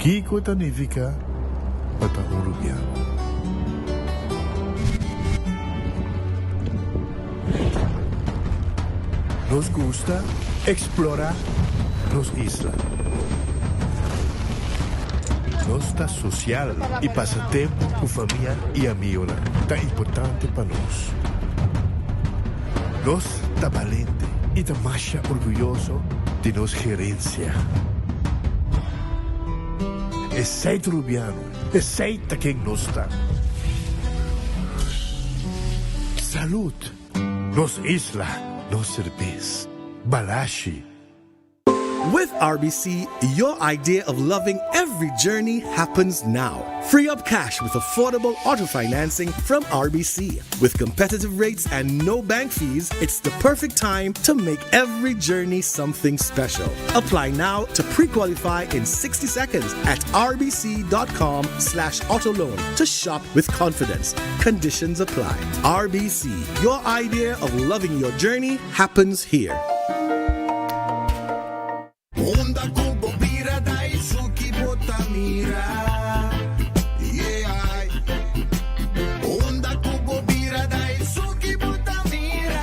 Kiko ta nifiká pa ta un rubiano? Nos gusta eksplorá nos isla. Nos ta sosial i pasa tempu ku famia i amigonan ta importante pa nos. Nos ta balente i ta masha orguyoso di nos gerensia. Esei ta Rubiano, esei ta ken nos ta. Salud! Nos isla, nos serbes. Balashi. With RBC, your idea of loving every journey happens now. Free up cash with affordable auto financing from RBC. With competitive rates and no bank fees, it's the perfect time to make every journey something special. Apply now to pre-qualify in 60 seconds at rbc.com slash autoloan to shop with confidence. Conditions apply. RBC, your idea of loving your journey happens here. Unda ku bo bira Daisuki bo ta mira Yeah Unda ku bo bira Daisuki bo ta mira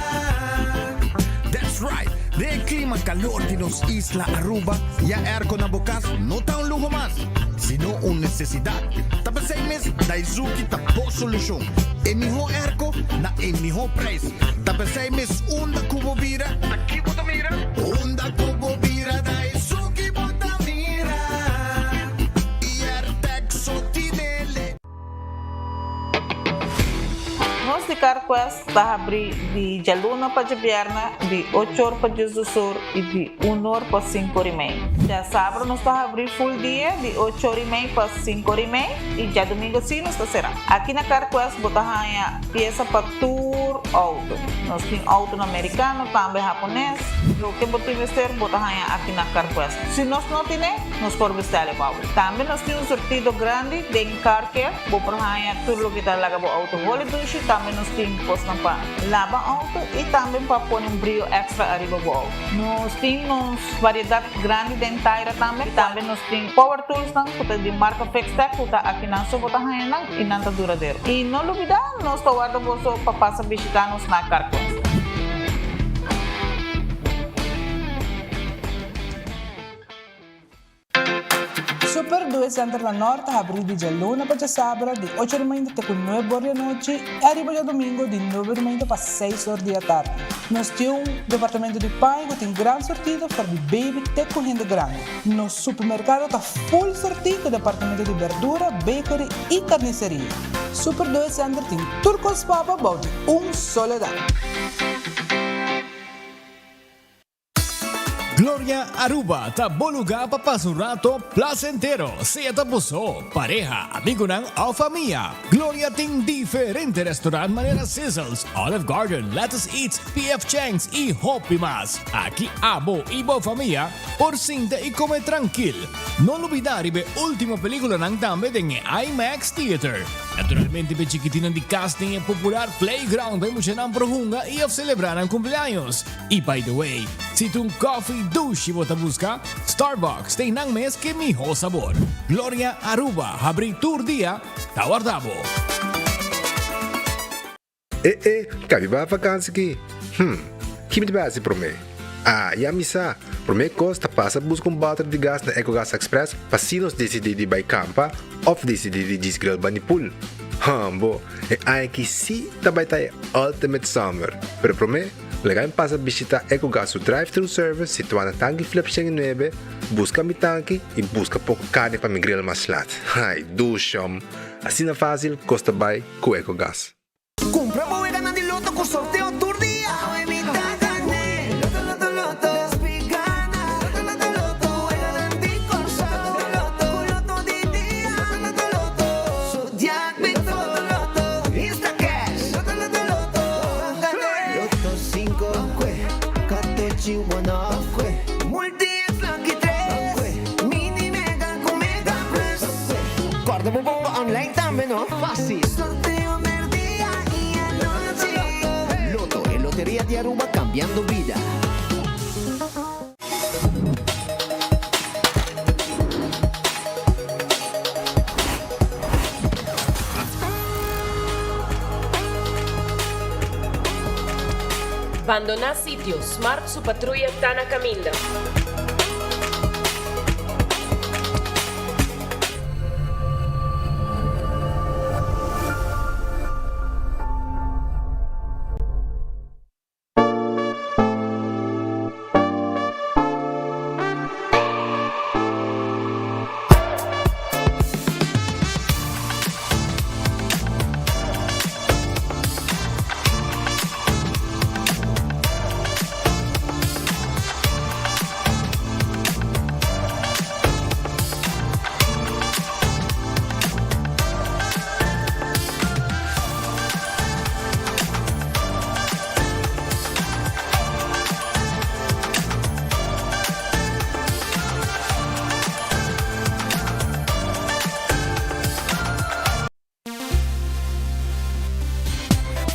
That's right! Den e klima kalor di nos isla Aruba, ya airco na bo kas no ta un luho mas, sino un nesesidat. Ta p'esei mes Daizuki ta bo solushon. E mihó airco na e mihó prijs. Ta p'esei mes unda ku bo bira, Ta ki bo ta mira? Unda ku bo bira ta esun ki bo ta mira I Airtec so tinele. Nos di CarQuest ta habri di djaluna pa djabièrnè di ocho or pa diesdos or i di un or pa sinku or i mei. Djasabra nos ta habri full dia di ocho or i mei pa sinku or i mei i djadumingu si nos ta será. Aki na CarQuest bo ta haña piesa pa tur outo. Nos tin outonan merikano, tambe hapones. Loke bo tin mester, bo ta haña aki na CarQuest. Si nos no tine, nos por bestèl e pa bo. Tambe nos tin un surtido grandi den Car Care. Bo por haña tur loke ta laga bo outo holi dushi. Tambe nos tin kosnan pa laba outo i tambe pa pone un brio èkstra ariba bo outo. Nos tin nos variedat grandi den taira tambe. Tambe nos tin power toolsnan ku ta di marka Fixtech ku ta akinan so bo ta haña nan. I nan ta duradero. I no lubidá, nos ta warda boso pa pasa bishitá nos na Carquest. Super Due Center na Nort ta habrí di djaluna pa djasabra di ocho di mainta te ku nuebe or di anochi i ariba djadumingu di nuebe di mainta pa seis or di atardi. Nos tin un departamento di paña ku tin gran surtido for di baby te ku hende grandi. Nos supermerkado ta full surtí ku departamento di berdura, bakery i karniseria. Super Due Center tin tur kos papa bou di un solo dak. Gloria Aruba ta bo lugar pa pasa un rato placentero, sea ta bo so, pareha, amigonan of famia. Gloria tin diferente restaurant manera Sizzles, Olive Garden, Lettuce Eats, PF Chang's y hopi mas. Aki abo y bo famia por sinta y come trankil. No lubida riba e ultimo peliculanan tambe den e IMAX Theater. Naturalmente p'e chikitinan di cas tin e popular playground pa e muchanan por hunga y of celebra nan cumpleaños. Y by the way, si ta un coffee dushi bo ta busca, Starbucks ta einan mes ke miho sabor. Gloria Aruba habri tur dia ta warda bo. E e, kabi ba vakansi ki? Hm, ki mi ta bai hasi promé? Ah, ya mi sa! Promé kos ta pasa buska un bòter di gas na Ecogas Express pa si nos disidí di bai kampa òf disidí di djis grill bani pool. Hambo, e aña aki sí ta bai ta e ultimate summer! Pero promé, laga mi pasa bishitá Ecogas su drive-thru service situá na Tanki Flip 109, buska mi tanki i buska poko karni pa mi grill mas lat. Ai, dushom! Asina fásil kos ta bai ku Ecogas. Cumpra bo weganan di loto cu sorteo tur dia. Awe mi ta gane. Loto loto loto. Despi gana. Loto loto loto. Weganan di Corsou. Loto loto. Cu loto di dia. Loto loto loto. Zodiac Big Four. Loto loto loto. Insta cash. Loto loto loto. Ban gane. Loto cinco. Ban cue. Catochi one off. Ban cue. Multi X lucky tres. Ban cue. Mini mega cu mega plus. Ban cue. Corda bo bomba online tambe no. Facil. Sorteo merdia y anochi. Lotto, e loteria di Aruba cambiando bida. Bandoná sitio, Smart su patruya ta na kaminda.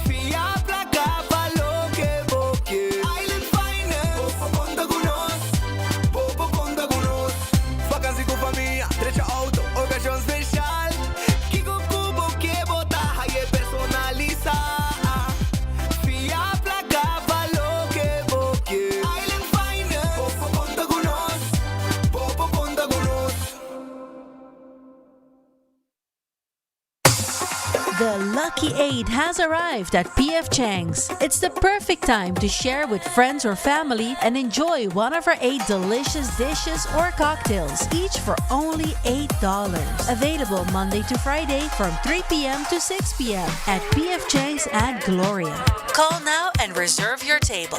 Fia placa pa loke bo ke. Island Finance. Bo por conta cu nos. Bo por conta cu nos. Vakantie cu famia, trecha auto, ocasion special. Kiko cu bo ke bo ta haye personalisa. Fia placa pa loke bo ke. Island Finance. Bo por conta cu nos. Bo por conta cu nos. The Lucky 8 has arrived at PF Chang's. It's the perfect time to share with friends or family and enjoy one of our 8 delicious dishes or cocktails, each for only $8. Available Monday to Friday from 3 p.m. to 6 p.m. at PF Chang's at Gloria. Call now and reserve your table.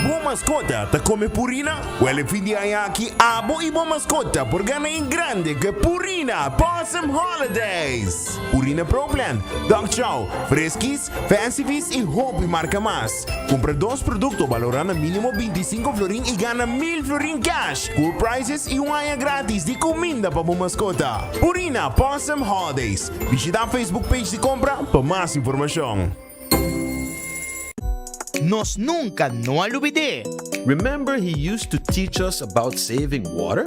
Bo mascota ta come Purina? Wel e fin di aña aki abo y bo mascota por gana en grande cu e Purina Pawsome Holidays! Purina Pro Plan, Dog Chow, Friskies, Fancy Feast y hopi marca mas. Cumpra dos producto balora na minimo 25 florin y gana 1000 florin cash, cool prizes y un aña gratis di cuminda pa bo mascota. Purina Pawsome Holidays. Bishita Facebook page di compra pa mas informacion. Nos nunca no a lubid'é. Remember he used to teach us about saving water?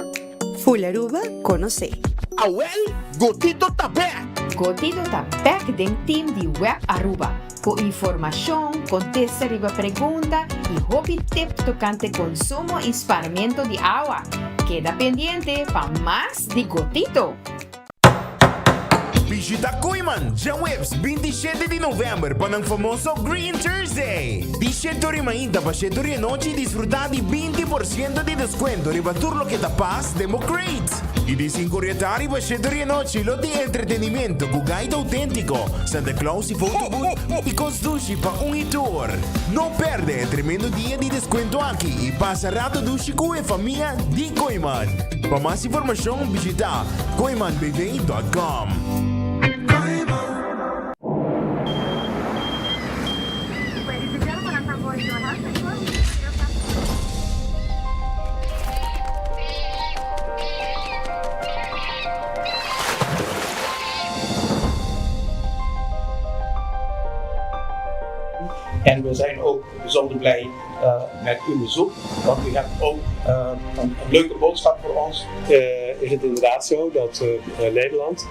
Full Aruba conoce. Awel, Gotito ta bek! Gotito ta bek den team di Web Aruba cu informacion, contesta riba pregunta y hopi tip tocante consumo y spaarmento di awa. Keda pendiente pa mas di Gotito! Bishita Kooyman djaweps 27 di november pa nan famoso Green Thursday. Di shete ora mainta pa shete ora di anochi disfruta di 20% di descuento riba tur loke ta pas den bo crate. Y di 5 ora di atardi pa shete ora di anochi lo tin entretenimiento cu gaita autentico, Santa Claus y photo booth y cos dushi pa un y tur. No perde e tremendo dia di descuento aki y pasa rato dushi cu e famia di Kooyman. Pa mas informacion bishita kooymanbv.com. En we zijn ook bijzonder blij met uw bezoek, want u hebt ook een leuke boodschap voor ons. Is het inderdaad zo dat Nederland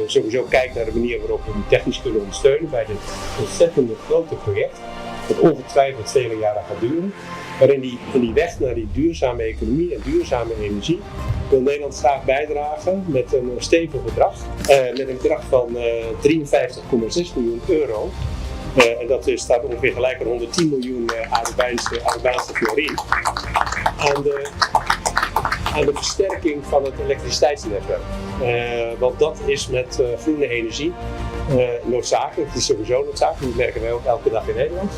sowieso kijkt naar de manier waarop we u technisch kunnen ondersteunen bij dit ontzettende grote project, dat ongetwijfeld vele jaren gaat duren. Maar in die, in die weg naar die duurzame economie en duurzame energie wil Nederland graag bijdragen met een stevig bedrag. met een bedrag van 53,6 miljoen euro. en dat staat ongeveer gelijk aan 110 miljoen Arubaanse, Arubaanse florin. Aan de, aan de versterking van het elektriciteitsnetwerk. want dat is met groene energie noodzakelijk. Het is sowieso noodzakelijk, dat merken wij ook elke dag in Nederland.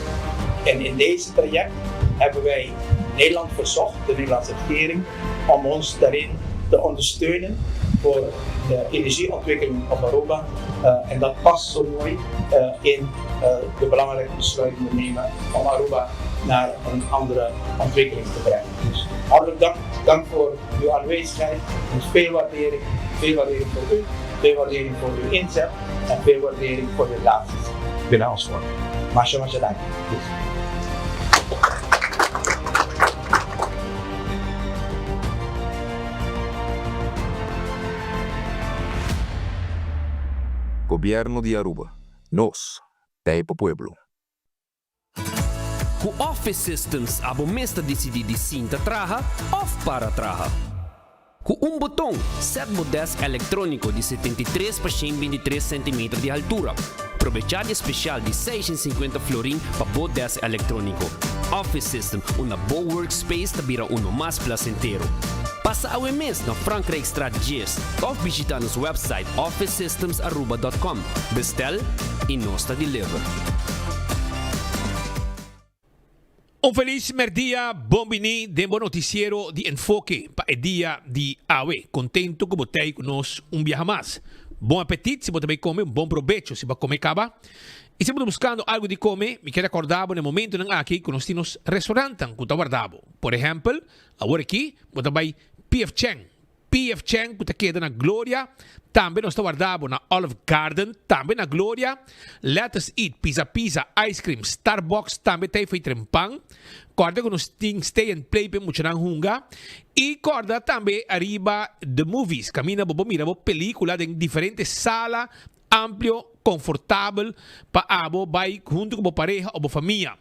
En in deze traject hebben wij Nederland verzocht, de Nederlandse regering, om ons daarin te ondersteunen voor de energieontwikkeling op Aruba. Uh, en dat past zo mooi uh, in uh, de belangrijke besluiten die we nemen om Aruba naar een andere ontwikkeling te brengen. Dus hartelijk dank, dank voor uw aanwezigheid. Dus veel waardering, veel waardering voor u, veel waardering voor uw inzet en veel waardering voor de relaties binnen ons vorm. Masha, masha, dank. Dus. Gobierno di Aruba. Nos. T'ei pa pueblo. Ku Office Systems abo mes ta disidí di sinta traha òf para traha. Ku un boton, sèt bo dèsk elektróniko di 73 pa 123 sentimeter di haltura. Probechá di e spesial di 650 florin pa bo dèsk elektróniko. Office System, unda bo workspace ta bira uno mas plasentero. Pasa awe mes na Frankrijkstraat 10 òf bishitá nos wèpsait officesystemsaruba.com. Bestel y nos ta deliver. Un felis merdia, bon bini den bo noticiero di Enfoke pa e dia di awe. Contento cu bo tey cu nos un biaha mas. Bon apetit si bo ta bay come, un bon probecho si bo a come caba. Y si bo ta buscando algo di come, mi kier acorda bo na e momentonan aki cu nos tin nos restaurantan cu ta warda bo. Por ehempel, awor aki bo ta bay PF Chang. PF Chang ku ta keda na Gloria, tambe nos ta warda bo na Olive Garden, tambe na Gloria, Let Us Eat, Pizza Pizza, Ice Cream, Starbucks tambe ta efei trempan. Kòrda ku nos tin Stay and Play pa e muchanan hunga. I kòrda tambe ariba The Movies, kaminda bo por mira bo pelikula den diferente sala amplio, konfortabel pa abo bai huntu ku bo pareha o bo famia.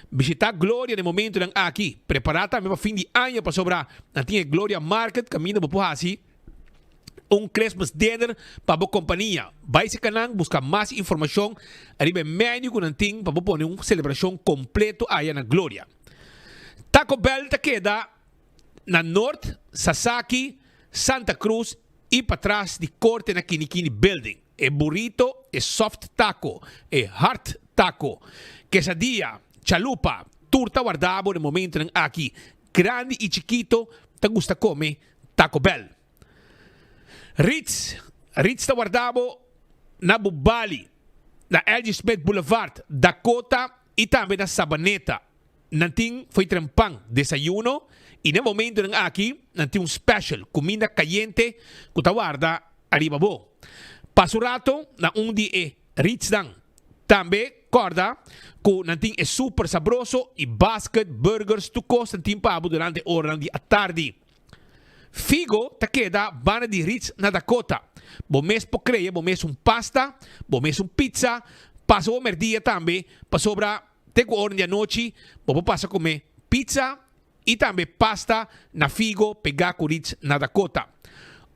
Bishita Gloria den momentonan aki. Prepara tambe pa fin di aña pasobra nan tin e Gloria Market kaminda bo por hasi un Christmas dinner pa bo kompania. Bai si kanan buska mas informashon ariba e menu ku nan tin pa bo pone un selebrashon kompleto aya na Gloria. Taco Bell ta keda na Noord, Sasaki, Santa Cruz y patras di Corte na Kinikini Building. E burrito, e soft taco, e hard taco, quesadilla, chalupa, tur ta warda bo den momentonan aki. Grandi y chikito ta gusta come Taco Bell. Ritz, Ritz ta warda bo na Bubali, na LG Smith Boulevard, Dakota y tambe na Sabaneta. Nan tin fo'i trempan desayuno y na e momentonan aki nan tin un special cuminda cayente cu ta warda ariba bo. Pasa un rato na un di e Ritz-nan. Tambe corda cu nan tin e super sabroso y basket, burgers, tur cos nan tin pa bo durante oranan di atardi. Figo ta keda banda di Ritz na Dakota. Bo mes por crea bo mes un pasta, bo mes un pizza, pasa bo merdia tambe pasobra Te ku ora di anochi bo por pasa kume pizza i tambe pasta na Figo pegá ku Ritz na Dakota.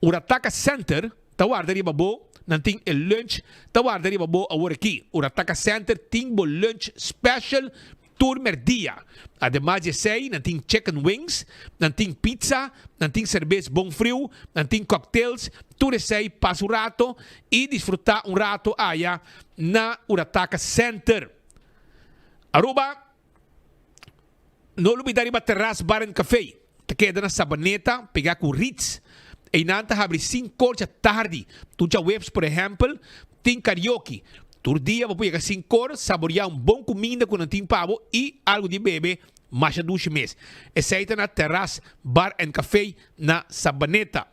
Urataka Center ta warda riba bo, nan tin e lunch ta warda riba bo awor aki. Urataka Center tin bo lunch special tur merdia. Ademas di esei nan tin chicken wings, nan tin pizza, nan tin serbes bon friu, nan tin cocktails, tur esei pasa un rato i disfruta un rato aya na Urataka Center. Aruba, No lubida riba Terras Bar and Café. Ta keda na Sabaneta, pegá ku Ritz. Einan ta habri sinkor djatardi. Tur djaweps, por ehèmpel, tin karaoke. Tur dia bo por yega sinkor, saboriá un bon kuminda ku nan tin pa bo i algu di bebe masha dushi mes. Esei ta na Terras Bar and Café na Sabaneta.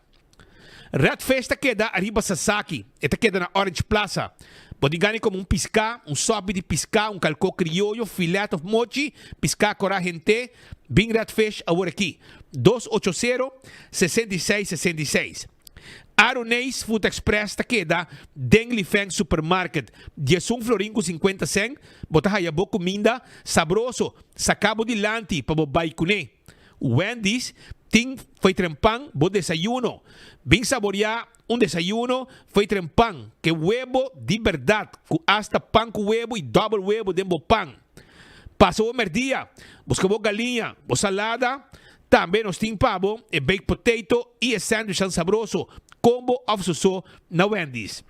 Red Fish ta keda ariba Sasaki. E ta keda na Orange Plaza. Bo tin gana di kome un piská, un sòpi di piská, un kalkó krioyo, filet òf mochi, piská korá hent'é, bin Red Fish awor aki. 280 66 66. Aroneis Food Express ta keda den Lifeng Supermarket. 11 florin ku 50 sèn bo ta haya bo kuminda sabroso saká bo dilanti pa bo bai kuné. Wendy's tin fo'i trempan bo desayuno. Bin saboreá un desayuno fo'i trempan ke webo di bèrdat ku asta pan ku webo i dòbel webo den bo pan. Pasa bo mèrdia, buska bo galiña, bo salada. Tambe nos tin pa bo e baked potato i e sandwichnan sabroso, kombo òf soso na Wendy's.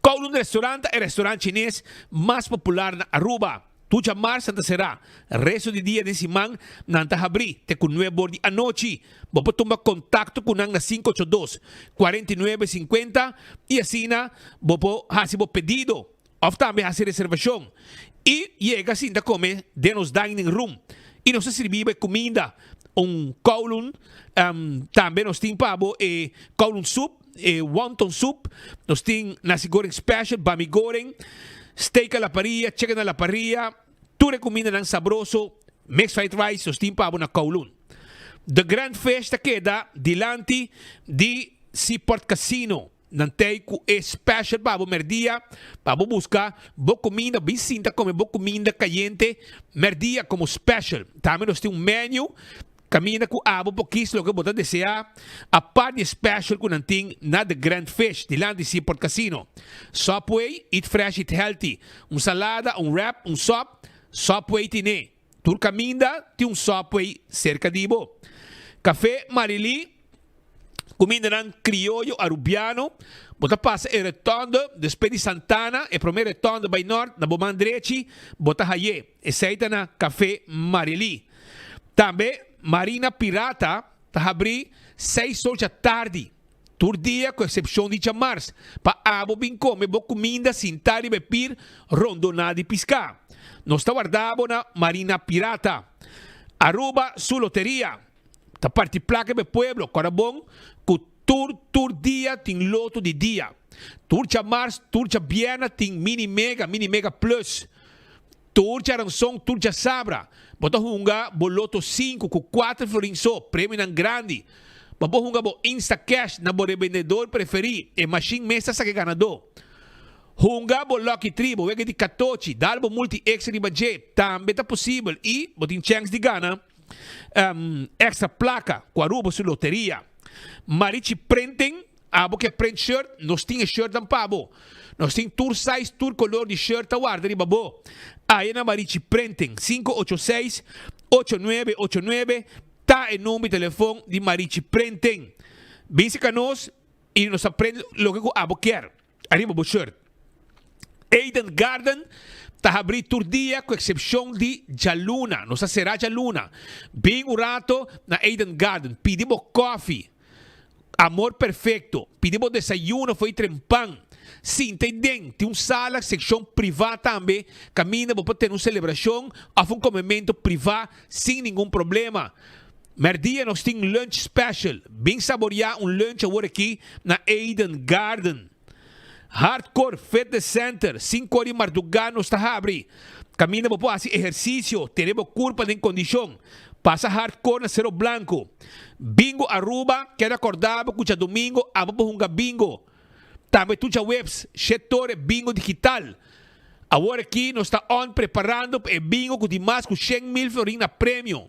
Kowloon Restaurant ta e restaurant chines mas popular na Aruba. Tucha mars nan ta será. Resto di dia den siman nan ta habrí te ku nuebe or di anochi. Bo por tuma kontakto ku nan na 582, 49, 50 i asina bo por hasi bo pedido òf tambe hasi reservashon i yega sinta kome den nos dining room i nos ta sirbi bo e kuminda, un kowloon, tambe nos tin pa bo e kowloon soup. E wonton soup, nos tin nasi goreng special, bami goreng, steak a la parrilla, chicken a la parrilla, tur e cumindanan sabroso, mixed fried rice nos tin pa bo na Kowloon. The Grand Fish ta keda dilanti di Seaport Casino. Nan tei ku e special pa bo merdia, pa bo buska bo kuminda, bin sinta kome bo kuminda kayente merdia komo special. Tambe nos tin un menu kaminda ku abo por kis loke bo ta desea, apart di e special ku nan tin na The Grand Fish dilanti Seaport Casino. Subway, eat fresh, eat healthy. Un salada, un wrap, un sop, Subway tine. Tur kaminda tin un Subway serka di bo. Café Marily, kumindanan krioyo arubiano. Bo ta pasa e rotonde despues di Santana, e promé rotonde bai nort, na bo man drechi bo ta hay'é. Esei ta na Café Marily. Tambe Marina Pirata ta habrí seis or djatardi. Tur dia, ku eksepshon di djamars, pa abo bin kome bo kuminda sintá riba e pir rondoná di piská. Nos ta warda bo na Marina Pirata. Aruba su loteria ta parti plaka riba e pueblo, kòrda bon ku tur tur dia tin loto di dia. Tur djamars, tur djabièrnè tin Mini Mega, Mini Mega Plus. Tur djaranson, tur djasabra, bo ta hunga bo loto sinku ku kuater florin so, premionan grandi. Bo por hunga bo Instacash na bo rebendedor preferí, e mashin mes ta saka e ganadó. Hunga bo Lucky Tree, bo wega di katochi, dal bo multi extra riba dje, tambe ta posibel i bo tin chèns di gana extra plaka ku Aruba su loteria. Marichi Printing. Abo ke print shirt, nos tin e shirtnan pa bo. Nos tin tur size, tur color di shirt ta warda riba bo. Aya na Marichi Printing, 586 8989 ta e number di telefon di Marichi Printing. Bin serka nos y nos ta print loke ku abo kier ariba bo shirt. Eden Garden ta habri tur dia ku eksepshon di djaluna. Nos ta sera djaluna. Bin un rato na Eden Garden, pidi bo kofi. Amor perfecto, pidi bo desayuno fo'i trempan. Sinta ei den, tin un sala, seccion priva tambe, caminda bo por tene un celebracion of un comemento priva sin ningun problema. Merdia nos tin lunch special, bin saboria un lunch awor aki na Eden Garden. Hardcore Fitness Center, cinco di marduga nos ta habri. Caminda bo por haci ehercicio, tene bo curpa den condicion. Pasa Hardcore na Cero Blanco. Bingo Aruba, keda corda bo cu djadomingo abo por hunga bingo. Tambe tur djaweps, Shetore Bingo Digital. Awor aki nos ta on preparando pa e bingo cu tin mas cu 100,000 florin na premio.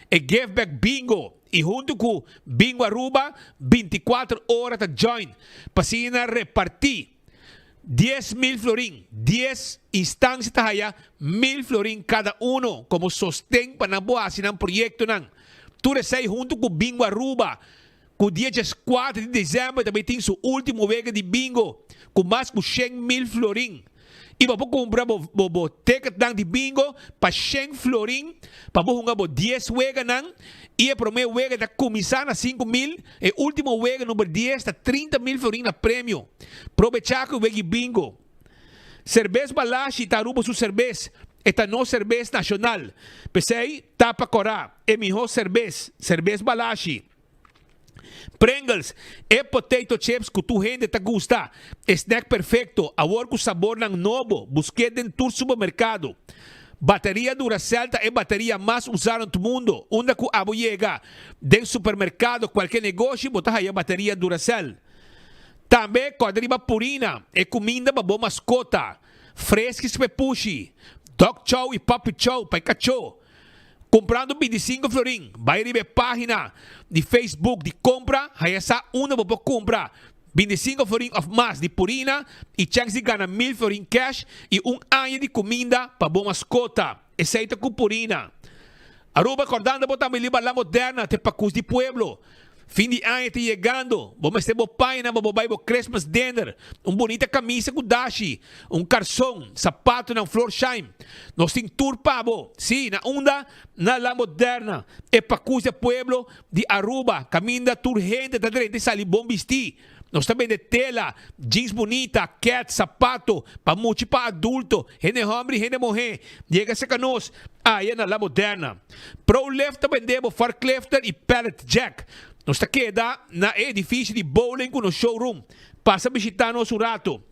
E Give Back Bingo y hunto cu Bingo Aruba 24 ora ta join pa asina reparti 10,000 florin. Dies instancia ta haya mil florin cada uno como sosten pa nan por haci nan proyectonan. Tur esey hunto cu Bingo Aruba Ku dia dieskuater di desèmber ta bai tin su último wega di bingo ku mas ku 100,000 florin. I bo por kumpra bo bo bo ticketnan di bingo pa shen florin pa bo hunga bo dies weganan i e promé wega ta kuminsá na 5000, e último wega number dies ta 30,000 florin na premio. Probechá ku e wega di bingo. Serbes Balashi ta Aruba su serbes, e ta nos serbes nashonal. P'esei ta pa kòrá e mihó serbes, Serbes Balashi. Pringles, e potato chips ku tur hende ta gusta, e snack perfekto, awor ku sabornan nobo, busk'é den tur supermerkado. Bateria Duracell ta e bateria mas usá rond mundo, unda ku abo yega, den supermerkado, kualke negoshi bo ta haya bateria Duracell. Tambe kòrda riba Purina, e kuminda pa bo maskota, Friskies pa e pushi, Dog Chow i Puppy Chow pa e kachó. Kumprando 25 florin, bai riba e página di Facebook di kompra, haya sa unda bo por kumpra 25 florin òf mas di Purina i chèns di gana 1000 florin kèsh i un aña di kuminda pa bo maskota. Esei ta ku Purina. Aruba kòrdando bo tambe riba La Moderna te pakus di pueblo. Fin di aña ta yegando, bo mester bo pañanan pa bo bai bo Christmas dinner, un bunita camisa cu dashi, un carson, sapatonan Florsheim. Nos tin tur pa bo. Sí, na unda? Na La Moderna, e pacus di pueblo di Aruba, caminda tur hende ta drenta y sali bon bisti. Nos ta bende tela, jeans bunita, kets, sapato, pa mucha y pa adulto, hende homber y hende muher. Yega cerca nos aya na La Moderna. Prolift ta bende bo forklifter y pallet jack. Nos ta keda na e edificio di bowling cu nos showroom. Pasa bishita nos un rato.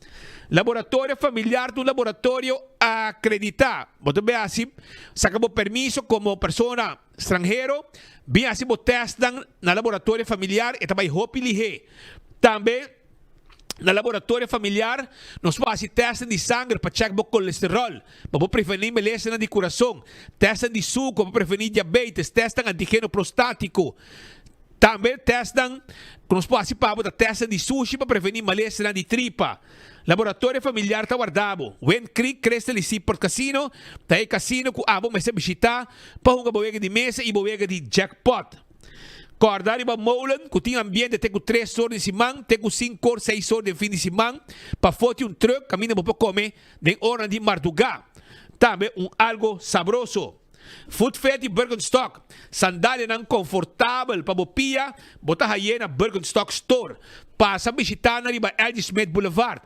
Laboratorio Familiar ta un laboratorio acredita. Bo ta bay haci saca bo permiso como persona stranhero, bin haci bo testnan na Laboratorio Familiar, e ta bay hopi lihe. Tambe. Na laboratorio familiar nos por hasi tèstnan di sanger pa chèk bo kolesteròl, pa bo prevení melesanan di kurason, tèstnan di suku pa prevení diabetes, tèstnan antigeno prostátiko. Tambe tèstnan ku nos por hasi pa bo ta tèstnan di sushi pa prevení malesanan di tripa. Laboratorio familiar ta warda bo. Wind Creek Crystal y Seaport Casino ta e kasino ku abo mester bishitá pa hunga bo wega di mesa i bo wega di jackpot. Kòrda riba molen ku tin ambiente te ku tres or di siman te ku sinku or seis or den fin di siman. Pafó tin un trùk kaminda bo por kome den oranan di mardugá. Tambe un algo sabroso. Food Fair di Birkenstock, Sandalianan konfortabel pa bo pia bo ta haye na Birkenstock Store. Pasa bishitá nan riba LG Smith Boulevard.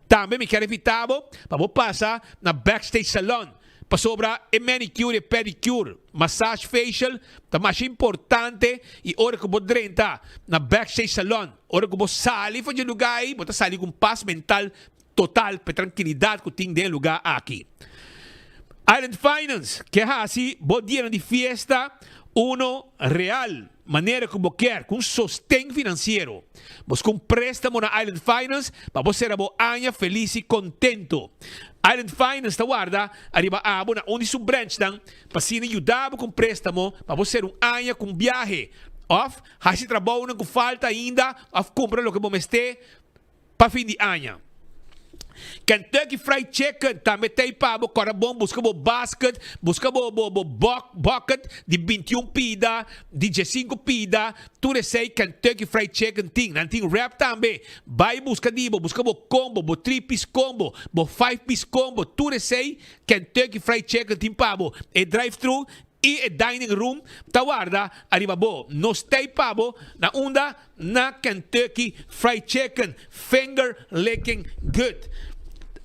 Tambe mi kier invitá bo pa bo pasa na Backstage Salon. Pasobra e manicure e pedicure, massage facial ta masha importante y ora cu bo drenta na backstage salon, ora cu bo sali for dje lugar ey, bo ta sali cu un paz mental total pa e trankilidad cu tin den e lugar aki. Island Finance ke haci bo dianan di fiesta uno real. Manera ku bo kier ku un sosten finansiero. Buska un préstamo na Island Finance pa bo sera bo aña felis i kontentu. Island Finance ta warda ariba abo na un di su branchnan pa asina yuda bo ku un préstamo pa bo sera un aña ku un biahe òf hasi trabounan ku falta ainda òf kumpra loke bo mester pa fin di aña. Kentucky Fried Chicken tambe ta ei pa bo kòrda bon buska bo basket, buska bo bo bo bucket di bintiun pida, di diesinku pida, tur esei Kentucky Fried Chicken tin. Nan tin wrap tambe. Bai buska di bo, buska bo combo, bo three piece combo, bo five piece combo, tur esei Kentucky Fried Chicken tin pa bo. E drive thru I e dining room ta warda ariba bo. Nos tei pa bo na unda? Na Kentucky Fried Chicken. Finger licking good.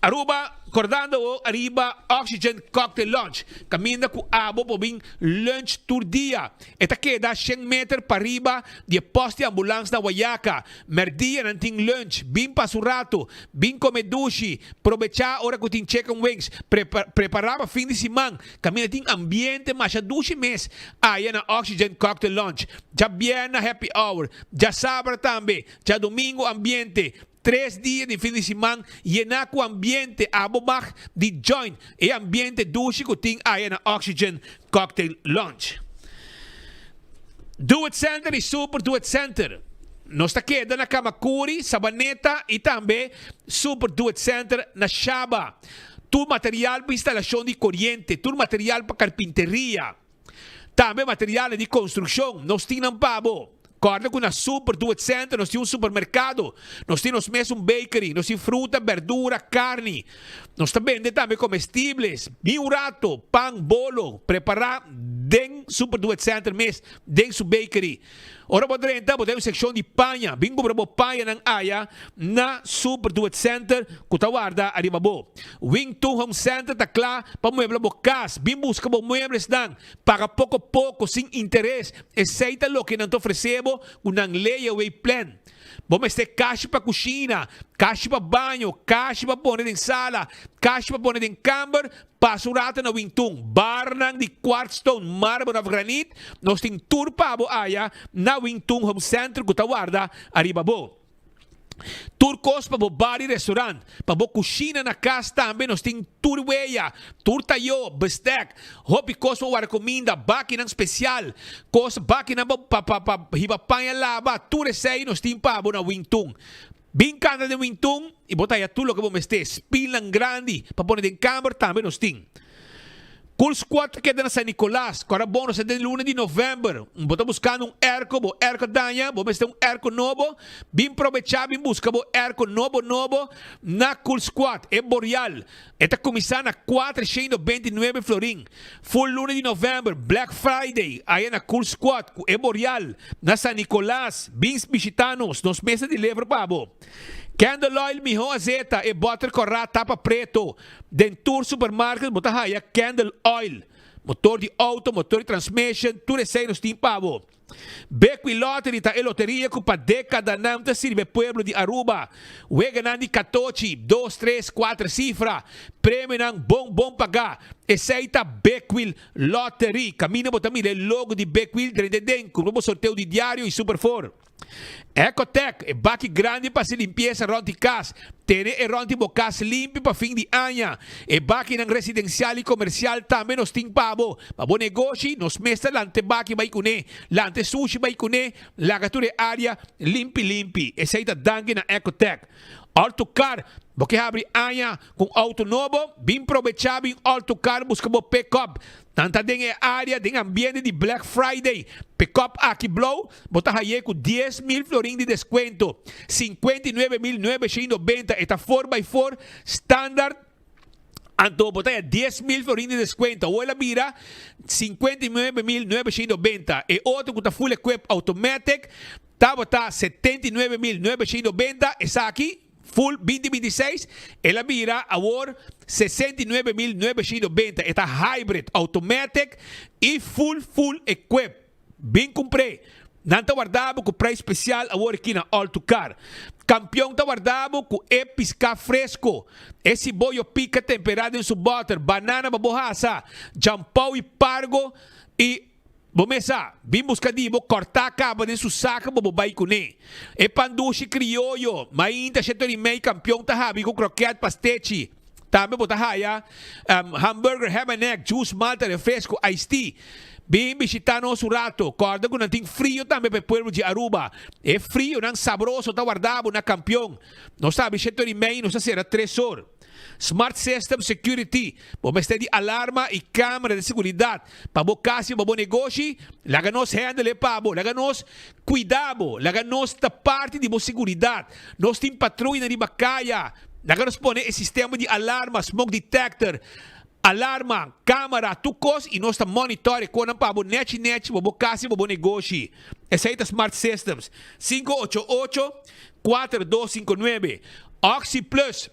Aruba, kordando bo ariba Oxygen Cocktail Lounge, kaminda ku abo por bin lunch tur dia. E ta keda shen meter pariba di e post di ambulans na Wayaca. Merdia nan tin lunch. Bin pasa un rato. Bin kome dushi. Probecha ora ku tin chicken wings. Prepara pa fin di siman. Kaminda tin ambiente masha dushi mes aya na Oxygen Cocktail Lounge. Djabièrnè happy hour, djasabra tambe, djadumingu ambiente, tres dia di fin di siman yená ku ambiente abo mag di join e ambiente dushi ku tin aya na Oxygen Cocktail Lounge. Do It Center i Super Do It Center. Nos ta keda na Kamakuri, Sabaneta i tambe Super Do It Center na Shaba. Tur material pa instalashon di koriente, tur material pa karpinteria, tambe materialnan di konstrukshon, nos tin nan pa bo. Kòrda ku na Super Do It Center nos tin un supermerkado, nos tin nos mes un bakery, nos tin fruta, berdura, karni. Nos ta bende tambe komestibles, bin un rato, pan, bolo, prepará den Super Do It Center mes, den su bakery. Ora bo drenta bo ta un sekshon di paña, bin kumpra bo pañanan aya na Super Do It Center ku ta warda ariba bo. Wing Tun Home Center ta kla pa muebla bo kas, bin buska bo mueblesnan, paga poko poko sin interes, esei ta loke nan ta ofresé bo ku nan layaway plan. Bo mester kashi pa kushina, kashi pa baño, kashi pa pone den sala, kashi pa pone den kamber, Pasa un rato na Wintun, barnan di quartzstone, marmer of granit, nos tin tur pa bo aya na Wintun Home Center cu ta warda ariba bo. Tur cos pa bo bar y restaurant, pa bo cushina na cas tambe nos tin tur weya, tur tayo, bestek, hopi cos pa warda cuminda, bakinan special, cos bakinan pa pa pa hiba paña laba, tur esey nos tin pa bo na Wintun. Bin kanta den wintun i bo ta haya tur loke bo mester. Spilnan grandi pa pone den kamber tambe nos tin. Cool Squad ta keda na San Nicolas. Kora bon nos ta den luna di november. Bo ta buskando un airco, bo airco a daña, bo mester un airco nobo. Bin probecha bin buska bo airco nobo nobo na Cool Squad. E Boreal e ta kuminsá na 429 florin. Full luna di november, Black Friday, aya na Cool Squad cu e Boreal na San Nicolas. Bin bishita nos, nos mesa di lever pa bo. Candle oil miho azeta, e boter cora tapa preto. Den tur supermarket bo ta haya candle oil. Motor di auto, motor di transmission, tur esey nos tin pa bo. Bequi Lottery ta e loteria cu pa decadanan ta sirbi e pueblo di Aruba. Weganan di catochi, dos, tres, cuater cifra. Premionan bon bon paga. Esei ta Big Wheel Lottery. Kaminda bo ta mira e logo di Big Wheel drenta den, kumpra bo sorteo di diario i Super 4. Ecotec, e baki grandi pa hasi limpiesa rònt di kas. Tene e rònt di bo kas limpi pa fin di aña. E bakinan residensial i komersial tambe nos tin pa bo. Pa bo negoshi, nos mes ta lanta e baki bai kuné, lanta e sushi bai kuné, laga tur e área limpi limpi. Esei ta danki na Ecotec. Autocar, Bo ke habri aña ku un outo nobo? Bin probechá bin Autocar buska bo pick-up. Nan ta den e área den ambiente di Black Friday. Pick-up aki blou bo ta haye ku 10,000 florin di deskuento, 59,990 e ta four by four standard, anto bo ta haya 10,000 florin di deskuento. Awor el a bira 59,990. E otro ku ta full equip automatic Tabata 79,990, esaki full 2026, el a bira awor 69,990. E ta hybrid, automatic y full full equip. Bin cumpr'é. Nan ta warda bo cu prijs special awor aki na All To Car. Campeon ta warda bo cu e pisca fresco, e siboyo pica tempera den su boter, banana pa bo hasa, jampou y pargo y. Bo mes sa, bin buska di bo kòrtá kaba den su saka bo bo bai kuné. E pan dushi krioyo, mainta shetor i mei kampion ta habi ku krokèt pastechi. Tambe bo ta haya hamburger, ham and egg, juice, malta, refresco, iced tea. Bin bishitá nos un rato. Kòrda ku nan tin frio tambe pa e pueblo di Aruba. E frionan sabroso ta warda bo na kampion. Nos ta habi shetor i mei i nos ta sera tres or. Smart System Security, Bo mester di alarma i camera di seguridad pa bo cas i pa bo negoshi? Laga nos handle e pa bo. Laga nos cuida bo. Laga nos ta parti di bo seguridad. Nos tin patruyanan riba caya. Laga nos pone e sistema di alarma, smoke detector, alarma, camera, tur cos i nos ta monitor e conan pa bo nechi nechi pa bo cas i pa bo negoshi. Esey ta Smart Systems. 588 4259 Oxi Plus.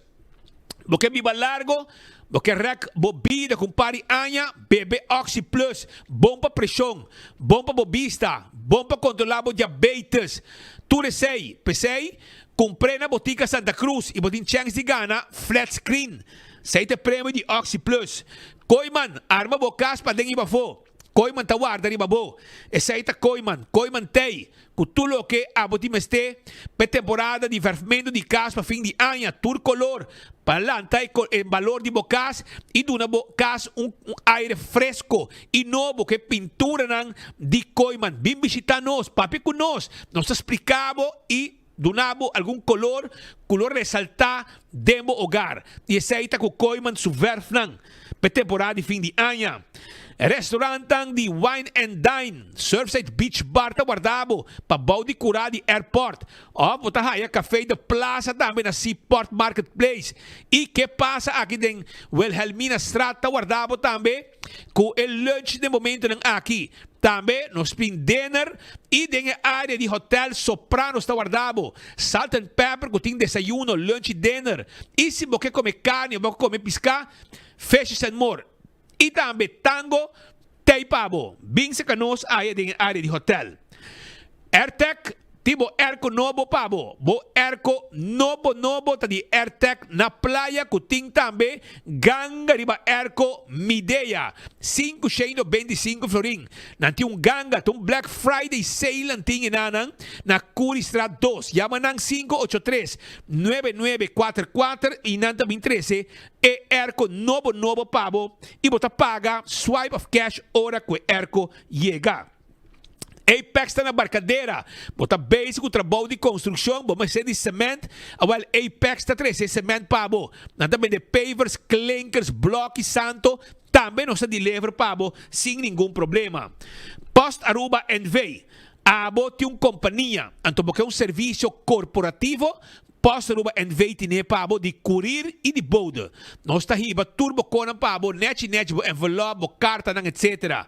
Bo ke biba largo? Bo ke rek bo bida ku un par di aña? Bebe Oxi Plus. Bon pa preshon, bon pa bo bista, bon pa kontrolá bo diabetes. Tur esei. P'esei, kumpr'é na Botica Santa Cruz i bo tin chèns di gana flat screen. Esei ta e premio di Oxi Plus. Kooiman, arma bo kas paden i pafó. Kooiman ta warda riba bo. Esei ta Kooiman. Kooiman t'ei ku tur loke abo tin mester pa e temporada di verfmentu di kas pa fin di aña, tur kolor, pa lanta e balor di bo kas i duna bo kas un aire fresko i nobo ku e pinturanan di Kooiman. Bin bishita nos, papia ku nos, nos ta splika bo i duna bo algun kolor ku lo resaltá den bo hogar. I esei ta ku Kooiman su verfnan pa e temporada di fin di aña. Restaurantnan di Wine and Dine, Surfside Beach Bar ta warda bo pa bou di kurá di airport. Òf bo ta haya Café de Plaza tambe na Seaport Marketplace. I ke pasa aki den Wilhelminastraat ta warda bo tambe ku e lunch den momentunan aki. Tambe nos tin dinner y den e area di Hotel Sopranos ta warda bo. Salt and Pepper cu tin desayuno, lunch y dinner. Y si bo ke come carni o bo ke come pisca, Fishes and More. Y tambe Tango t'ey pa bo. Bin seca nos aya den e area di hotel. Airtec tin bo airco nobo pa bo. Bo airco nobo nobo ta di Airtec na playa cu tin tambe ganga riba airco Midea, 525 florin. Nan tin un ganga, ta un Black Friday sale nan tin enanan na Curiestraat 2. Yama nan 583 9944 y nan ta bin trece e airco nobo nobo pa bo y bo ta paga swipe of cash ora cu e airco yega. Apex ta na Barcadera. Bo ta bezig ku trabou di konstrukshon, bo mester di sement? Awel, Apex ta trese e sement pa bo. Nan ta bende pavers, klinkers, blòki, santo. Tambe nos ta deliver pa bo sin ningun problema. Post Aruba NV. Abo tin un kompania, anto bo ke un servisio korporativo? Post Aruba NV tine pa bo di kurir i di bode. Nos ta hiba tur bo konan pa bo, nechi nechi bo envelop, bo kartanan etc.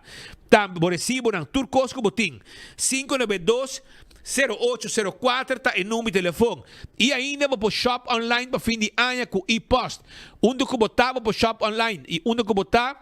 Tambe bo resibonan, tur kos ku bo tin. 592 0804 ta e number di telefon. I ainda bo por shop online pa fin di aña ku e-post. Unda ku bo ta bo por shop online i unda ku bo ta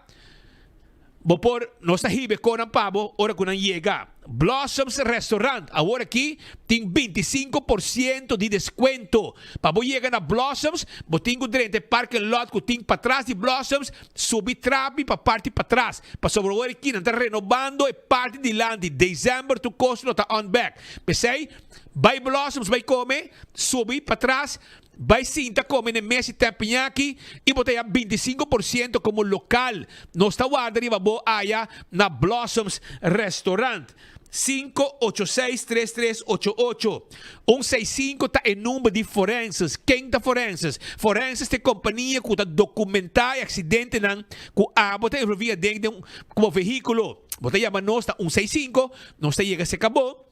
bo por nos ta hiba e konan pa bo ora ku nan yega. Blossoms Restaurant awor aki tin 25% di descuento. Pa bo yega na Blossoms, bo tin cu drenta e parking lot cu tin patras di Blossoms, subi trapi pa parti patras. Pasobra awor aki nan ta renobando e parti dilanti. December tur cos lo ta on back. P'esey, bay Blossoms bay come, subi patras, Bai sinta come n'e mes di Teppanyaki y bo ta haya 25% como local. Nos ta warda riba bo aya na Blossoms Restaurant. 5863388. Un 65 ta e number di Forenses. Ken ta Forenses? Forenses ta e compania cu ta documenta e accidentenan cu abo ta envolvi aden den cu bo vehiculo. Bo ta yama nos na un 65, nos ta yega cerca bo.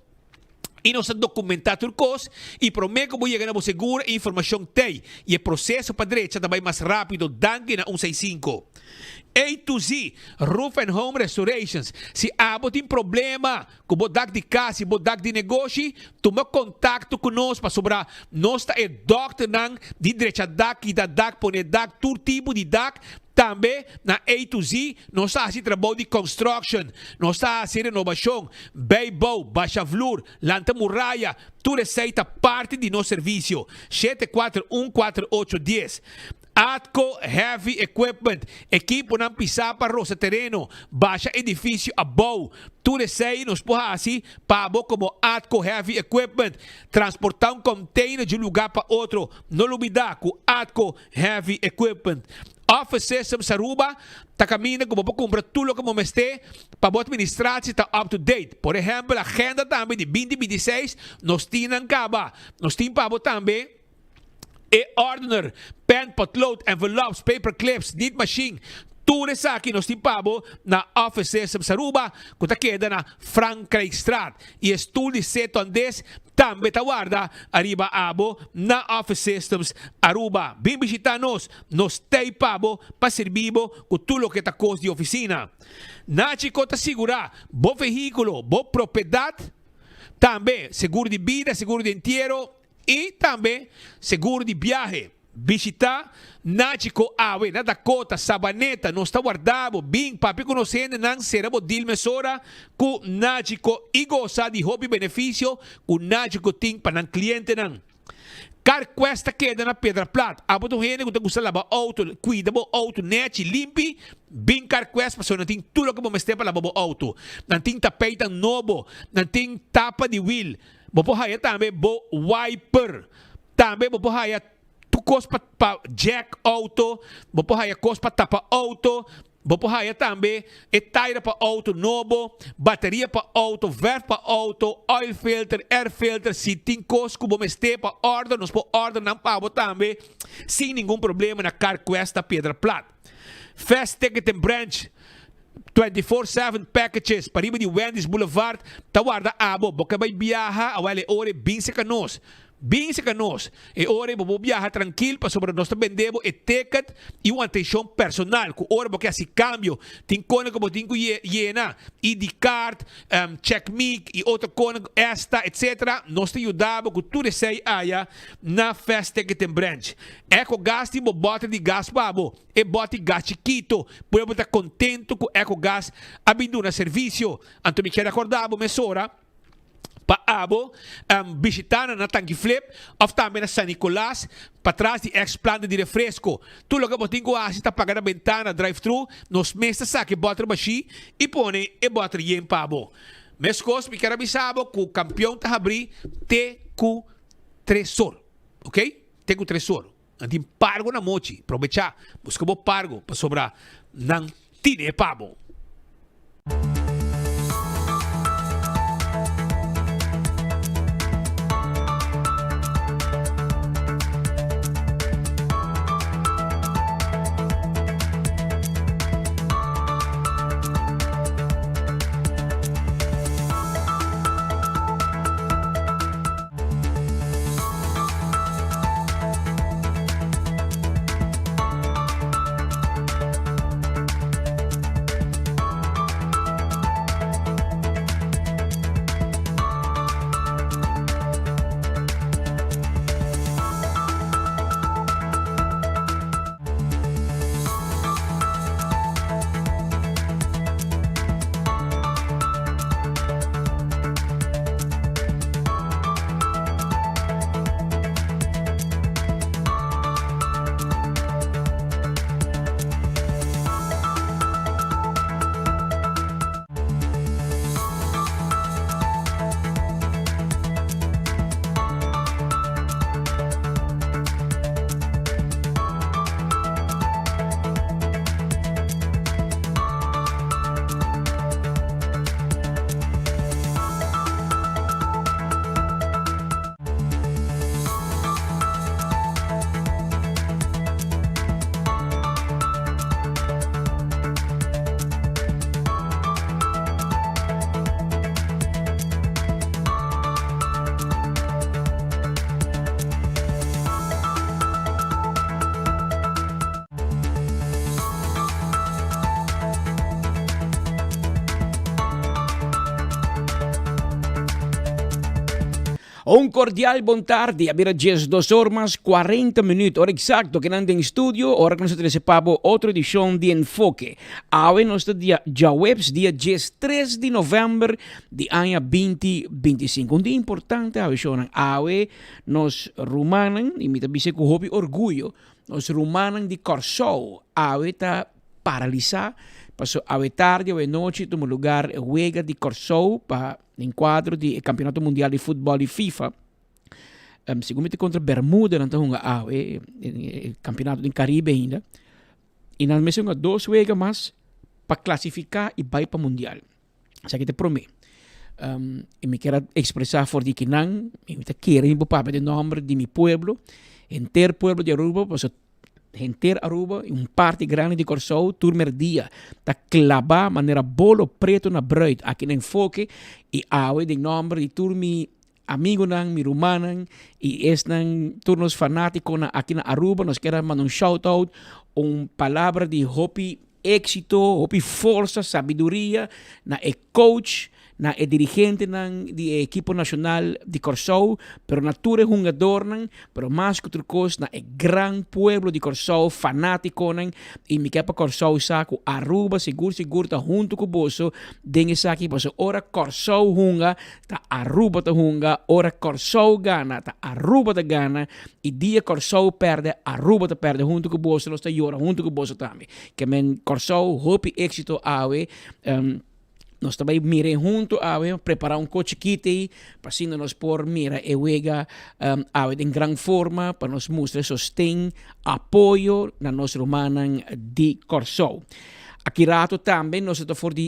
y nos ta documenta tur cos y prome cu bo yega na bo seguro e informacion t'ey y e proceso pa drecha ta bay mas rapido danki na un 65. A to Z Roof and Home Restorations Si abo tin problema cu bo dak di cas y bo dak di negoshi tuma contacto cu nos pasobra nos ta e dokternan di drecha dak kita dak pone dak tur tipo di dak Tambe na A to Z nos ta hasi trabou di construction, nos ta hasi renobacion, bijbouw, basha vloer, lanta muraya, tur esey ta parti di nos servicio. 7414810. Atco Heavy Equipment, ekiponan pisa pa rosa tereno, basha edificio abou, tur esey nos por hasi pa bo como Atco Heavy Equipment. Transporta un container di un lugar pa otro, no lubida cu Atco Heavy Equipment. Office Systems Aruba ta caminda cu bo por cumpra tur loke bo mester pa bo administratie ta up to date. Por ehempel agenda tambe di binti 26 nos tin nan caba. Nos tin pa bo tambe e ordener, pen, potlood, envelopes, paper clips, niet machine. Tur esaki nos tin pa bo na Office Systems Aruba cu ta keda na Frankrijkstraat. Y e stoel di seto andes Tambe ta warda ariba abo na Office Systems Aruba. Bin bishita nos, nos t'ei pa bo pa sirbi bo ku tur loke ta kos di ofisina. Nachico ta sigurá bo vehíkulo, bo propiedat, tambe seguro di bida, seguro di entiero i tambe seguro di biahe. Bishita Nachico awe na Dakota, Sabaneta, nos ta warda bo, bin papia ku nos hendenan, sera bo deal mesora ku Nachico i gosa di hopi benefisio ku Nachico tin pa nan klientenan. CarQuest ta keda na Piedra Plat, abo ta un hende ku ta gusta laba outo, kuida bo outo nechi, limpi, bin CarQuest pasobra nan tin tur loke bo mester pa laba bo outo. Nan tin tapeitan nobo, nan tin tapa di wiel, bo por haya tambe bo wiper. Tambe bo por haya tur kos pa pa jack auto, bo por haya kos pa tapa auto, bo por haya tambe e taira pa auto nobo, bateria pa auto, verf pa auto, oil filter, air filter, si tin kos ku bo mester pa order, nos por order nan pa bo tambe sin ningun problema na Carquest na Piedra Plat. Fast Ticketing Branch, 24/7 packages pa riba di Wendy's Boulevard ta warda abo, bo ke bai biaha awel e ora e bin serka nos. Bin serka nos, e ora ei bo por biaha trankil pasobra nos ta bende bo e ticket i un atenshon personal ku ora bo ke hasi kambio tin kone ku bo tin ku yena, ID card, checkmic i otro kone esta etc. Nos ta yuda bo ku tur esei aya na Fast Ticketing Branch. Ecogas tin bo bòter di gas pa bo, e bòt di gas chikito. Pueblo ta kontento ku Ecogas a bin duna servisio. Anto mi kier akorda bo mesora. Pa abo bishita nan na Tanki Flip of tambe na San Nicolas patras di ex planta di refresco. Tur loke bo tin cu haci ta paga na bentana drive thru, nos mes ta saca e boter bashi y pone e boter yen pa bo. Mescos mi kier a bisa bo cu Campeon ta habri te cu tres or, ok? Te cu tres or. Nan tin pargo na mochi, probecha, busca bo pargo pasobra nan tine pa bo. Un cordial bon tardi, a bira 12 or mas 40 minuut, ora exacto kinan den studio, ora cu nos ta trece pa bo otro edicion di Enfoke. Awe nos ta dia djaweps, dia 13 di november di aña 2025. Un dia importante awe shownan. Awe nos rumannan, y mi ta bisa cu hopi orguyo, nos rumannan di Corsou awe ta paralisa, paso awe tardi, awe nochi tuma lugar e wega di Corsou pa Den kuadro di e Kampeonato Mundial di Futbòl di FIFA, segun mi ta kontra Bermuda nan ta hunga awe, e kampeonato den Karibe ainda, i nan mester hunga dos wega mas pa klasifiká i bai pa mundial. Esaki ta e promé. I mi kier a ekspresá for di kinan, i mi ta kere mi por papia den nòmber di mi pueblo, henter pueblo di Aruba, pasobra Henter Aruba y un parti grandi di Corsou tur merdia ta claba manera bolo preto na bruid aki na Enfoke y awe den nomber di tur mi amigonan, mi rumannan y esnan tur nos fanaticonan aki na Aruba nos kier a manda un shout out, un palabra di hopi exito, hopi forsa, sabiduria na e coach, na e dirigentenan di e ekipo nashonal di Kòrsou, pero na tur e hungadornan, pero mas ku tur kos na e gran pueblo di Kòrsou, fanátikonan, i mi ke pa Kòrsou sa ku Aruba sigur sigur ta huntu ku boso den esaki, pasobra ora Kòrsou hunga ta Aruba ta hunga, ora Kòrsou gana ta Aruba ta gana, i dia Kòrsou pèrdè Aruba ta pèrdè huntu ku boso, nos ta yora huntu ku boso tambe. Ke men Kòrsou hopi éksito awe. Nos ta bai mira e hunto awe, prepara un ko chikito ei, pa asina nos por mira e wega awe den gran forma, pa nos mustra sosten, apoyo na nos rumannan di Kòrsou. Aki rato tambe nos ta for di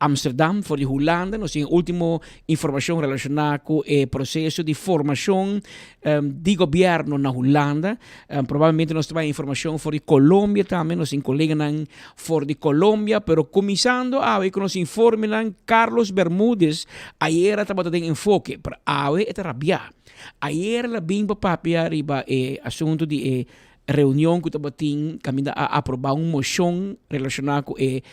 Amsterdam, for di Hulanda, nos tin e ultimo informashon relashoná ku e proseso di formashon di gobièrnu na Hulanda. Probablemente nos ta bai informashon for di Colombia tambe, nos tin koleganan For di Colombia, pero cuminsando awe cu nos informenan, Carlos Bermudez ayera tabata den enfoke, pero awe e ta rabia. Ayera el a bin pa papia riba e asunto di e reunion cu tabatin caminda a aproba un mocion relaciona cu e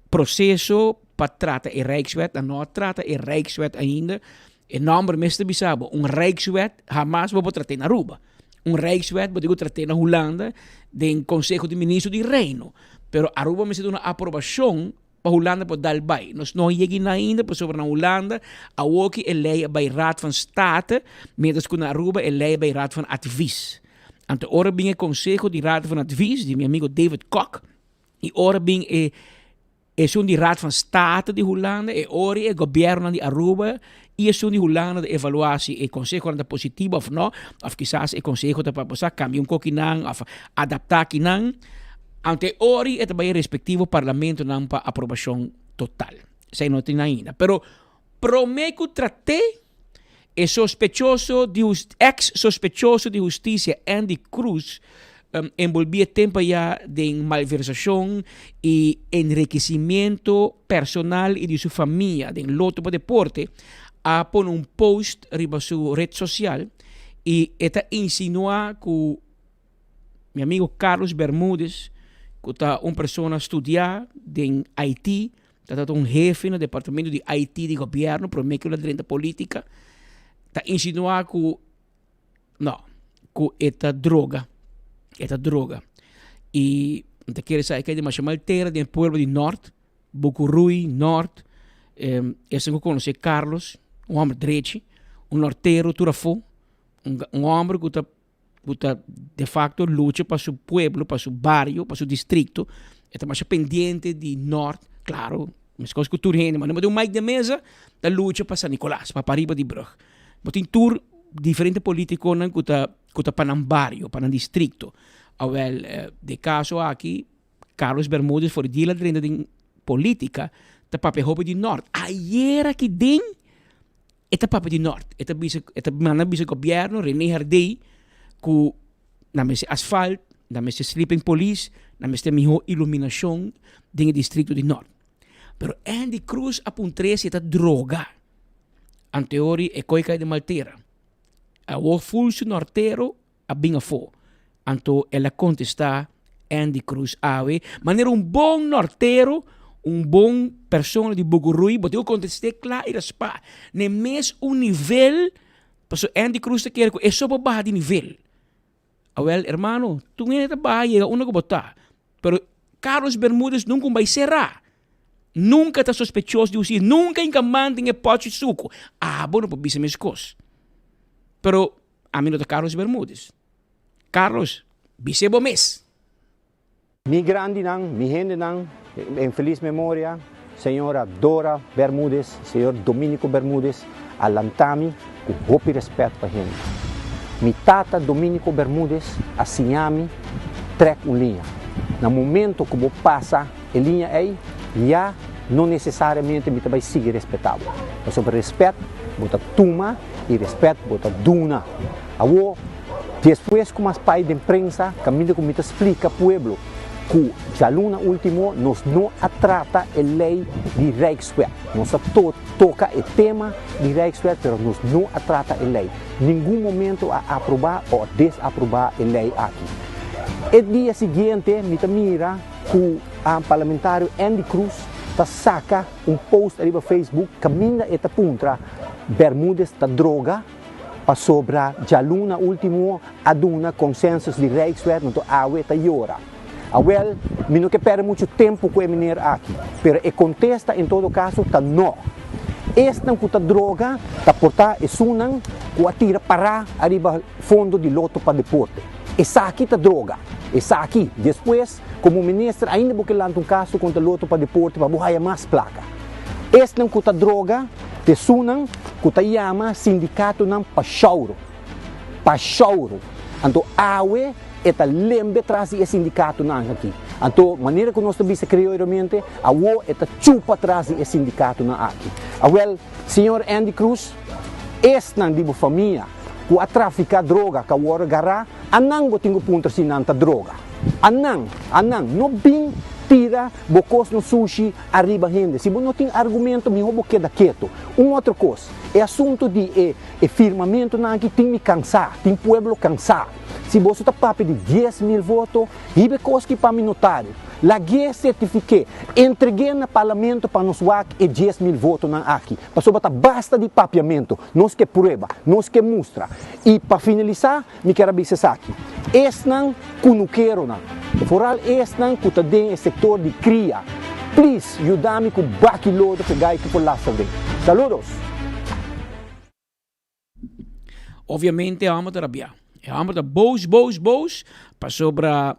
proceso pa trata e Rijkswet. Nan no a trata e Rijkswet ainda. E nomber mes ta bisa bo, un Rijkswet hamas bo por trate na Aruba. Un Rijkswet bo tin ku trate na Hulanda den Conseho di Ministro di Reino. Pero Aruba mester duna aprobacion pa Hulanda por dal bai. Nos no a yega na ainda pasobra na Hulanda awoki e ley a bai Raad van State, mientras ku na Aruba e ley a bai Raad van Advies. Anto ora bin e Conseho di Raad van Advies di mi amigo David Kok y ora bin e Esun di Raad van State di Hulanda, e ori e gobiernonan di Aruba y esun di Hulanda ta evalua si e consehonan ta positivo of no, of kisas e conseho ta pa bo sa cambia un kokinan of adapta kinan. Anto e ori e ta bay e respectivo parlamentonan pa aprobacion total. Esey no tin ainda. Pero prome cu trate E sospechoso di ex sospechoso di husticia Andy Cruz enbolbí e tempo aya den malversacion y enriquecimiento personal y di su famia den Lotto pa Deporte a pone un post riba su red social y e ta insinua cu Mi amigo Carlos Bermudez, ku ta un persona studiá den IT, ta tabata un hefe na departamento di IT di gobièrnu promé ku el a drenta polítika, ta insinuá ku no, ku e ta droga, e ta droga. I mi ta kere sa e kai demasiado mal tera den e pueblo di Nort, Bucurui, Nort, esnan ku konosé Carlos, un hòmber drechi, un nortero tur afó, un hòmber ku ta ku ta de facto lucha pa su pueblo, pa su bario, pa su districto, e ta masha pendiente di Noord, claro, meskos ku tur hende, ma no bo tin un Mike de Meza ta lucha pa San Nicolas, pa pariba di brug. Bo tin tur diferente politiconan ku ta ku ta pa nan bario, pa nan districto. Awel, de caso aki, Carlos Bermudez for di dia drenta den politica ta papia hopi di Noord. Ayer aki den E ta papia di Noord. E ta bisa, e ta manda bisa gobierno, Rene Herdé, ku nan mester asfalt, nan mester sleeping police, nan mester miho iluminacion den e distrito di Noord. Pero Andy Cruz a puntr'é si e ta droga. Anteori e koi kai den maltera. Awor ful su nortero a bin afó. Anto el a kontestá Andy Cruz awe, manera un bon nortero, un bon persona di Bugurui, bo tin ku kontest'é kla i raspá. N'e mes un nivel. Paso Andy Cruz ta kere ku e so por baha di nivel. Awel, hermano, tur hende ta baha yega unda ku bo ta. Pero Carlos Bermudez nunka un bai será. Nunka ta sospechoso di husticia. Nunka inka manda den e pochi suku. Abo no por bisa meskos. Pero ami no ta Carlos Bermudez. Carlos, bis'é bo mes. Mi grandinan, mi hendenan, en feliz memoria, señora Dora Bermudez, señor Dominico Bermudez, a lanta mi cu hopi respet pa hende. Mi tata Dominico Bermudez a siña mi trek un liña. Na momento cu bo pasa e liña ey, ya no necesariamente mi ta bay sigui respeta bo. Pasobra respet bo ta tuma y respet bo ta duna. Awor, despues ku mas pai den prensa kaminda ku mi ta splika pueblo ku djaluna ultimo nos no a trata e lei di Rijkswet. Nos a toka e tema di Rijkswet pero nos no a trata e lei. Ningun momento a aproba o desaproba e lei aki. E dia siguiente mi ta mira ku parlamentario Endy Croes ta saka un post ariba Facebook kaminda e ta puntra Bermudez ta droga? Pasobra djaluna ultimo a duna consensus di Rijkswet anto awe ta yora. Awel, mi no ke perde mucho tempo ku e meneer aki, pero e contesta en todo caso ta no. Esnan ku ta droga ta porta esunnan ku a tira para ariba fondo di Lotto pa Deporte. Esaki ta droga. Esaki. Despues, como minister ainda bo ke lanta un caso contra Lotto pa Deporte pa bo haya mas placa. Esnan ku ta droga t'esunnan ku ta yama sindikatonan pa shouro, pa shouro. Anto awe e ta lembe tras di e sindikatonan aki. Anto manera ku nos ta bisa krioyamente, awo e ta chupa tras di e sindikatonan aki. Awel, señor Endy Croes, esnan di bo famia ku a trafika droga ku a wòrdu gará, anan bo tin ku puntra si nan ta droga. Anan, anan, no bin tira bo kosnan sushi ariba hende. Si bo no tin argumento, miho bo keda keto. Un otro kos, e asunto di e e firmamentonan aki tin mi kansá, tin pueblo kansá. Si boso ta papia di 10,000 voto, hiba e kos ki pa mi notario. Lag'é sertifiké, entreg'é na parlamento pa nos wak e 10,000 votonan aki. Pasobra ta basta di papiamento, nos ke prueba, nos ke mustra. I pa finalisá, Mi kier a bisa esaki, esnan kunukeronan, foral esnan ku ta den e sektor di kria, please yuda mi ku baki lodo ku e gai ku por lastra den. Saludos! Obviamente e homber ta rabiá. E homber ta boos, boos, boos pasobra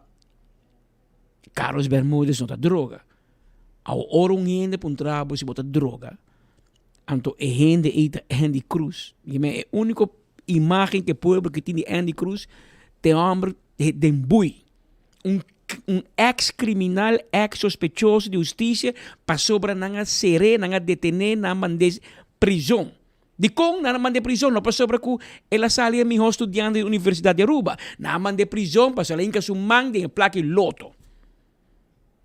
Carlos Bermudez no ta droga. Awo ora un hende puntra bo si bo ta droga, anto e hende ei ta Andy Cruz. E único imagen ku e pueblo ke tin di Andy Cruz ta e hòmber den bui. Un un ex kriminal, ex sospechoso di hustisia pasobra nan a ser'é, nan a detené, nan a mand'é prizon. Dikon nan a mand'é prizon? No pasobra ku el a sali e mihó studiante di Universidat di Aruba. Nan a mand'é prizon pasobra el a hinka su man den e plaka di loto.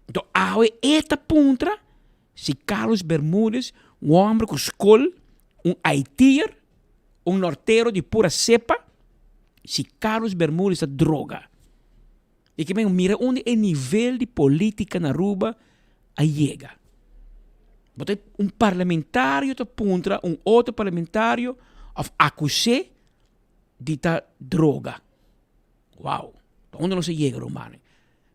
Enton awe e ta puntra si Carlos Bermudez, un homber cu scol, un IT'er, un nortero di pura cepa, si Carlos Bermudez ta droga. Y ke men mira unda e nivel di politica na Aruba a yega. Bo ta un parlamentario ta puntra un otro parlamentario of acuse di ta droga. Wow, ta unda nos a yega rumannan.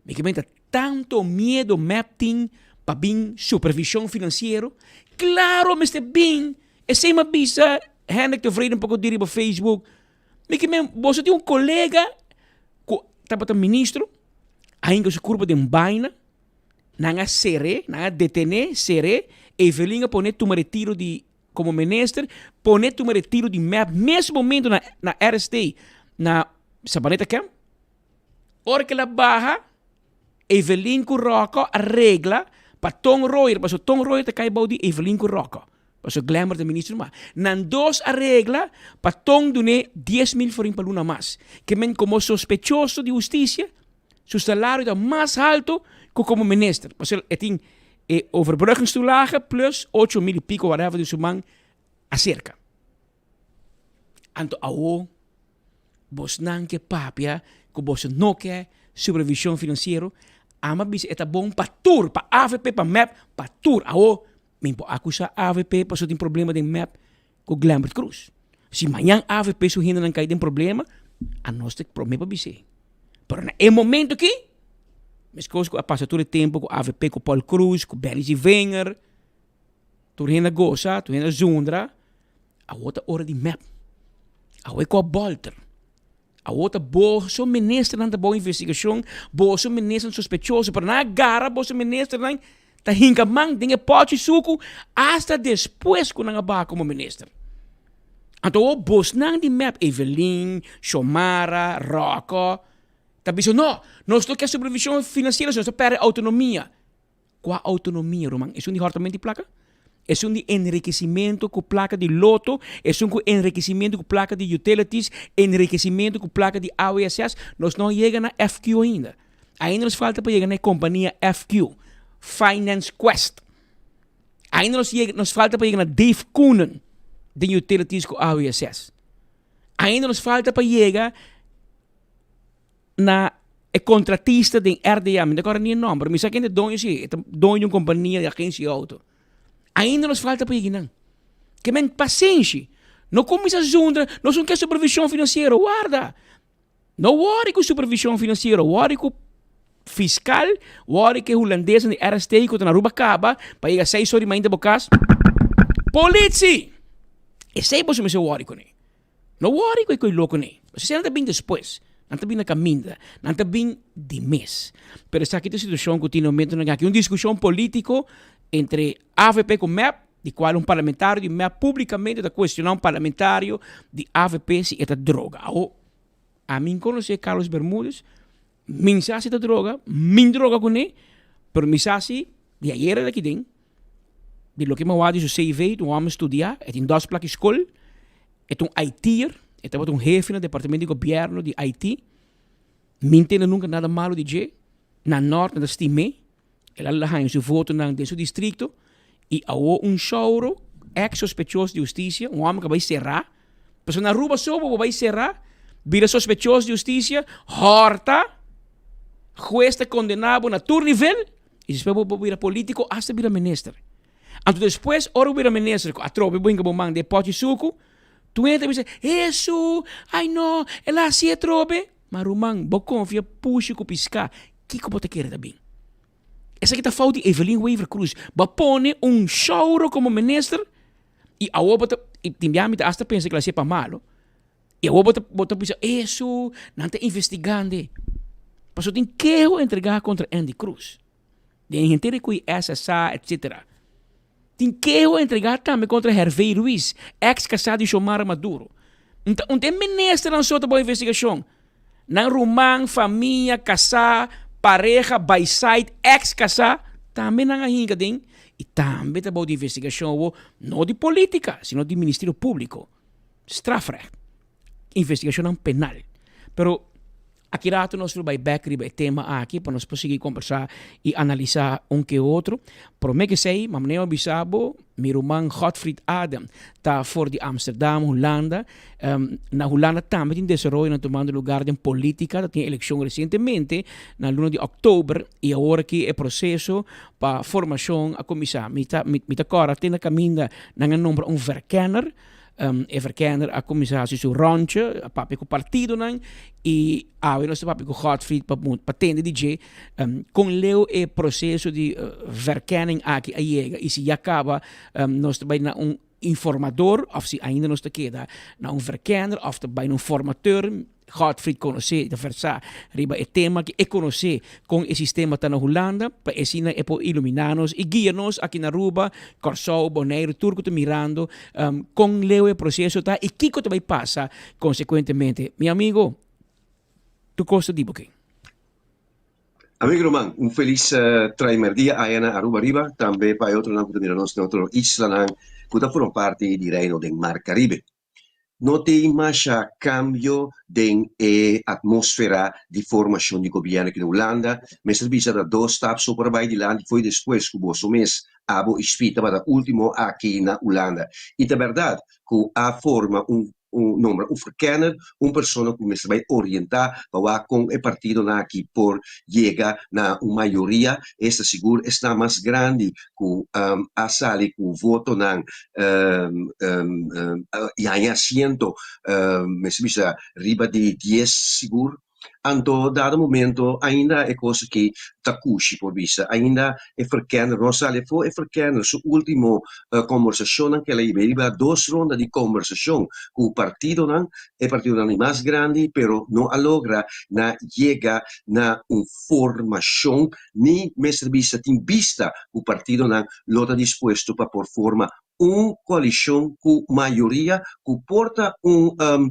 Mi ke menta tanto miedo mep tin pa bin supervision financiero? Claro mester bin! Esey mi a bisa Hendrik Tevreden poko dia riba Facebook. Mi ke men boso tin un colega cu tabata ministro, a hinca su curpa den baina, nan a cere, nan a detene, cere, Evelyn a pone tuma retiro di como minister, pone tuma retiro di mep mes momento na na RST na Sabaneta Camp. Ora ku el a baha, Evelyn ku Rocco a regla pa Ton Royer, pasobra Ton Royer ta kai bou di Evelyn ku Rocco, pasobra Glenbert ta minister mas. Nan dos a regla pa Ton dun'é 10,000 florin pa luna mas. Ke men komo sospechoso di hustisia, su salario ta mas haltu ku komo minister, pasobra e tin e overbruggingstoelage plus 8,000 i piko whatever di su man aserka. Anto awo bosnan ke papia ku boso no ke supervision finansiero, ama bisa e ta bon pa tur, pa avp, pa mep, pa tur. Awo mi por akusa avp pasobra tin problema den mep ku Glenbert Croes. Si mañan avp su hendenan kai den problema, anos ta prome pa bis'é. Pero na e momento aki, meskos ku a pasa tur e tempu ku avp ku Paul Croes, ku Benny Zievinger, tur hende a gosa, tur hende a zundra, awor ta ora di mep. Awor e ku a bolter. Awor ta boso ministernan ta bou investigashon, boso ministernan sospechoso, pero nan a gara boso ministernan ta hinka man den e pòchi suku asta despues ku nan a baha komo minister. Anto awor bosnan di mep, Evelyn, Xiomara, Rocco, ta bisa no, nos no ke supervishon finansiero, nos ta pèrdè outonomia. Kua outonomia, ruman? Esun di hòrtament di plaka? Esun di enrikesimentu ku plaka di loto? Esun ku enrikesimentu ku plaka di utilities? Enrikesimentu ku plaka di AWSS? Nos no a yega na FQ ainda. Ainda nos falta pa yega na e kompania FQ, Finance Quest. Ainda nos yega, nos falta pa yega na Dave Koenen den utilities ku AWSS. Ainda nos falta pa yega na e kontratista den RDA, mi no ta kòrda ni e nòmber, mi sa ken ta e doño si, e ta doño di un kompania di agensia di outo. Ainda nos falta pa yegi nan. Ke men pasenshi, no kuminsá zundra, nos no ke supervishon finansiero, warda! No wòri ku supervishon finansiero, wòri ku fiskal, wòri ku e hulandesnan di RST ku ta na Aruba kaba pa yega seis or di mainta bo kas. Politsi! Esei boso mester wòri kuné. No wòri ku e koi loko nei. Pasobra esei nan ta bin despues. Nan ta bin na kaminda. Nan ta bin di mes. Pero esaki ta e situashon ku tin na momentunan aki. Un diskushon polítiko entre avp ku mep, di kual un parlamentario di mep públikamente ta kuestioná un parlamentario di avp si e ta droga. Awo, ami n konosé Carlos Bermudez, mi n sa si e ta droga, mi n droga kuné, pero mi sa si di ayera el aki den, Di loke mi a wak di su CV, ta un hòmber studiá, e tin dos plak di skol, e ta un IT'er, e tabata un hefe na departamento di gobièrnu di IT. Mi no tende nunka nada malu di dje. Na nòrt nan ta stim'é. El a haña su votonan den su distrikto i awor un shouro, èks sospechoso di hustisia, un hòmber ku a bai será, pasobra na Aruba so bo bai será, bira sospechoso di hustisia, hòrta, hues ta kondená bo na tur nivel. I despues bo bo bira politico hasta bira minister. Anto despues ora bo bira minister cu atrobe bo hinca bo man den e pochi sucu, tur hende ta bisa, Hesu, ay no, el a haci atrobe. Ma ruman, bo confia pushi cu pisca, kico bo ta kere ta bin? Esaki ta fout di Evelyn Wever Croes. Bo a pone un shouro como minister y awor bo ta, y tin bia mi ta hasta pensa cu el a haci pa malo. I awor bo ta bo ta bisa, Esu, nan ta investigando. Pasobra tin keho entregá kontra Endy Croes. Den henter di kui SSA, etcetera. Tin keho entregá tambe kontra Hervé Ruiz, eks kasá di Xiomara Maduro. Nta un ta e ministernan so ta bo investigashon. Nan ruman, famia, kasá, pareha, baisait, eks kasá, tambe nan a hinka den i tambe ta bou di investigashon awor, no di politika, sino di Ministerio Públiko. Strafrecht, investigacionnan penal. Pero aki rato nos lo bai bek riba e tema aki pa nos por sigui combersa y analisa un ke otro. Prome ke esey, ma manera mi a bisa bo, mi ruman Godfried Adem ta for di Amsterdam, Hulanda. Na Hulanda tambe tin desaroyonan tumando lugar den politica. Ta tin eleccion recientemente na luna di october y awor aki e proceso pa formacion a cuminsa. Mi ta mi ta cora te na caminda nan a nombra un verkenner. E verkenner a kuminsá hasi su ròntje, a papia ku partidonan i awe nos ta papia ku Godfried pa pa tende di dje kon leu e proseso di verkenning aki a yega i si ya kaba nos ta bai na un informador òf si ainda nos ta keda na un verkenner òf ta bai na un formateur. Godfried konosé i ta versá riba e tema ki e konosé kon e sistema ta na Hulanda pa esina e por iluminá nos i guia nos aki na Aruba, Kòrsou, Boneiru, tur ku ta mirando kon leu e proseso ta i kiko ta bai pasa konsekuentemente. Mi amigo, tur kos ta di bo ke. Amigo ruman, un felis traimerdia aya na Aruba riba, tambe pa e otronan ku ta mira nos den otro islanan ku ta forma parti di Reino den Mar Caribe. No tin masha cambio den e atmosfera di formacion di gobierno aki na Hulanda. Mester bisa ta dos stap so por a bay dilanti fo'i despues cu boso mes, abo y Spi tabata ultimo aki na Hulanda. Y ta berdad cu a forma un. un nombra un verkenner, un persona ku mester bai orientá pa wak kon e partidonan aki por yega na un mayoria. Esta sigur esnan mas grandi ku a sali ku votonan i haña asiento mester bisa riba di dies sigur. Anto dado momento ainda e kos aki ta kushi por bisa, ainda e verkenner no a sali afó, e verkenner su ultimo kombersashonnan ku el a hiba riba dos ronda di kombersashon ku partidonan, e partidonan di mas grandi pero no a logra na yega na un formashon ni mester bisa tin bista ku partidonan lo ta dispuesto pa por forma un koalishon ku mayoria ku por ta un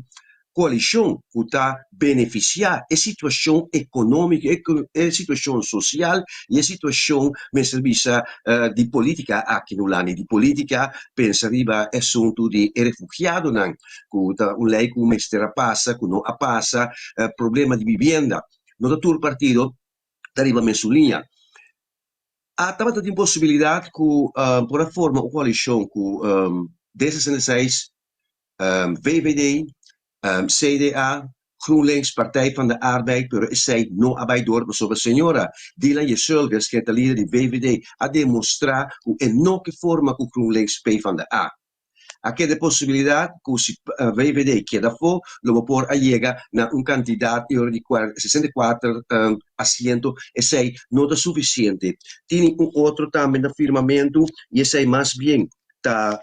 koalishon ku ta benefisiá e situashon ekonómiko, e situashon sosial i e situashon mester bisa di polítika aki na Hulanda. I di polítika pensa riba e asuntu di e refugiadonan ku ta un lei ku mester a pasa ku no a pasa, problema di bibienda. No ta tur partido ta riba mesun liña. A tabata tin posibilidat ku por a forma un koalishon ku D 66, VVD, CDA, GroenLinks, Partij van de Arbeid, pero esei no a bai dor pasobra señora Dilan Yeşilgöz, ken ta lider di VVD, a demostrá ku e no ke forma ku GroenLinks PvdA. A keda e posibilidat ku si VVD keda afó, lo bo por a yega na un kantidat di ora di 64 asiento. Esei no ta sufisiente. Tini un otro tambe na firmamentu i esei mas bien ta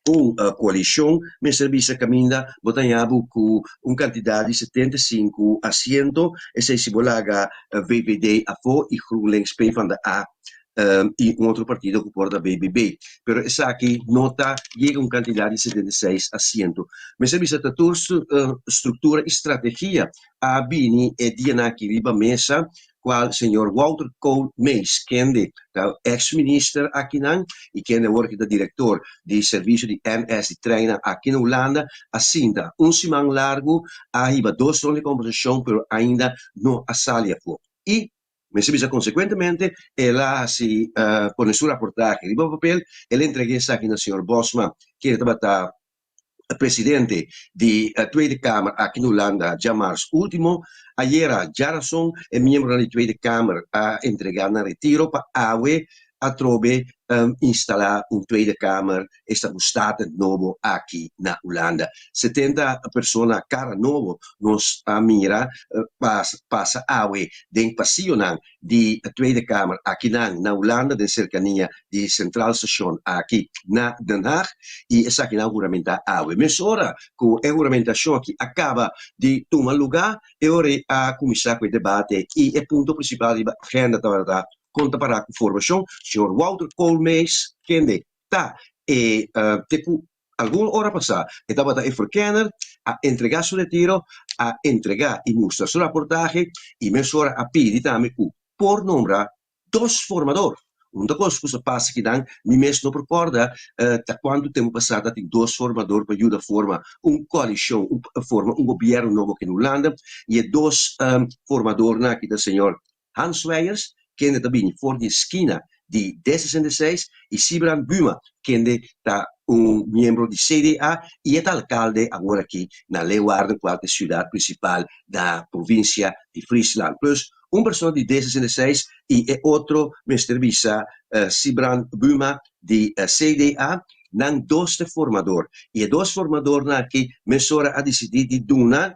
un koalishon mester bisa kaminda bo ta haña bo ku un kantidat di 75 asiento, esei si bo laga VVD afó i GroenLinks PvdA i un otro partido ku por ta BBB. Pero esaki no ta yega un kantidat di 76 asiento. Mester bisa ta tur struktura i strategia a bini e dianan aki riba mesa cual señor Wouter Koolmees, kende ta ex minister akinan y kende awor ki ta director di servicio di NS di treinnan aki na Hulanda, a sinta un siman largo, a hiba dos ronda di conversacion pero ainda no a sali afo. Y mester bisa consecuentemente el a haci pone su raportahe riba papel, el a entrega esaki na señor Bosma, kende tabata presidente di Tweede Kamer aki na Hulanda djamars ultimo. Ayera djarason e miembronan di Tweede Kamer a entrega nan retiro pa awe atrobe instala un Tweede Kamer, esta un Staten nobo aki na Hulanda. 70 persona cara nobo nos a mira pasa awe den pasionan di Tweede Kamer akinan na Hulanda den serkania di Centraal Station aki na Den Haag i esakinan huramentá awe. Mesora ku e huramentashon aki a kaba di tuma lugá e ora ei a kuminsá ku e debate i e punto prinsipal riba agenda tabata kon ta pará ku formashon. Señor Wouter Koolmees kende ta e te ku Algun ora pasá e tabata e verkenner, a entregá su retiro, a entregá i mustra su raportahe i mesora a pidi tambe ku por nombra dos formador. Un ta kos ku sa pasa kinan, mi mes no por kòrda ta kuantu tempu pasá ta tin dos formador pa yuda forma un koalishon, forma un gobièrnu nobo aki na Hulanda i e dos formadornan aki ta señor Hans Wijers, kende ta bini for di e skina di D 66, i Sybrand Buma, kende ta un miembro di CDA i e ta alkalde awor aki na Leeuwarden, kual ta e siudat prinsipal na provinsia di Friesland. Plus, un persona di D 66 i e otro mester bisa Sybrand Buma di CDA, nan dos ta e formador. I e dos formadornan aki mesora a disidí di duna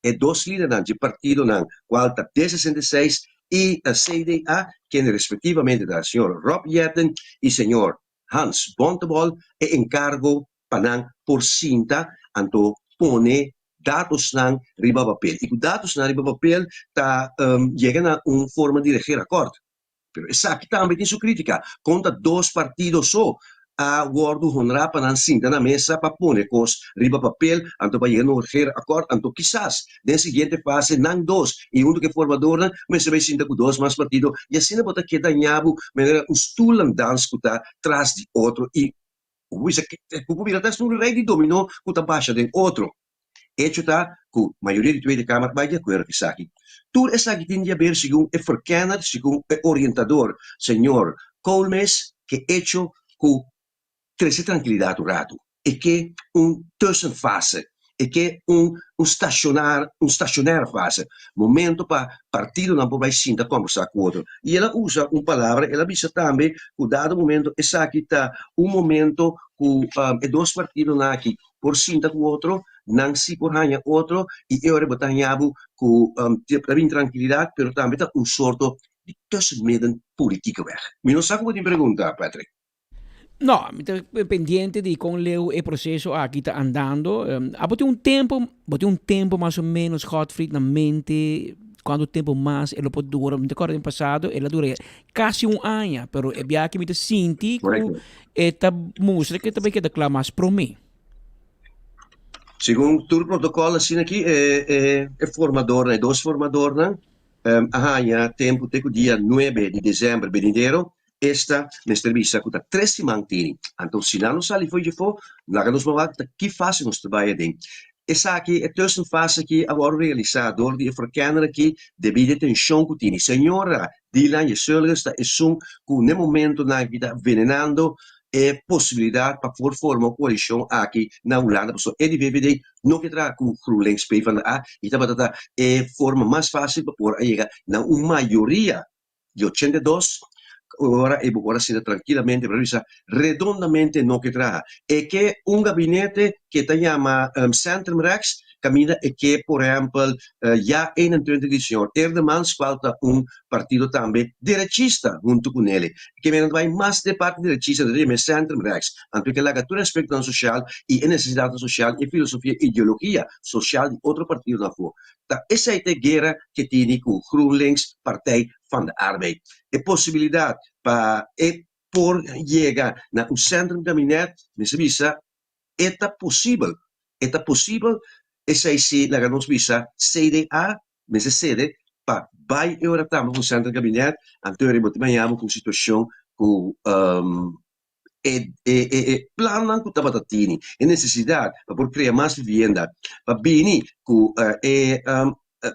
E dos lidernan dje partidonan cual ta D 66 y CDA, kende respectivamente ta señor Rob Jetten y señor Hans Bontebal, e encargo pa nan por sinta anto pone datosnan riba papel. Y cu datosnan riba papel ta yega na un forma di regeerakkoord. Pero esaki tambe tin su critica. Con ta dos partido so a wordo honra pa nan sinta na mesa pa pone cos riba papel, anto pa yega na un regeerakkoord, anto kisas den siguiente fase nan dos y hunto cu e formadornan mester bay sinta cu dos mas partido y asina bo ta keda ñabu manera un stoelendans cu ta tras di otro y cu por bira ta un rey di domino cu ta basha den otro. Hecho ta ku mayoria di Tweede Kamer bai di akuerdo ku esaki. Tur esaki tin di haber segun e verkenner, segun e orientador señor Koolmees, ke hecho ku trese trankilidat un ratu. E ke un tussenfase, e ke un un stacionar un stacionaire fase, momento pa partidonan por bai sinta combersa cu otro. Y el a usa un palabra, el a bisa tambe cu dado momento esaki ta un momento cu e dos partidonan aki por sinta cu otro, nan si por haña otro y e ora bo ta haña bo cu ta bin trankilidad pero tambe ta un sorto di tussenmidden politieke weg. Mi no sa cu bo tin pregunta, Patrick. No, mi ta pendiente di con leu e proceso aki ta andando. Abo tin un tempo, bo tin un tempo mas o menos, Godfried, na mente cuanto tempo mas e lo por dura? Mi ta acorda den pasado el a dura casi un aña, pero e biaha aki mi ta sinti cu e ta mustra cu e ta bay keda cla mas prome. Segun tur protocol asina aki e e formadornan, e dos formadornan a haña tempu te ku dia nuebe di desèmber benidero, esta mester bisa ku ta tres siman tini. Anto si nan no sali fo'i djefó, laga nos ban wak ta ki fase nos ta bai aden. Esaki, e tussenfase aki a wòrdu realisá dor di e verkenner aki debí di e tenshon ku tini. Señora Dylan Yesulges ta esun ku n'e momentonan aki ta venenando e posibilidat pa por forma un koalishon aki na Hulanda pasobra e di VVD no ke traha ku GroenLinks PvdA i tabata ta e forma mas fásil pa por a yega na un mayoria di 82 ora e bo por a sinta trankilamente pa bisa redondamente no ke traha. E ke un gabinete ke ta yama Centrum Rechts kaminda e ke por ehèmpel ya 21 di señor Eerdmans kual ta un partido tambe derechista huntu ku nele. Ke menen ta bai mas den parti derechista ta yama e centrum rechts. Anto e ke laga tur aspektonan sosial i e nesesidatnan sosial i e filosofia i ideologia sosial di otro partidonan afó. Ta esei ta e guera ke tini ku GroenLinks, Partij van de Arbeid. E posibilidat pa e por yega na un centrum kabinet mester bisa E ta posibel, e ta posibel, esei si laga nos bisa CDA mester sede pa bai e ora tambe ku un centro gabinet, anto ora bo ta baña bo ku un situacion ku e e e plannan ku tabata tini, e necesidad pa por crea mas vivienda, pa bini ku e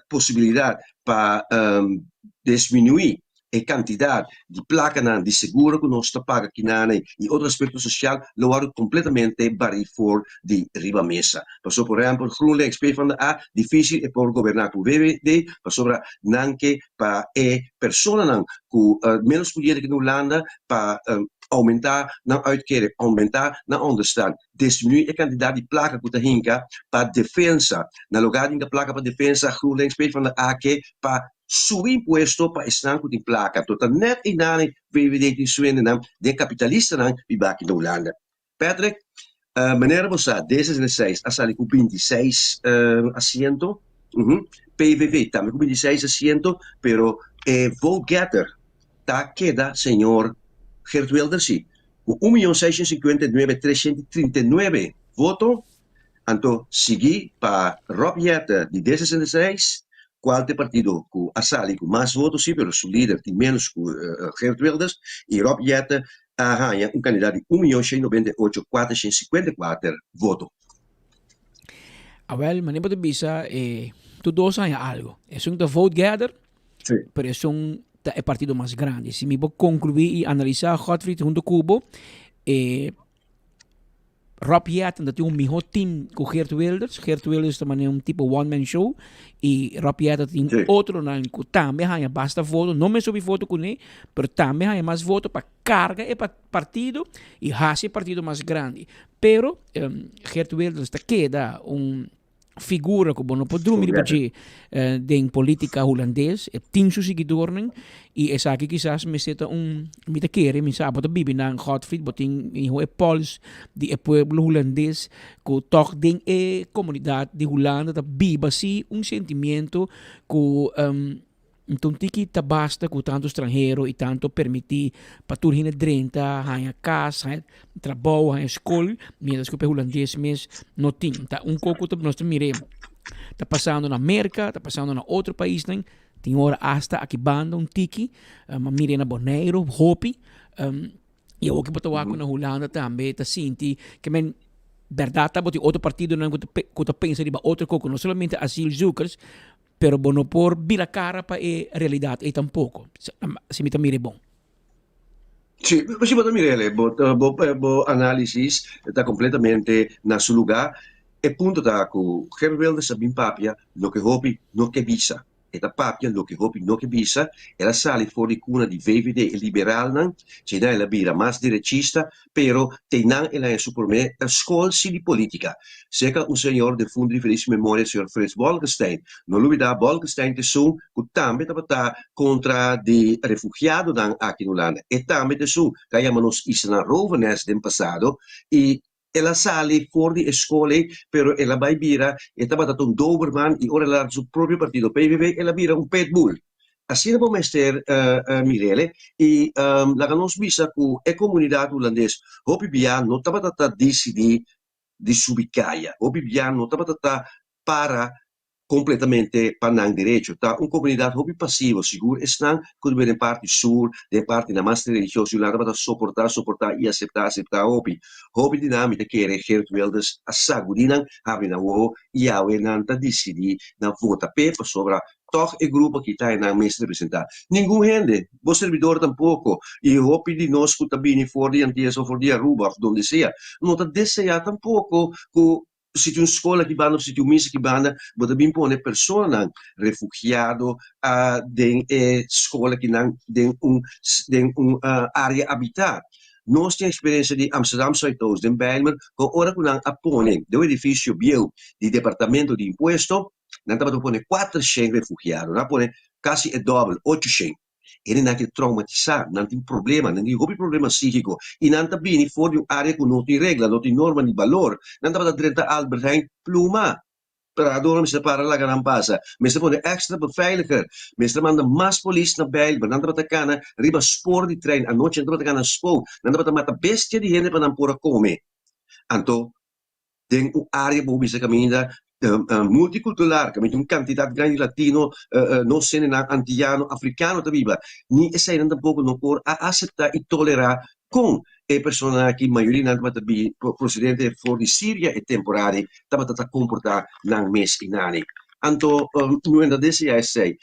posibilidad pa disminui e cantidad di placanan di seguro cu nos ta paga kinana y otro aspecto social lo wordo completamente bari for di riba mesa. Pasobra por ehempel GroenLinks, PvdA dificil e por goberna cu VVD pasobra nan ke pa e personanan cu menos pudiente ki na Hulanda pa aumenta nan uitkering, aumenta nan onderstand. Disminuí e kantidat di plaka ku ta hinka pa defensa. Na lugá di hinka plaka pa defensa, GroenLinks PvdA ke pa subi impuesto pa esnan ku tin plaka. Anto ta nèt einan e VVD tin suendenan den kapitalistanan biba aki na Hulanda. Patrick, manera bo sa, D66 a sali ku 26 asiento, PVV tambe ku 26 asiento, pero e vote getter ta keda señor Geert Wilders si. Ku un miyon seishent sinkuenta i nuebe treshent i trinta i nuebe voto, anto sigui pa Rob Jetten di D 66, kual ta e partido ku a sali ku mas voto si, pero su lider tin ménos ku Geert Wilders, i Rob Jetten a haña un kandidat di un miyon shent noventa i ocho kuatershent sinkuenta i kuater voto. Awel, manera bo ta bisa, e tur dos a haña algu. Esun ta vote gather, Pero esun ta e partido mas grandi. Si mi por conclui y analisa Godfried hunto cu bo, e Rob Jetten ta tin un miho team cu Geert Wilders. Geert Wilders ta manera un tipo one man show y Rob Jetten tin sí. otronan cu tambe haña basta voto, no mes hopi voto cu ne, pero tambe haña mas voto pa carga e partido y haci e partido mas grandi. Pero um, Geert Wilders ta keda un figura ku bo no por drumi riba dje den politica hulandes, e tin su siguidornan y esaki kisas mester ta un, mi ta kere, mi sa bo ta bibi na Godfried, bo tin miho e pols di e pueblo hulandes ku tog den e komunidat di Hulanda ta biba si un sentimiento ku Nton tiki ta basta ku tantu stranhero i tantu permití pa tur hende drenta, haña kas, haña trabou, haña skol, mientras ku pa e hulandes mes no tin. Ta un koko ku nos ta mir'é ta pasando na Merka, ta pasando na otro paisnan, tin ora asta aki banda un tiki, a mir'é na Boneiru hopi, i awor ku bo ta wak ku na Hulanda tambe ta sinti ke men bèrdat ta bo tin otro partidonan ku ta pensa riba otro koko, no solamente asielzoekers, Pero bo no por bira cara pa e realidad ei tampoco, si mi ta mira e bon. Sí, si bo ta mir'el, bo bo bo análisis ta kompletamente na su lugá. E punto ta ku Geert Wilders a bin papia loke hopi no ke bisa. E ta papia loke hopi no ke bisa. El a sali for di kuna di VVD, e liberalnan, djeinan el a bira mas derechista, pero teinan el a haña su promé skol si di polítika. Serka un señor defuntu di felis memoria, señor Frits Bolkestein. No lubidá, Bolkestein ta esun ku tambe tabata kontra di refugiadonan aki na Hulanda. E tambe ta esun ku a yama nos islanan rovernest den pasado i el a sali for di e skol ei, pero el a bai bira, e tabata ta un doberman i ora el a lanta su propio partido PVV el a bira un pitbull. Asina bo mester mir'el i laga nos bisa ku e komunidat hulandes hopi bia no tabata ta disidí di subi kaya, hopi bia no tabata ta para kompletamente pa nan derecho. Ta un komunidat hopi pasivo, sigur esnan ku ta biba den parti sur, den partinan mas religioso di Hulanda tabata soportá, soportá i aseptá, aseptá hopi. Hopi di nan mi ta kere Geert Wilders a sagudí nan, habri nan wowo i awe nan ta disidí na vota p'e pasobra tòg e grupo aki ta e nan mes representá. Ningun hende, bo servidor tampoko, i hopi di nos ku ta bini for di Antillas òf for di Aruba òf donde sea, no ta deseá tampoko ku si tin un skol aki banda òf si tin un misa aki banda, bo ta bin pone personanan refugiado den e skol akinan den un den un área abitá. Nos tin eksperensia di Amsterdam Zuidoost den Bijlmer ku ora ku nan a pone den un edifisio bieu di departamento di impuesto, Nan tabata pone kuatershen refugiado, nan a pone kasi e dòbel, ochoshen. Hendenan aki ta traumatisá, nan tin problema, nan tin hopi problema síkiko i nan ta bini for di un área ku no tin regla, no tin norma ni balor. Nan tabata drenta Albert Heijn pluma. Trahadornan mester para laga nan pasa. Mester pone èkstra beveiliger. Mester manda mas polis na Bijlmer. Nan tabata kana riba spor di trein anochi, nan tabata kana spook. Nan tabata mata bestia di hende pa nan por a kome. Anto den un área bo bisa kaminda multikultural, kaminda tin un kantidat grandi di latino, nos hendenan antiyano, afrikano ta biba. Ni eseinan tampoko no por a aseptá i tolerá kon e personanan aki, mayoria nan tabata bin prosedente for di Siria e temporada ei, tabata ta komportá nan mes i nani. Anto no ta deseá esei.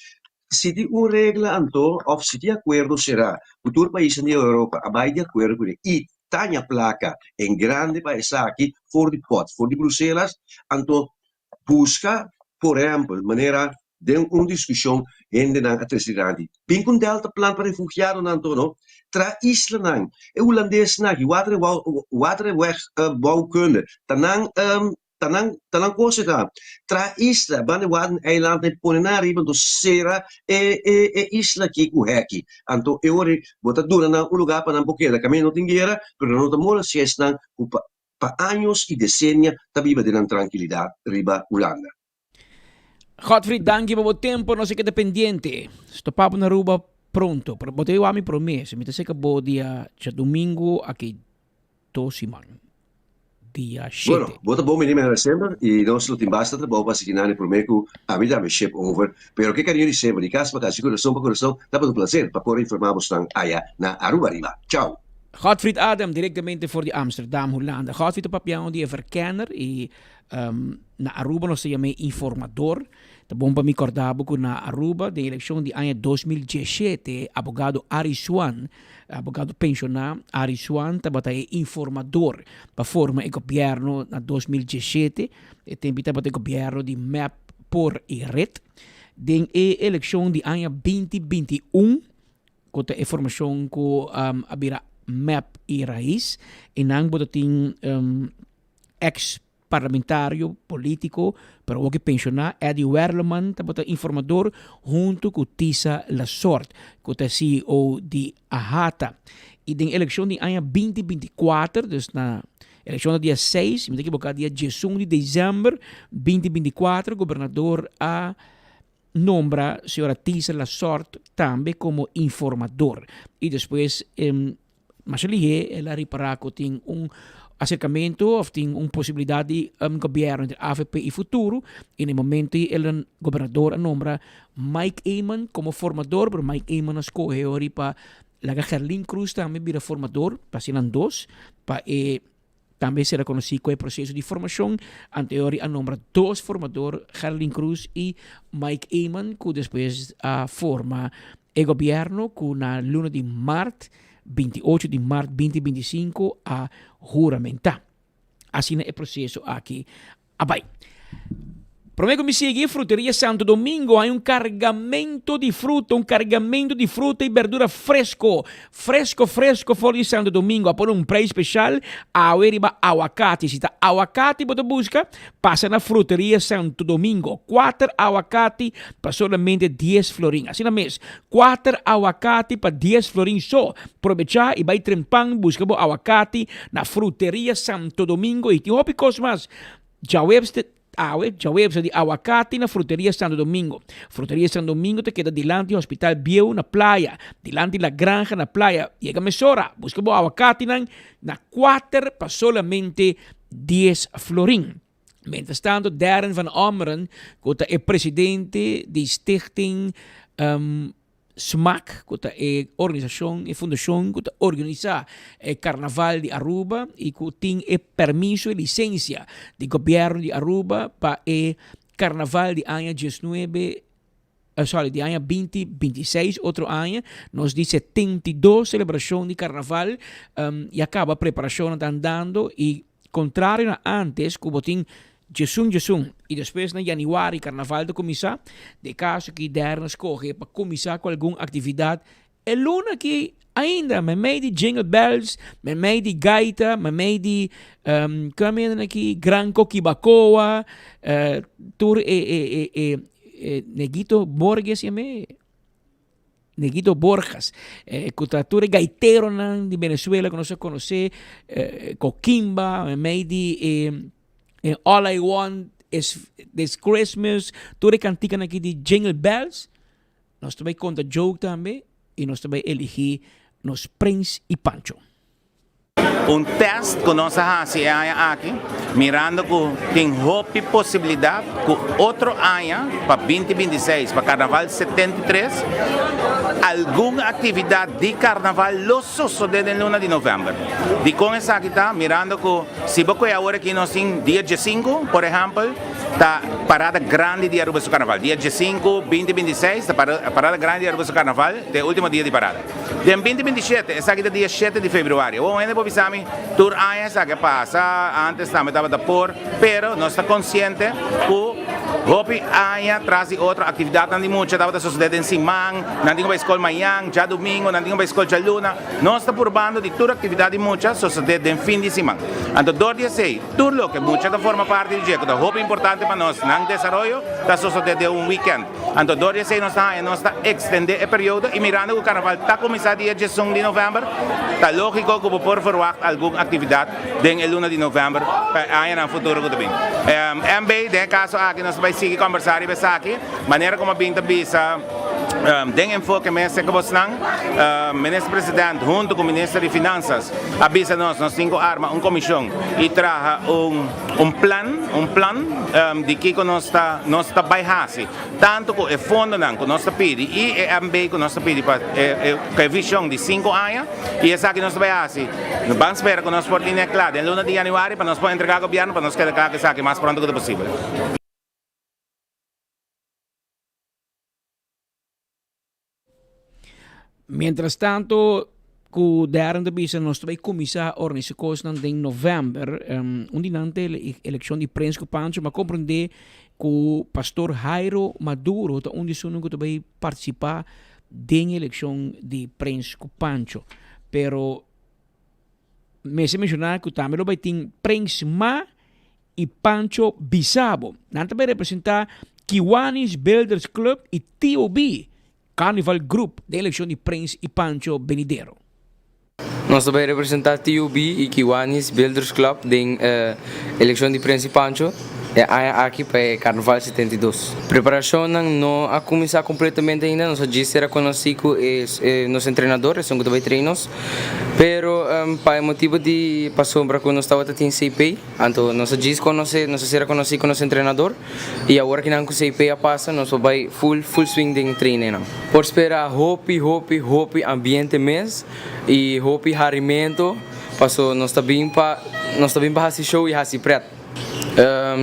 Si tin un regla anto òf si tin akuerdo será ku tur paisnan di Europa a bai di akuerdo kuné i taña plaka en grande pa esaki for di pot, for di Bruselas, anto buska por ehempel manera den un diskushon hendenan a trese dilanti, bin ku un delta plan pa refugiadonan anto no, tra islanan, e hulandesnan aki, water waterweg bouwkunde, ta nan Ta nan ta nan kos e ta. Traha isla banda e Wadden eiland ei pone nan ariba anto sera e e e isla aki ku heki. Anto e ora ei bo ta duna nan un lugar pa nan por keda. Kaminda no tin guera pero nan no ta mora si esnan ku pa pa años i desenia ta biba den nan trankilidat riba Hulanda. Godfried danki pa bo tempo nos a keda pendiente. Stopa bo na Aruba pronto pero bo ta yuda mi prome si mi ta seka bo dia djadumingu aki dos siman dia shete. Bueno, bo ta bon bini mera semper y nos lo tin basta trabou pa haci kinan e prome cu ami tambe ship over. Pero ke cariño di semper, di cas pa cas, di curason pa curason, tabata un placer pa por informa bosnan aya na Aruba riba. Chao! Godfried Adam directamente for di Amsterdam, Hulanda. Godfried ta papiando di e verkenner y Na Aruba nos ta yam'é informador. Ta bon pa mi kòrda bo ku na Aruba den elekshon di aña 2017 abogado Arie Swan, abogado penshoná Arie Swan tabata e informador pa forma e gobièrnu na 2017. E tempu tabata e gobièrnu di mep, por i red. Den e elekshon di aña 2021 ku ta e formashon ku a bira mep i rais i nan bo ta tin Ex parlamentario, politico, pero awor ki pensioná, Eddie Werleman tabata informador hunto cu Tisa Lasort, cu ta CEO di AHATA. Y den eleccion di aña 2024, dus na eleccion ta dia 6, si mi ta equivoca dia 11 di december 2024, gobernador a nombra señora Tisa Lasort tambe como informador. Y despues Masha lihé el a ripará ku tin un aserkamentu òf tin un posibilidat di gobièrnu entre avp i Futuro i na e momento ei el gobernador a nombra Mike Eman komo formador pero Mike Eman a skohe ori pa laga Gerlin Cruz tambe bira formador pa asina nan dos pa e tambe sera konosí ku e proseso di formashon anteori a nombra dos formador Gerlin Cruz i Mike Eman ku despues a forma e gobièrnu ku na luna di mart. 28 di mart 2025 a huramentá. Asina e proseso aki a bai. Prome ku mi sigui, Fruteria Santo Domingo hay un kargamento di fruta, un kargamento di fruta i berdura fresko, fresko fresko for di Santo Domingo. A pone un preis speshal awe riba awakati. Si ta awakati bo ta buska, pasa na Fruteria Santo Domingo. Kuater awakati pa solamente dies florin. Asina mes, kuater awakati pa dies florin so. Probechá i bai trempan buska bo awakati na Fruteria Santo Domingo i tin hopi kos mas. Djaweps te awe, djaweps di awakati na Fruteria Santo Domingo. Fruteria Santo Domingo ta keda dilanti Hospital Bieu na Playa, dilanti La Granja na Playa. Yega mesora, buska bo awakatinan na kuater pa solamente dies florin. Mientras tanto, Darren van Ommeren, ku ta e presidente di Stichting Smaak, ku ta e organisashon, e fundashon ku ta organisá e Karnaval di Aruba i ku tin e permiso, e lisensia di gobièrnu di Aruba pa e Karnaval di aña diesnuebe, sorry, di aña binti bintiseis, otro aña. Nos di 72 selebrashon di Karnaval ya kaba preparashonnan ta andando i Kontrario na ántes ku bo tin djesun djesun i despues na yanüari karnaval ta kuminsá, den kaso ki Darren a skohe pa kuminsá ku algun aktividat e luna aki ainda meimei di jingle bells, meimei di gaita, meimei di kua menen aki Gran Coquibacoa, tur e e e e Neguito Borges yam'é. Neguito Borjas, ku ta tur e gaiteronan di Venezuela ku nos a konosé, Coquimba, meimei di e All I Want is this Christmas, tur e kantikanan aki di Jingle Bells, nos ta bai konta joke tambe i nos ta bai eligí nos Prins i Pancho. Un test ku nos a hasi e aña aki, mirando ku tin hopi posibilidat ku otro aña pa 2026, pa Karnaval 73, algun aktividat di Karnaval lo sosodé den luna di novèmber. Dikon esaki ta? Mirando ku si bo koe awor aki nos tin dia diesinku, por ehèmpel, ta parada grandi di Aruba su Karnaval. Dia diesinku, binti bintiseis ta parada grandi di Aruba su Karnaval, ta e último dia di parada. Den binti binti shete, esaki ta dia shete di februari. Awor un hende por bisa mi, tur aña esaki a pasa, antes tambe tabata por, pero nos ta konsiente ku hopi aña tras di otro aktividatnan di mucha tabata sosodé den siman, nan tin ku bai skol mañan, djadumingu, nan tin ku bai skol djaluna. Nos ta purbando di tur aktividat di mucha sosodé den fin di siman. Anto dor di esei, tur loke mucha ta forma parti di dje ku ta hopi importante pa nos, nan desaroyo, ta sosodé den un wikènt. Anto dor di esei nos ta haña nos ta ekstendé e periodo i mirando ku karnaval ta kuminsá dia diesun di novèmber, ta lógiko ku bo por ferwagt algun aktividat den e luna di novèmber pa e añanan futuro ku ta bin. MB, Den e kaso aki nos ta bai sigui kòmbersá riba esaki, manera komo a bin ta bisa den enfoke mes serka bosnan, Minister President huntu ku Minister di Finansas a bisa nos nos tin ku arma un komishon i traha un Un plan, un plan di kiko nos ta nos ta bai hasi, tantu ku e fondonan ku nos ta pidi i e MB ku nos ta pidi pa e ku e vishon di sinku aña, i esaki nos ta bai hasi. Ban spera ku nos por tine kla den luna di yanüari pa nos por entregá gobièrnu pa nos keda kla ku esaki mas pronto ku ta posibel. Mientras tanto ku Darren ta bisa nos ta bai kuminsá organisá kosnan den novèmber. Un di nan ta e elekshon di Prens ku Pancho. Mi a komprendé ku pastor Jairo Maduro ta un di esunnan ku ta bai partisipá den e elekshon di Prens ku Pancho. Pero mester menshoná ku tambe lo bai tin Prens Ma i Pancho Bisabo. Nan ta bai representá Kiwanis Builders Club i TOB Carnival Group den elekshon di Prins i Pancho benidero. Nos ta bai representá TOB i Kiwanis Builders Club den elekshon di Prins i Pancho e aña aki pa e Carnaval 72. Preparashonnan no a kuminsá kompletamente ainda, nos a djis sera konosí ku e nos entrenador, esun ku ta bai train nos, pero pa e motibu di pasobra ku nos tabata tin CP, Anto nos a djis konosé, nos a sera konosí ku nos entrenador i awor kinan ku CP a pasa nos por bai full full swing den trainingnan. Por spera hopi hopi hopi ambiente mes i hopi harimento paso nos ta bin pa nos ta bin pa hasi show i hasi pret.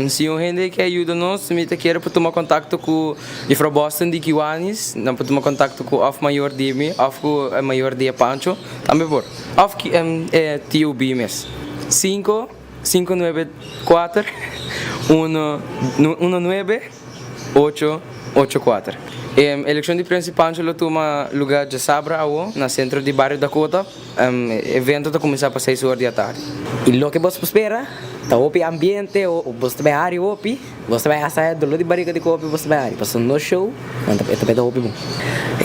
Si un hende ke yuda nos, mi ta kere por tuma kontakto ku Juffrouw Boston di Kiwanis, nan por tuma kontakto ku òf mayor di mi òf ku e mayor di e Pancho, tambe por. Òf e TOB mes. Sinku, sinku nuebe kuater, uno, uno nuebe, ocho, ocho kuater. E elekshon di Prens di Pancho lo tuma lugá djasabra awo na sentro di bario Dakota. E evento ta kuminsá pa seis or di atardi. I loke bos por spera ta hopi ambiente, bos ta bai hari hopi, bos ta bai hasta haya dolor di bariga di ku hopi bos ta bai hari, pasobra nos show nan ta e ta bai ta hopi bon.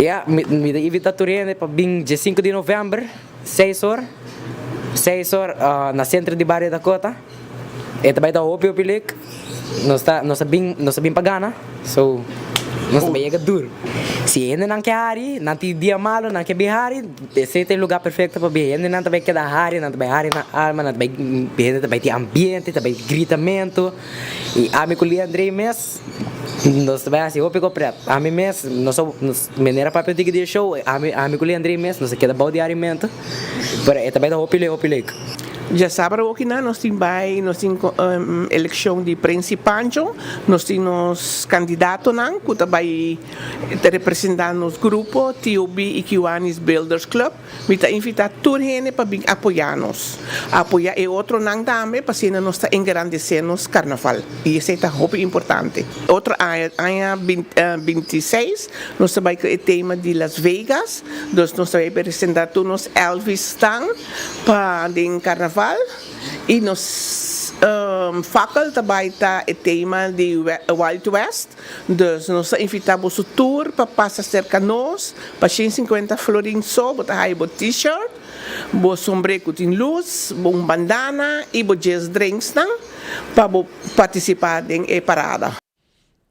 Ya, mi mi ta invita tur hende pa bin dje sinku di novèmber, seis or, seis or na sentro di bario Dakota, e ta bai ta hopi hopi lek, nos ta nos ta bin nos ta bin pa gana, so nos ta bai yega duru. Si hendenan ke hari, nan tin dia malo, nan ke bin hari, Esei ta e lugá perfekto pa bin. Hendenan ta bai keda hari, nan ta bai hari nan alma, nan ta bai, hende ta bai tin ambiente, ta bai gritamentu. I ami ku Leandrey mes, nos ta bai hasi hopi kopret. Ami mes, nos a, nos manera papia tiki di e show, ami, ami ku Leandrey mes, nos a keda bou di harimentu, pero e ta bai ta hopi leuk, hopi leuk. Djasabra okinan nos tin bai, nos tin elekshon di Prens i Pancho, nos tin nos kandidatonan ku ta bai ta representa nos grupo TOB i Kiwanis Builders Club. Mi ta invita tur hende pa bin apoya nos, apoya e otronan tambe pa asina nos ta engrandece nos carnaval y esey ta hopi importante. Otro aña, aña 26, nos ta bay cu e tema di Las Vegas, dus nos ta bay presenta tur nos Elvis stan pa den carnaval y nos fakkel ta bay ta e tema di Wild West. Dus nos ta invita boso tur pa pasa serka nos pa 150 florin so bo ta haya bo t-shirt, bo sombre ku tin lus, bo un bandana i bo djes drinksnan pa bo partisipa den e parada.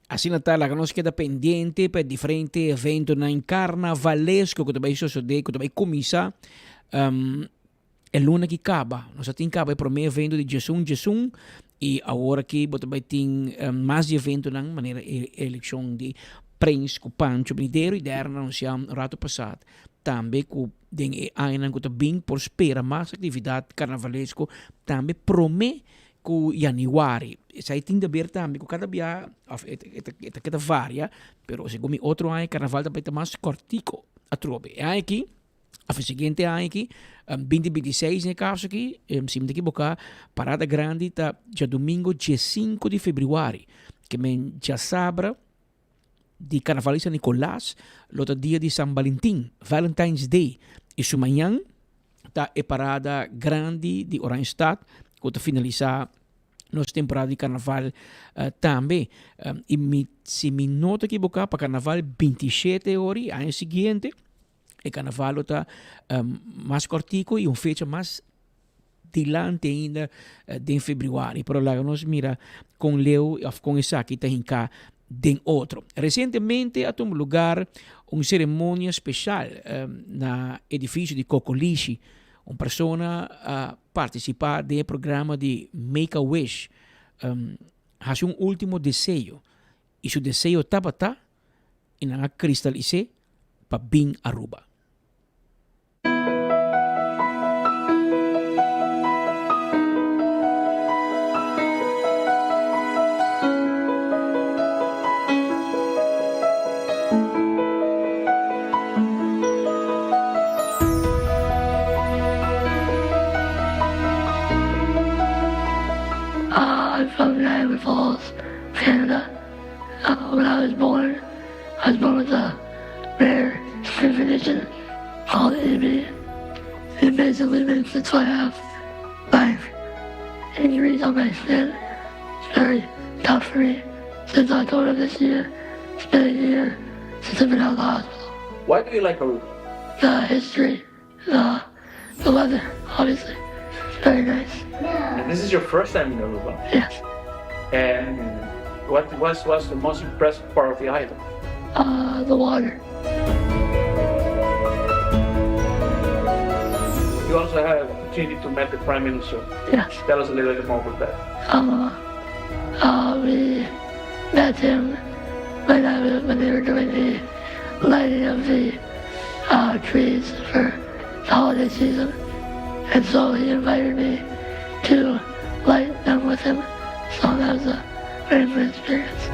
Asina ta laga nos keda pendiente pa e diferente eventonan karnavalesko ku ta bai sosode, ku ta bai kuminsá E luna ki kaba, nos a tin kaba e prome evento di djesun djesun i awor aki bo ta bai tin mas di eventonan manera e elekshon di Prins ku Pancho Benidero i Darren a anunsiá un rato pasá tambe ku den e añanan ku ta bin por spera mas aktividat karnavalesko tambe prome ku yanüari. Esei tin di aber tambe ku kada bia òf e ta keda varia pero segun mi otro aña karnaval ta bai ta mas kòrtiko atrobe. E aña aki. Of e siguiente aña aki, binti binti seis den e kaso aki, si mi ta ekiboká, parada grandi ta djadumingo diesinku di febrüari, ke men djasabra di Karnaval di San Nikolas lo ta dia di San Balentin, Valentine's Day, i su mañan ta e parada grandi di Oranjestad ku ta finalisá nos temporada di Karnaval tambe. I mi si mi no ta ekiboká pa Karnaval 27 ori aña siguiente, E carnaval lo ta mas cortico y un fecha mas dilante ainda den februari. Pero laga nos mira con leu of con esaki ta hinca den otro. Recientemente a tuma lugar un ceremonia special na edificio di Cocolishi. Un persona a participa den e programa di Make a Wish, haci un ultimo deseo y su deseo tabata y nan a kristalis'é pa bin Aruba. I'm from Niagara Falls, Canada. When I was born, I was born with a rare skin condition called AB. It basically means that I have like injuries on my skin. It's very tough for me. Since October of this year, it's been a year since I've been out of the hospital. Why do you like Aruba? The history, the, the weather, obviously. It's very nice. And this is your first time in Aruba? Yes. And what was, was the most impressive part of the island? Uh, the water. You also had an opportunity to meet the Prime Minister. Yes. Tell us a little bit more about that. Uh, uh, we met him when, I was, when they were doing the lighting of the uh, trees for the holiday season. And so he invited me to light them with him. So that was a very good experience.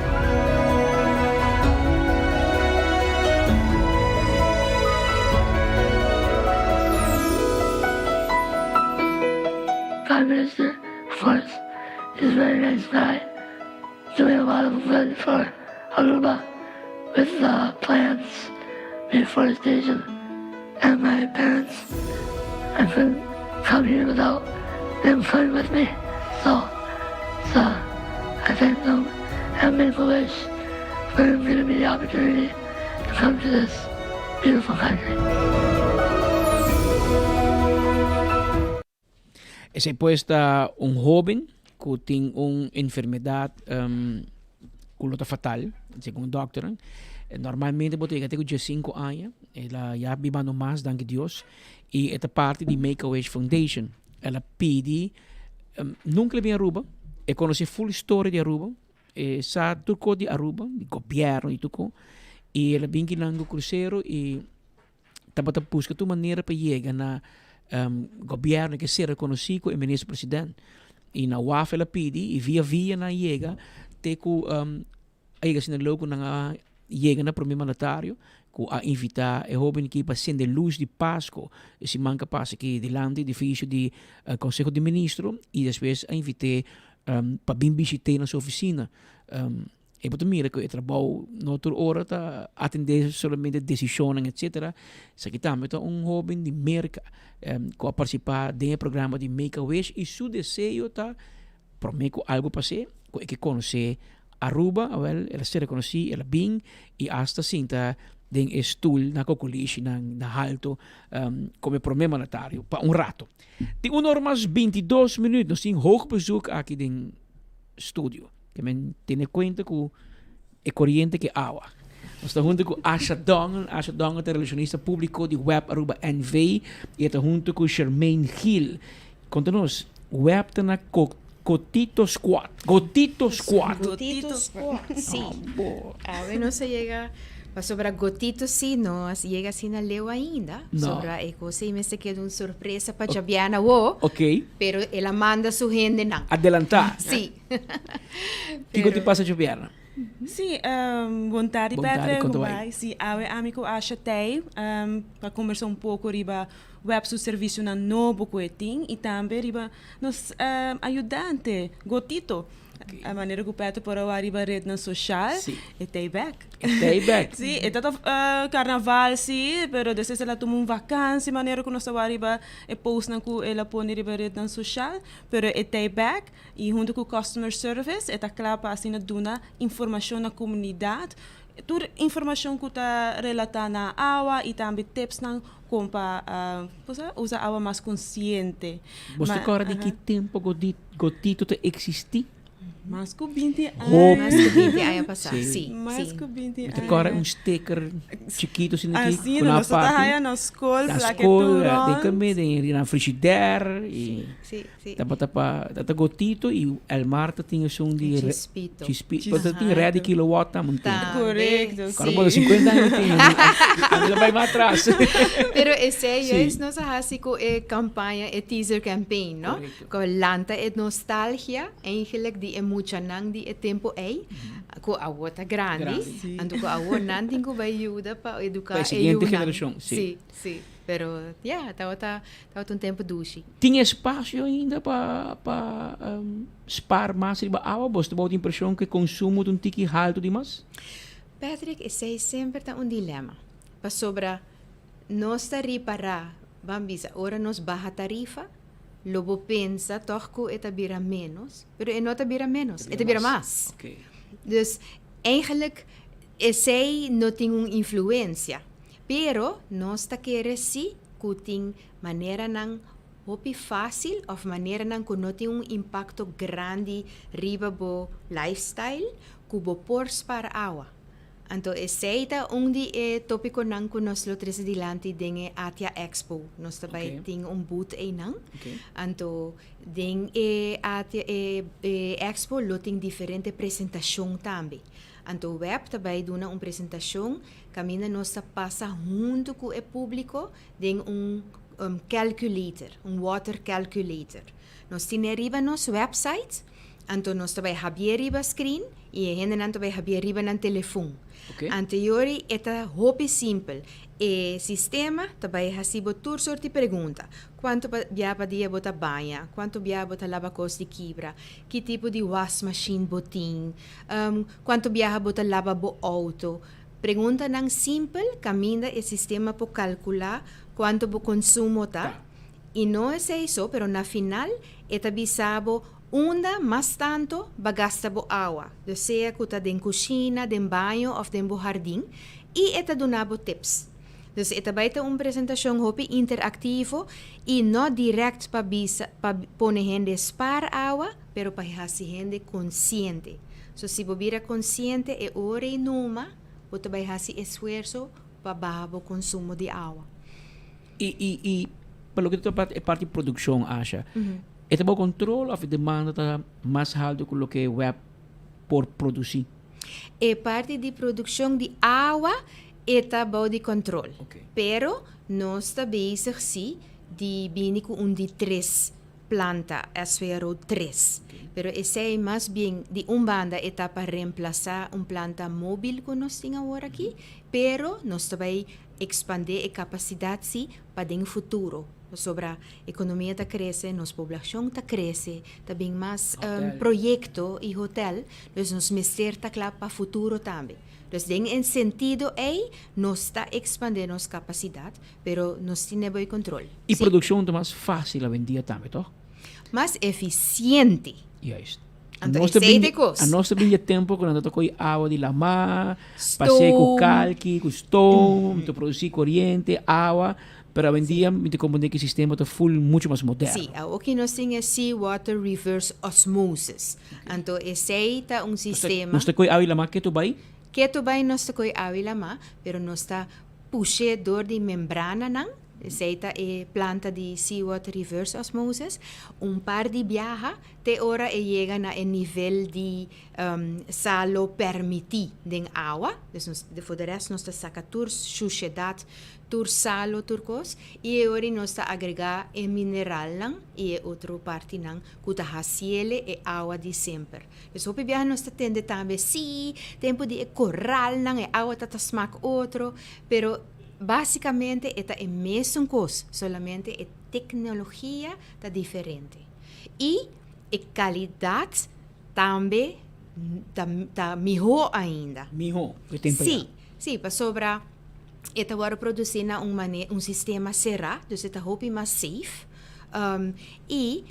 Prime Minister, of course, is a very nice guy, doing a lot of good for Aruba with the plants, reforestation, and my parents. I couldn't come here without them coming with me. So, so I thank them and make a wish for giving me the opportunity to come to this beautiful country. Esei pues ta un hoben ku tin un enfermedad ku lo ta fatal, segun dokternan. Normalmente bo ta yega te ku diesinku aña, el a ya bibando mas, danki Dios, i e ta parti di Make a Wish Foundation. El a pidi, nunka el a bin Aruba, e konosé ful historia di Aruba, e sa tur kos di Aruba, di gobièrnu i tur kos, i el a bin kinan ku krusero i tabata buska tur manera pa yega na gobierno ke ser rekonosí ku e minister president i na waf el a pidi i via via nan a yega te ku a yega asina lou ku nan a yega na prome mandatario ku a invitá e hoben aki pa sende lus di Pasko e siman ku a pasa aki dilanti edifisio di konseho di ministro i despues a invit'é pa bin bishit'é na su ofisina. E bo ta mira ku e trabou no tur ora ta atendé solamente desishonnan etcetera. Esaki tambe ta un hóben di Merka ku a partisipá den e programa di Make a Wish i su deseo ta promé ku algu pas'é ku e ke konosé Aruba. Awèl el a ser rekonosí, el a bin i asta sinta den e stul na Kokolishi nan na halto komo e promé mandatario pa un rato. Tin un or mas bintidos minüt nos tin hoog bezoek aki den studio. Ke men tene kuenta ku e koriente ke awa. Nos ta huntu ku Asha Dongen. Asha Dongen ta relashonista públiko di Web Aruba NV. I e ta huntu ku Shermaine Gil. Konta nos, Web ta na Kotito Squad. Gotito Squad. Gotito Squad, sí. Awe nos a yega, pasobra Gotito sí no a yega asina leu ainda. No. Sobra e kos ei mester keda un sorpresa pa djabièrnè awo. Ok. Pero el a manda su hendenan. Adelantá. Sí. Kiko ti pasa djobièrnè? Sí, bon tardi Bon tardi, Patrick, kon ta bon bai? bai. Sí, awe ami ku Asha tei pa kombersá un poko riba web su servisionan nobo ku e tin i tambe riba nos ayudante Gotito. A manera ku Patrick por a wak riba rednan soshal, e tei bèk. E tei bèk. Sí, e ta ta karnaval sí, pero despues el a tuma un vakansi manera ku nos ta wak riba e postnan ku el a pone riba rednan soshal, pero e tei bèk. I huntu ku Customer Service e ta kla pa asina duna informashon na komunidat, tur informashon ku ta relatá na awa i tambe tipsnan kon pa usa awa mas konsiente. Bo ta kòrda di ki tempu Gotito ta eksistí? Mas ku binti aña. Mas ku binti aña pasá, sí. Mas ku binti aña. Mi ta kòrda un sticker chikitu asina aki ku nan a parti. Asina, nos ta haya na skol, Na plaka e skol, tur rònt. den kende, den frishider i. Sí. Sí. Tabata pa tata Gotito y Elmar ta tin esun di Chispito. Chispito. Pero ta tin red di kilowatt ta mun tin. Correcto, sí. Cuando bo 50 aña tin. Ami ta bai mas atras. Pero esey juist nos a haci cu e campaña, e teaser campaign, no? Cu lanta e nostalgia eigenlijk di e muchanan di e tempo ey, cu awor ta grandi, anto cu awor nan tin cu bai yuda pa educa Pa e e siguiente yunan. generacion, sí. Sí, sí. Pero ya, tabata tabata un tempo dushi. Tin espacio ainda pa pa spaar mas riba awa? Bo ta bou di impresion cu e consumo ta un tiki halto di mas? Patrick, esey semper ta un dilema. Pasobra nos ta ripara, ban bisa, ora nos baha tarifa, lo bo pensa toch cu e ta bira menos, pero e no ta bira menos, e ta bira mas. Dus eigenlijk esey no tin un influencia. Pero nos ta kere sí ku tin maneranan hopi fásil òf maneranan ku no tin un impakto grandi riba bo lifestyle ku bo por spar awa. Anto esei ta un di e tópikonan ku nos lo trese dilanti den e ATIA Expo. Nos ta bai tin un booth einan. Anto den e ATIA e Expo lo tin diferente presentashon tambe. Anto web ta bai duna un presentashon Kaminda nos ta pasa huntu ku e públiko den un calculator, un water calculator. Nos tine riba nos website. Anto nos ta bai habié riba screen y e hendenan ta bai habié riba nan telefon. Anto yori e ta hopi simpel. E sistema ta bai haci bo tur soort di pregunta. Cuanto bia pa dia bo ta baña? Cuanto bia bo ta laba cos di kibra? Ki tipo di wasmachine bo tin? Cuanto biaha bo ta laba bo auto? Preguntanan simpel caminda e sistema por calcula cuanto bo consumo ta. Y no esey so, pero na final e ta bisa bo Unda mas tanto ba gasta bo awa, dus sea ku ta den kushina, den baño òf den bo hardin, i e ta duna bo tips. Dus e ta bai ta un presentashon hopi interaktivo i no dirèkt pa bisa pa pone hende spar awa, pero pa hasi hende konsiente. So si bo bira konsiente e ora ei numa bo ta bai hasi esfuerso pa baha bo konsumo di awa. I i i pa loke ta e parti produkshon Asha, e ta bo kontrol òf e demanda ta mas haltu ku loke web por produsí? E parti di produkshon di awa e ta bou di kontrol. Pero nos ta bezig si di bini ku un di tres planta SVRO tres. Pero esei mas bien di un banda e ta pa remplasá un planta mobil ku nos tin awor aki, pero nos ta bai Expandé e capacidad si pa den futuro, pasobra economia ta crece, nos poblacion ta crece, ta bin mas proyecto y hotel, dus nos mester ta cla pa futuro tambe. Dus den e sentido ey nos ta expandé nos capacidad, pero nos tin e control. Y produccion ta mas facil awendia tambe, toch? Mas eficiente. Juist. Anto esei ta e kos. Anos ta bin di e tempo ku nan ta koi awa di lamá, pas'é ku kalki, ku stoom, ta produsí koriente, awa, pero awendia mi ta komprendé ku e sistema ta ful muchu mas moderno. Sí, awoki nos tin e sea water reverse osmosis. Anto esei ta un sistema. Nos ta koi awa di lamá ketu bai? Ketu bai nos ta koi awa di lamá, pero nos ta push'é dor di membrananan. Esei ta e planta di sea water reverse osmosis. Un par di biaha te ora e yega na e nivel di salo permití den awa. Dus nos, for de rest nos ta saka tur shushedat, tur salo, tur kos. I e ora nos ta agregá e mineralnan i e otro partinan ku ta hasiele e awa di semper. Dus hopi biaha nos ta tende tambe, sí, tempu di e koralnan e awa ta ta smak otro, pero básikamente e ta e mesun kos, solamente e teknologia ta diferente. I e kalidat tambe ta ta mihó ainda. Mihó ku e tempu ayá. Sí, sí, pasobra e ta wòrdu produsí na un mane un sistema será, dus e ta hopi mas safe. I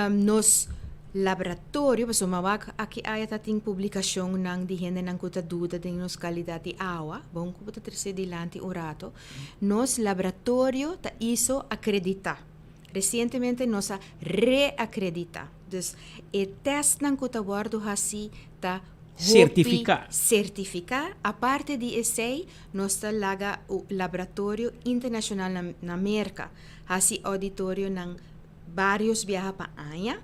nos laboratorio, pasobra wak aki aya ta tin publikashonnan di hendenan ku ta duda den nos kalidat di awa, bon ku bo ta trese dilanti un rato, nos laboratorio ta iso akreditá. Resientemente nos a reakreditá. Dus e tèstnan ku ta wòrdu hasí ta hopi Sertifiká. sertifiká. Aparte di esei nos ta laga u laboratorio internashonal na na Merka hasi ouditorionan vários biaha pa aña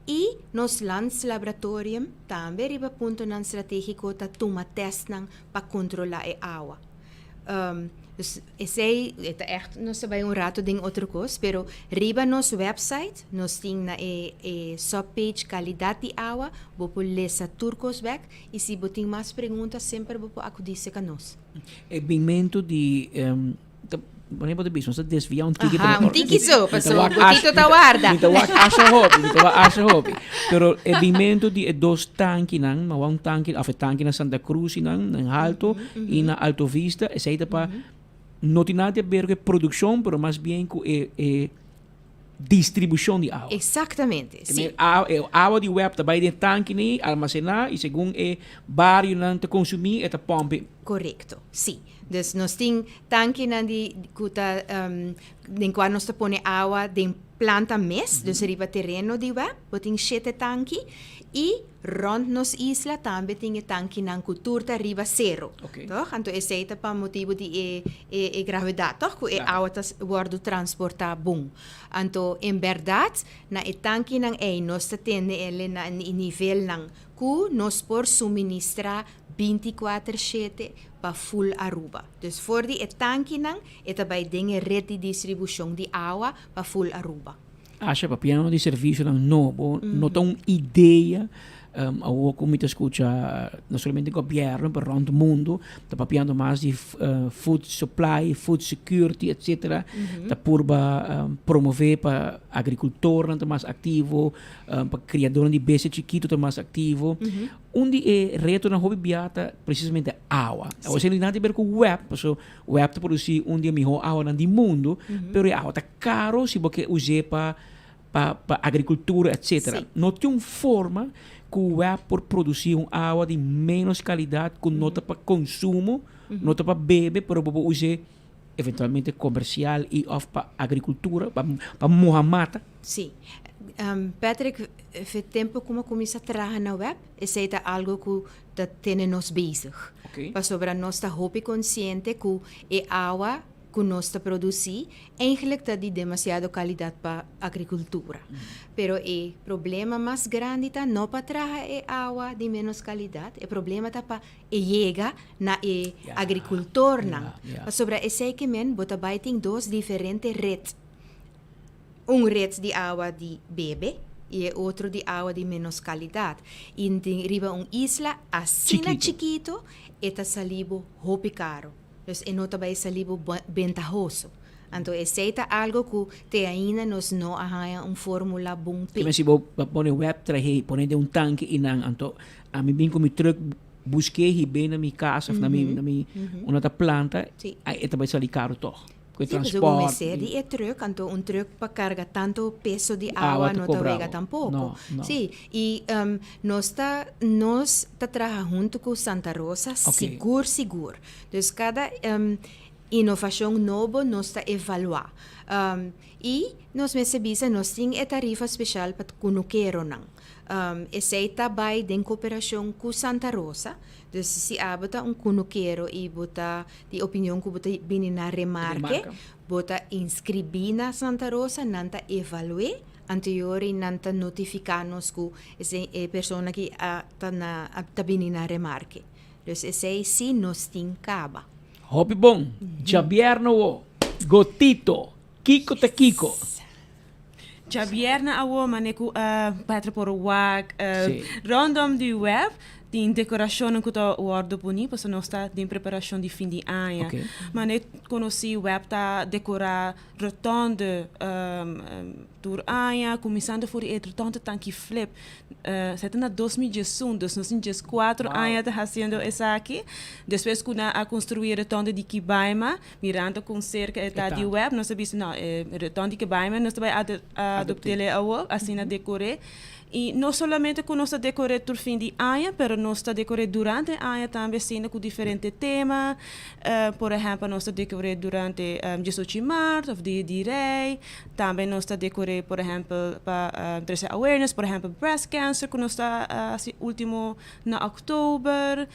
i nos landslaboratorium tambe riba puntonan stratégiko ta tuma tèstnan pa kontrolá e awa. Dus esei e ta ègt nos ta bai un rato den otro kos, pero riba nos wèpsait nos tin na e e subpage kalidat di awa, bo por lesa tur kos bèk i si bo tin mas pregunta semper bo por akudí serka nos. E binmentu di ta wanneer bo ta bisa nos ta desviá un tiki Aha, un tiki so, pasobra Botito ta warda. Mi ta wak asha hopi, mi ta wak asha hopi. Pero e binmentu di e dos tankinan, ma un tanki of e tanki na Santa Cruz i nan, nan halto, i na Alto Vista, esei ta pa no tin nada di haber ku e produkshon, pero mas bien ku e e distribushon di awa. Exactamente, si. E awa di web ta bai den e tanki ni, almasená, i segun e barionan ta konsumí, e ta pòmp. Korekto, si. Dus nos tin tankinan di ku ta den kua nos ta pone awa den planta mes, dus riba tereno di web, bo tin shete tanki i rònt nos isla tambe tin e tankinan ku tur ta riba sero, tòg? Anto esei ta pa motibu di e e gravedat, tòg? Ku e awa ta wòrdu transportá bon. Anto en bèrdat na e tankinan ei nos ta tene el na e nivelnan ku nos por suministrá bintikuater shete pa ful Aruba. Dus for di e tankinan e ta bai den e ret di distribushon di awa pa ful Aruba. Asha, papiando di servicionan nobo, no ta un idea, awor cu mi ta scucha no solamente gobierno pero rond mundo ta papiando mas di food supply, food security etcetera, ta purba promove pa agricultornan ta mas activo, pa criadornan di bestia chikito ta mas activo. Un di e retonan hopi bia ta precisamente awa. Awa esei no tin nada di ber cu web, pasobra web ta produci un di e miho awanan di mundo, pero e awa ta caro si bo ke us'é pa pa pa agricultura etcetera. No tin un forma cu web por produci un awa di menos calidad cu no ta pa consumo, no ta pa bebe, pero bo por us'é eventualmente comercial y of pa agricultura, pa pa moha mata. Sí. Patrick, fe tempo cu mi a cuminsa traha na web, esey ta algo cu ta tene nos bezig. Pasobra nos ta hopi consciente cu e awa cu nos ta produci eigenlijk ta di demasiado calidad pa agricultura. Pero e problema mas grandi ta no pa traha e awa di menos calidad, e problema ta pa e yega na e agricultornan. Pasobra esey ke men bo ta bay tin dos diferente red. Un red di awa di bebe y e otro di awa di menos calidad. Y riba un isla asina chikito e ta sali bo hopi caro. Dus e no ta bai sali bo bentahoso. Anto esei ta algo ku te ainda nos no a haña un formula bon p'e. Kimen si bo pone web trahe, pone den un tanki i nan, anto ami bin ku mi truck busk'é hib'é na mi kas of na mi na mi unda ta planta, e ta bai sali karu tòg. Ku e Sí, pasobra bo transport mester i. di e truck, anto un truck pa karga tanto peso di Awa awa ta no ta kobra wega bo. tampoko. No, no. Sí, i nos ta nos ta traha huntu ku Santa Rosa sigur sigur. Dus kada inovashon nobo nos ta evaluá. I nos mester bisa nos tin e tarifa speshal pa kunukeronan. Esei ta bai den koperashon ku Santa Rosa. Dus si abo ta un kunukero i bo ta di opinion ku bo ta bini na remarke, bo ta inskribí na Santa Rosa, nan ta evalu'é, anterior nan ta notifiká nos ku esei e persona ki a ta na ta bini na remarke. Dus esei si nos tin kaba. Hopi bon. Djabièrnè wo. Gotito. Kiko ta kiko? Djabièrnè awo mane ku Petra por wak rondom di web tin dekorashonnan ku ta wòrdu poni pasobra nos ta den preparashon di fin di aña. Mane konosí web ta dekorá rotonde Tur aña, kuminsando for di e rotonde Tanki Flip, esei ta na 2011, dus nos tin dieskuater aña ta hasiendo esaki. Despues ku nan a konstruí e rotonde di Kibaima, mirando kon serka e ta di web, nos a bisa no, e rotonde di Kibaima nos ta bai adopt'é awor, asina dekor'é. I no solamente ku nos ta dekor'é tur fin di aña, pero nos ta dekor'é durante e aña tambe asina ku diferente tema. Por ehèmpel, nos ta dekor'é durante diesocho di mart òf Dia di Rei. Tambe nos ta dekor'é por ehèmpel pa trese awareness, por ehèmpel breast cancer ku nos ta hasi último na òktober.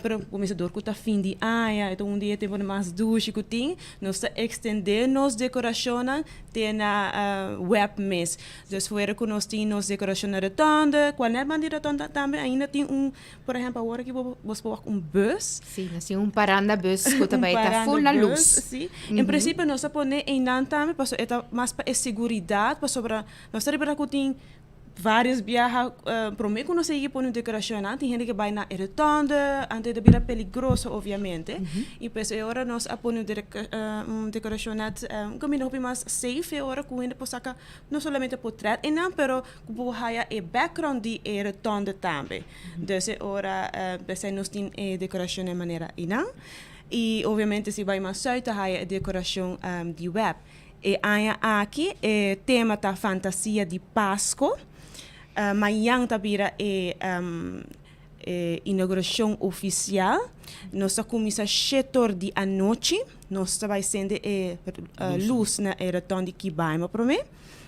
Pero kuminsá dor ku ta fin di aña, e ta un di e temponan mas dushi ku tin. Nos ta ekstendé nos dekorashonnan te na wèp mes. Dus fuera ku nos tin nos dekorashon na rotonde, kual nèt banda di rotonde tambe ainda tin un, por ehèmpel awor aki bo bo por wak un bus. Sí, nos tin un paranda bus ku ta bai ta ful na lus. Sí, en prinsipio nos a pone einan tambe pasobra e ta mas pa e seguridat pasobra nos ta ripará ku tin Varios biaha prome ku nos a yega pone un dekorashonnan tin hende ke bai na e rotonde, anto e ta bira peligroso obviamente i pues e ora nos a pone un dekorashon net un kaminda hopi mas safe e ora ku hende por saka no solamente potret einan pero ku bo por haya e background di e rotonde tambe. Dus e ora p'esei nos tin e dekorashon den manera einan i obviamente si bai mas sùit ta haya e dekorashon di web. E aña aki e tema ta Fantasia di Pasco. Mañan ta bira e inauguracion oficial. Nos ta cuminsa shetor di anochi. Nos ta bay sende e luz na e rotonde di Kibaima prome.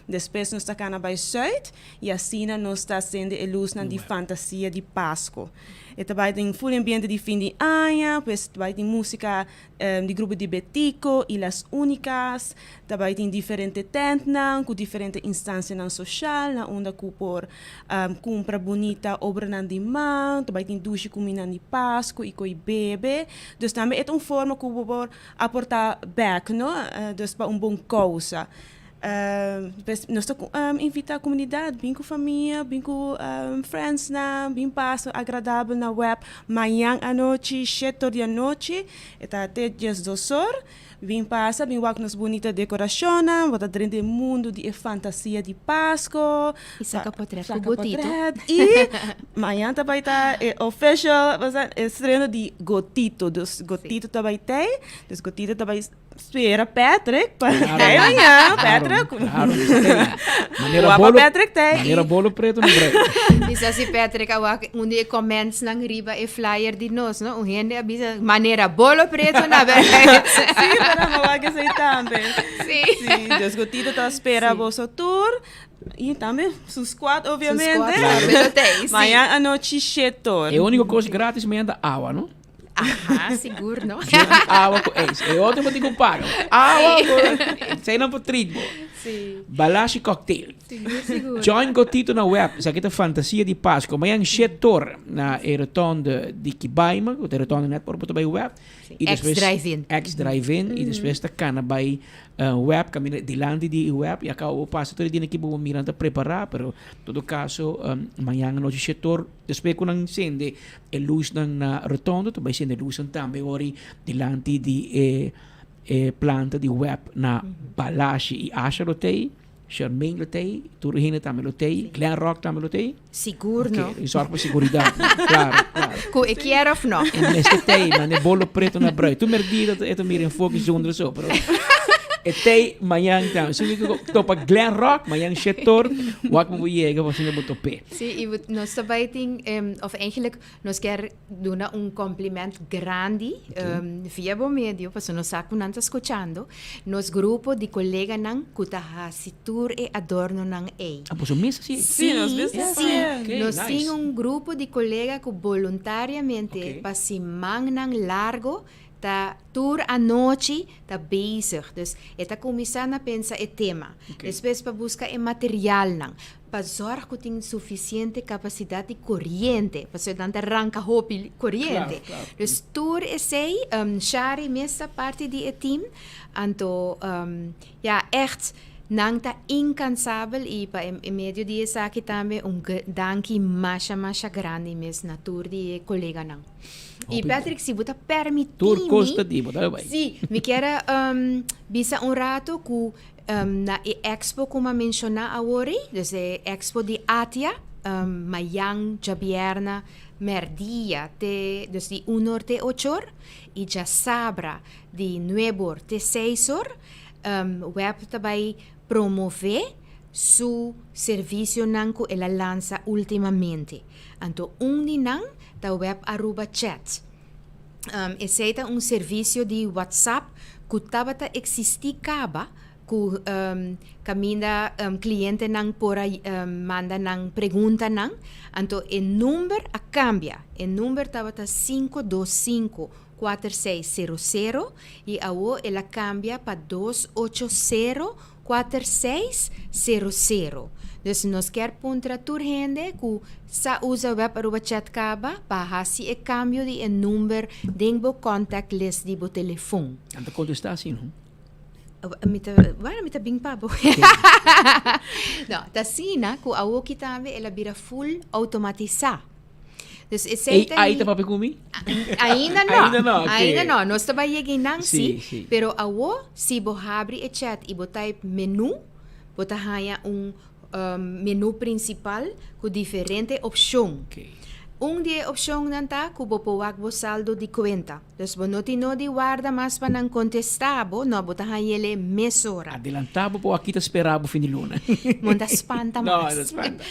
Despues nos ta cana bay Zuid y asina nos ta sende e luznan di Fantasia di Pasco. E ta bay den full ambiente di fin di aña, pues ta bay tin musica di grupo di Betico y Las Unicas, ta bay tin diferente tentnan cu diferente instancianan social na unda cu por cumpra bunita obranan di man, ta bay tin dushi cumindan di Pascu y coy bebe. Dus tambe e ta un forma cu bo por aporta bek, no? Dus pa un bon causa. Pues nos ta invita comunidad bin cu famia, bin cu friendsnan, bin pasa agradabel na web mañan anochi shete or di anochi, e ta te diesdos or. Bin pasa, bin wak nos bunita decoracionnan, bo ta drenta e mundo di e fantasia di Pasco. Y saca potret cu Saca Gotito. potret y mañan ta bay ta e official estreno di Gotito. Dus Gotito ta bay tey, dus Gotito ta bay Spera Patrick pa tey mañana, Patrick. Claro, Manera Guapa bolo, Patrick tey. Manera bolo preto no break. Bisa si Patrick a wak un di e comments nan riba e flyer di nos, no? Un hende a bisa manera bolo preto na bereid. Sí, pero mi wak esey tambe. Sí. Sí, dus Gotito ta spera boso tur. Y tambe su squad, obviamente. Su squad tambe lo tey, sí. Mañana anochi shetor. E único cos gratis mañana ta awa, no? Aha, sigur, no? Drink awa ku ijs. E otro bo tin ku paga. Awa ku Esei nan por treat bo. Sí. Balashi cocktail. Sigur, sigur. Join Gotito na web. Esaki ta fantasia di Pasco. Mañan shetor na e rotonde di Kibaima. Ku ta e rotonde net por bo ta bai web. Sí. Ex drive-in. Ex drive-in. I despues ta kana bai web. Kaminda dilanti di e web. I akaba bo pasa tur e dia aki bo mira nan ta prepara. Pero todo kaso mañan anochi shetor. Despues ku nan sende e lusnan na rotondo ta bai sende lusnan tambe ori dilanti di e e planta di web na Balashi i Asha lo tei, Shermaine lo tei, tur hende tambe lo tei, Glen Rock tambe lo tei. Sigur no. Oké, zorg pa seguridat. Klaro, klaro. Ku e kier of no. E mester tei, mane bolo preto na brui. Tur merdida e ta mira enfoke zonder so, pero e tei mañan tambe. Si mi topa Glen Rock, mañan shetor, wak bo yega pa asina bo top'é. Sí, y nos ta bay tin, of eigenlijk nos kier duna un compliment grandi via bo medio, pasobra nos sa cu nan ta scuchando, nos grupo di coleganan cu ta haci tur e adornonan ey. Ah, boso mes haci? Sí, nos mes ta sí. haci. Nos tin un grupo di colega cu boluntariamente pa simannan largo ta tur anochi ta bezig. Dus e ta cuminsa na pensa e tema, despues pa busca e materialnan, Pa zorg cu tin suficiente capacidad di coriente, pasobra nan ta ranca hopi coriente. Dus tur esey, Shari mes ta parti di e team, anto ya echt nan ta incansabel y pa e medio di esaki tambe un danki masha masha grandi mes na tur di e coleganan. Y Patrick si bo ta permiti mi, Tur cos ta di bo, dale bay. Si, mi kier a bisa un rato cu Na e expo ku m'a menshoná awor ei, dus e expo di Atia, mayan djabièrna mèrdia te, dus di un or te ocho or, i djasabra di nuebe or te seis or, web ta bai promové su servisionan ku el a lansa últimamente. Anto un di nan ta Web Aruba Chat. Esei ta un servisio di WhatsApp ku tabata eksistí kaba ku kaminda klientenan por a manda nan preguntanan. Anto e number a kambia. E number tabata sinku dos sinku kuater seis sero sero i awo el a kambia pa dos ocho sero Kuater seis sero sero. Dus nos kier puntra tur hende ku sa usa web Aruba Chat kaba pa hasi e kambio di e number den bo contact list di bo telefon. Nan ta kontestá si no? Mi ta, bueno, mi ta bin pa bo. No, ta asina ku awoki tambe el a bira full automatisá. Dus esei ta AI ta papia ku mi? Ainda no. Ainda no, oké. Ainda no. Nos ta bai yega einan Sí, sí. sí. Pero awo, si bo habri e chat i bo type menu, bo ta haña un um, menu principal ku diferente opshon. Un di e opshonnan ta ku bo por wak bo saldo di kuenta. Dus bo no tin no di warda mas pa nan kontestá bo, no, bo ta hañ'el mesora. Adelantá bo por aki ta spera bo fin di luna. Bo no ta spanta No, mas. no ta spanta.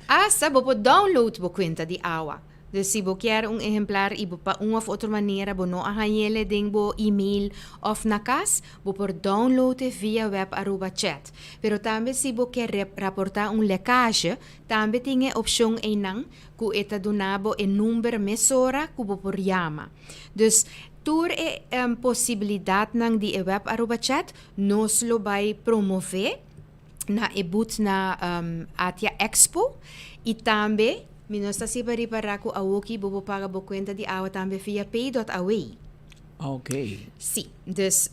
Asta bo por download bo cuenta di awa. Dus si bo kier un ehemplar y bo pa un of otro manera bo no a hañele den bo email of na cas, bo por download e via web Aruba Chat. Pero tambe si bo kier raporta un lekage, tambe tin e opcion eynan cu e ta duna bo e number mesora cu bo por yama. Dus tur e posibilidadnan di e web Aruba Chat nos lo bay promove. na e booth na Atia Expo y tambe mi no sta siba ripara cu awoki bo por paga bo cuenta di awa tambe via pay dot away. Ok. Si, dus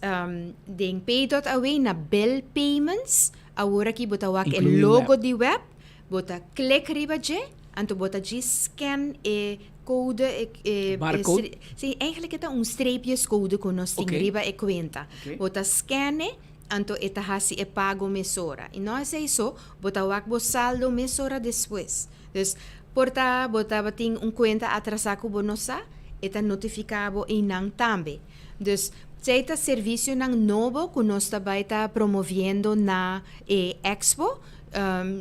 den pay dot away na bill payments. Awor aki bo ta wak e Inclui logo web. di web, bo ta klik riba dje, anto bo ta djis scan e code, e, e, e Barcode? stre- sí, eigenlijk e ta un streepjescode ku nos tin Oké. riba e kuenta. Oké. Bo ta scan e, anto e ta hasi e pago mesora. I no esei so, bo ta wak bo saldo mesora despues. Dus, por ta bo tabatin un kuenta atrasá ku bo no sa, e ta notifiká bo einan tambe. Dus, esei ta servisionan nobo ku nos ta bai ta promoviendo na e expo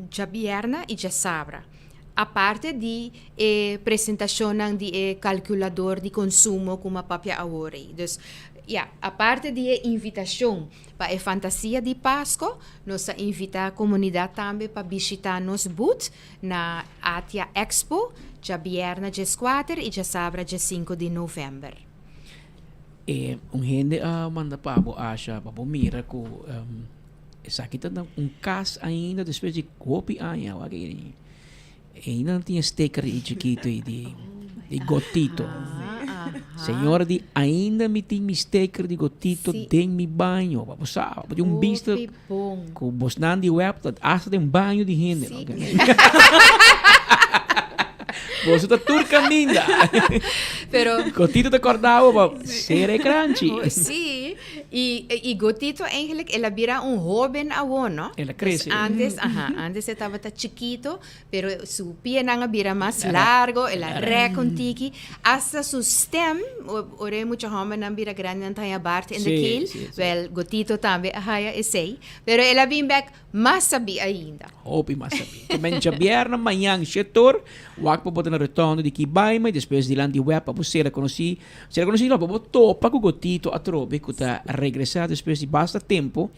djabièrnè i djasabra. Aparte di e presentashonnan di e kalkulador di konsumo ku m'a papia awor ei. Dus, ya, aparte di e invitashon pa e fantasia di Pasko, nos ta invitá komunidat tambe pa bishitá nos booth na Atia Expo djabièrnè djeskuater i djasabra djesinku di novèmber. E un hende a manda pa bo Asha pa bo mira ku esaki ta na un kas ainda despues di hopi aña wak ei ainda nan tin e sticker ei chikito ei di di gotito. Señora di ainda mi tin mi sticker di gotito den mi baño pa bo sa pa bo tin un bista ku bosnan di web ta hasta den baño di hende. Boso ta tur caminda. Pero Gotito ta corda bo pa sere cranchi. Oh, sí. Y, y Gotito eigenlijk, el a bira un joven awo, no? El a crece. Dus antes, aha, antes e tabata chiquito, pero su pianan a bira mas largo, el a rek un tiki. Hasta su stem, ora e mucha hombernan bira grandi nan ta haya baard in de keel. Wel, Gotito tambe a haya esey. Pero el a bin bek Mas sabí ainda. Hopi mas sabí. Te men djabièrnè mañan shetor, wak pa bo ta na rotonde di Kibaima y despues dilanti web pa bo sera konosí, sera konosí no, pa bo topa ku Gotito atrobe ku ta regresá despues di basta tempo,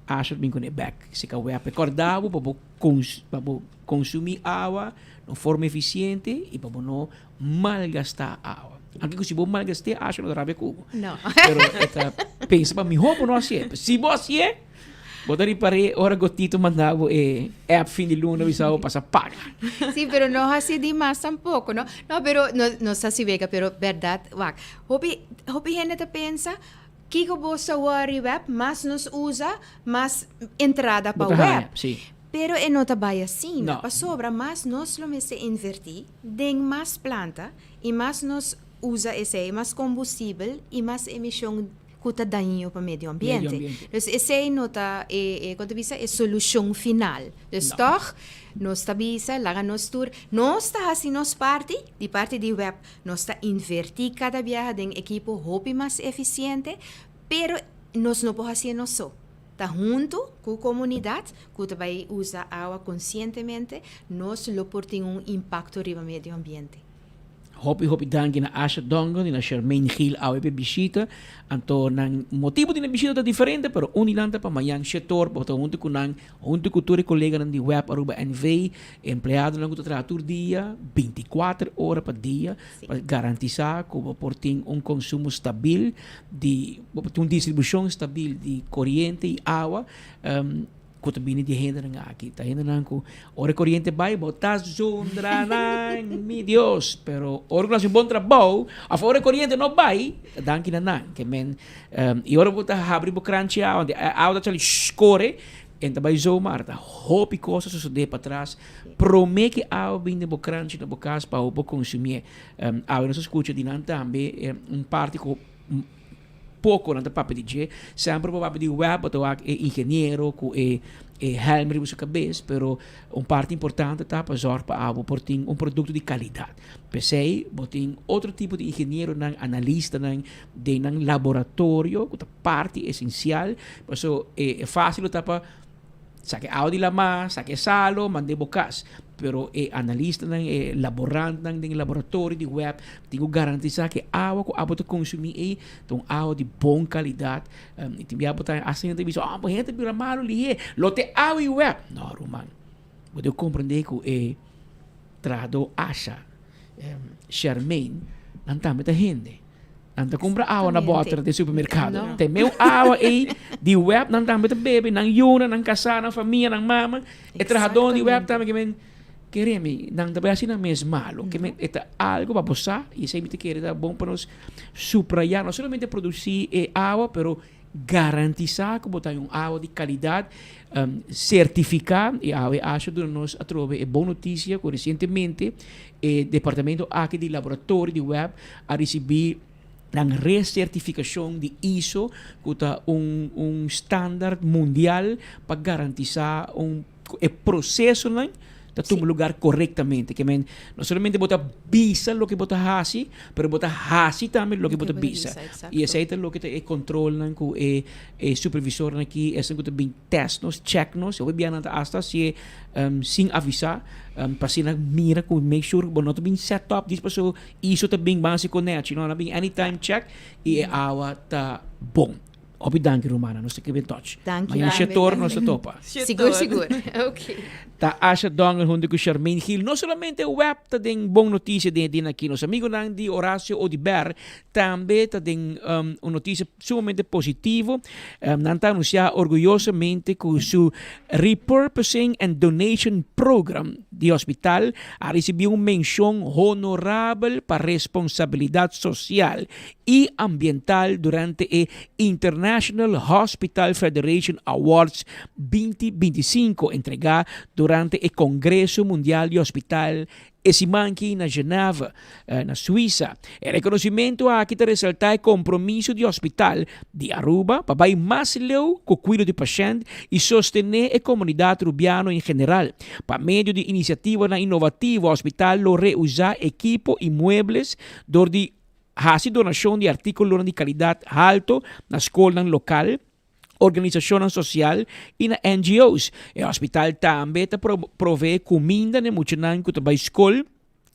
Asher bin kuné bèk. Si ka web e kòrda bo pa bo kons pa bo konsumí awa na un forma efisiente y pa bo no malgastá awa. Anke ku si bo malgast'é, Asher no ta rabia ku bo. No. Pero e ta pensa pa mihó bo no hasié. Si bo hasié. Bo ta ripar'é ora Gotito manda bo e app fin di luna bisa bo pasa paga. Sí, pero no hasi di mas tampoco, no? No, pero no, no sa si wega, pero berdad, wak, hopi, hopi hende ta pensa, kiko bo sa worry web, mas nos usa, mas entrada pa Bo ta haña, web. sí. Pero e no ta bai asina, No. pasobra mas nos lo mester invertí den mas planta i mas nos usa esei, mas kombustibel i mas emishon ku ta daño pa medio ambiente. Dus esei no ta e, e, kon ta bisa, e solushon final. Dus No. tòg, nos ta bisa, laga nos tur, nos ta hasi nos parti, di parti di web, nos ta invertí kada biaha den ekipo hopi mas efisiente, pero nos no por hasié nos so. Ta huntu ku komunidat ku ta bai usa awa konsientemente, nos lo por tin un impakto riba medio ambiente. Hopi hopi danki na Asha Dongon y na Shermaine Gil awe p'e bishita. Anto nan motibo di nan bishita ta diferente pero un di nan ta pa mañan shetor bo ta hunto cu nan, hunto cu tur e coleganan di Web Aruba NV, empleadonan cu ta traha tur dia, binticuater ora pa dia, pa garantisa cu bo por tin un consumo stabil di, bo por tin un distribucion stabil di coriente y awa. Ku ta bini di hendenan aki. Ta hendenan ku ora e koriente bai bo ta zundra nan, mi Dios. Pero ora ku nan hasi un bon trabou of ora e koriente no bai, ta danki na nan. Ke men, i ora bo ta habri bo kranchi awa, di e awa ta sali shh kore, en ta bai zomaar. Ta hopi kos ta sosodé patras promé ku e awa bini den bo kranchi na bo kas pa bo konsumié. Awe nos a skucha di nan tambe un parti ku. Poko nan ta papia di dje. Semper bo papia di web, bo ta wak e ingeniero ku e e helm riba su kabes, pero un parti importante ta pa zòrg pa abo por tin un produkto di kalidat. P'esei bo tin otro tipo di ingenieronan, analistanan den nan laboratorio ku ta parti esensial. Paso e fásil lo ta pa Saka e awa di lamá, saka e salo, mand'é bo kas. Pero e analistanan, e laborantnan den e laboratorio di web tin ku garantisá ku e awa ku abo ta konsumí ei ta un awa di bon kalidat. I tin bia bo ta hasta hende ta bisa, oh, bo hende ta bira malu lihé, lo ta e awa i web. No, ruman, bo debe komprendé ku e trahadó Asha, Shermaine, nan tambe ta hende. Nan ta kumpra awa na bòter den supermerkado. Te meu awa ei di web nan tambe ta bebe, nan yuna, nan kasá, nan famia, nan mama. E trahadónan di web tambe ke men kere mi, nan ta bai hasi nan mes malu. Ke men e ta algu pa bo sa i esei mi ta kere ta bon pa nos suprayá, no solamente produsí e awa pero. Garantisa cu bo ta un awa di calidad certifica y awe Asha duna nos atrobe e bon noticia cu recientemente e departamento aki di laboratorio di web a ricibi nan recertificacion di ISO cu ta un un standard mundial pa garantisa un cu e procesonan ta tuma lugar corectamente. Ke men, no solamente bo ta bisa loke bo ta haci, pero bo ta haci tambe loke bo ta bisa. Y esey ta loke ta e controlnan cu e e supervisornan aki, esnan cu ta bin test nos, check nos, hopi biaha nan ta hasta hacié sin avisa, pa asina mira cu make sure cu bo no ta bin set up djis paso iso ta bin ban haci conechi, no, nan bin anytime check y e awa ta bon. Hopi danki Romana, nos ta keep in touch. Danki. Mañana shetor nos ta topa. Sigur, sigur. Ok. Ta Asha Dongen hunto cu Charmaine Gil. No solamente web ta den bon noticia den e dia aki. Nos amigonan di Horacio Oduber tambe ta den um, un noticia sumamente positivo. Um, nan ta anuncia orguyosamente cu su Repurposing and Donation Program di hospital a ricibi un mencion honorabel pa responsabilidad social y ambiental durante e International Hospital Federation Awards 2025 entregá durante e Congreso Mundial di Hospital e siman aki na Geneva, na Suiza. E reconocimento aki ta resaltá e compromiso di Hospital di Aruba pa bai mas leu cu cuido di pashent y sostené e comunidad Rubiano en general. Pa medio di iniciativanan innovativo, Hospital lo reusá ekipo y muebles dor di Hasi donashon di artíkulonan di kalidat halto na skolnan lokal, organisashonnan sosial i na NGO's. E hospital tambe ta proveé kuminda na e muchanan ku ta bai skol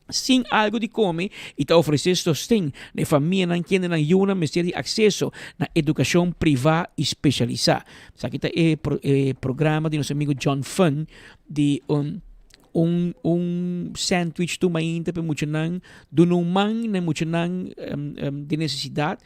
sin algu di kome i ta ofresé sosten na e famianan kende nan yunan mester di akseso na edukashon privá i spesialisá. Esaki ta e programa di nos amigu John Fun di un. Un un sandwich tur mainta pa e muchanan, duna un man na e muchanan di nesesidat.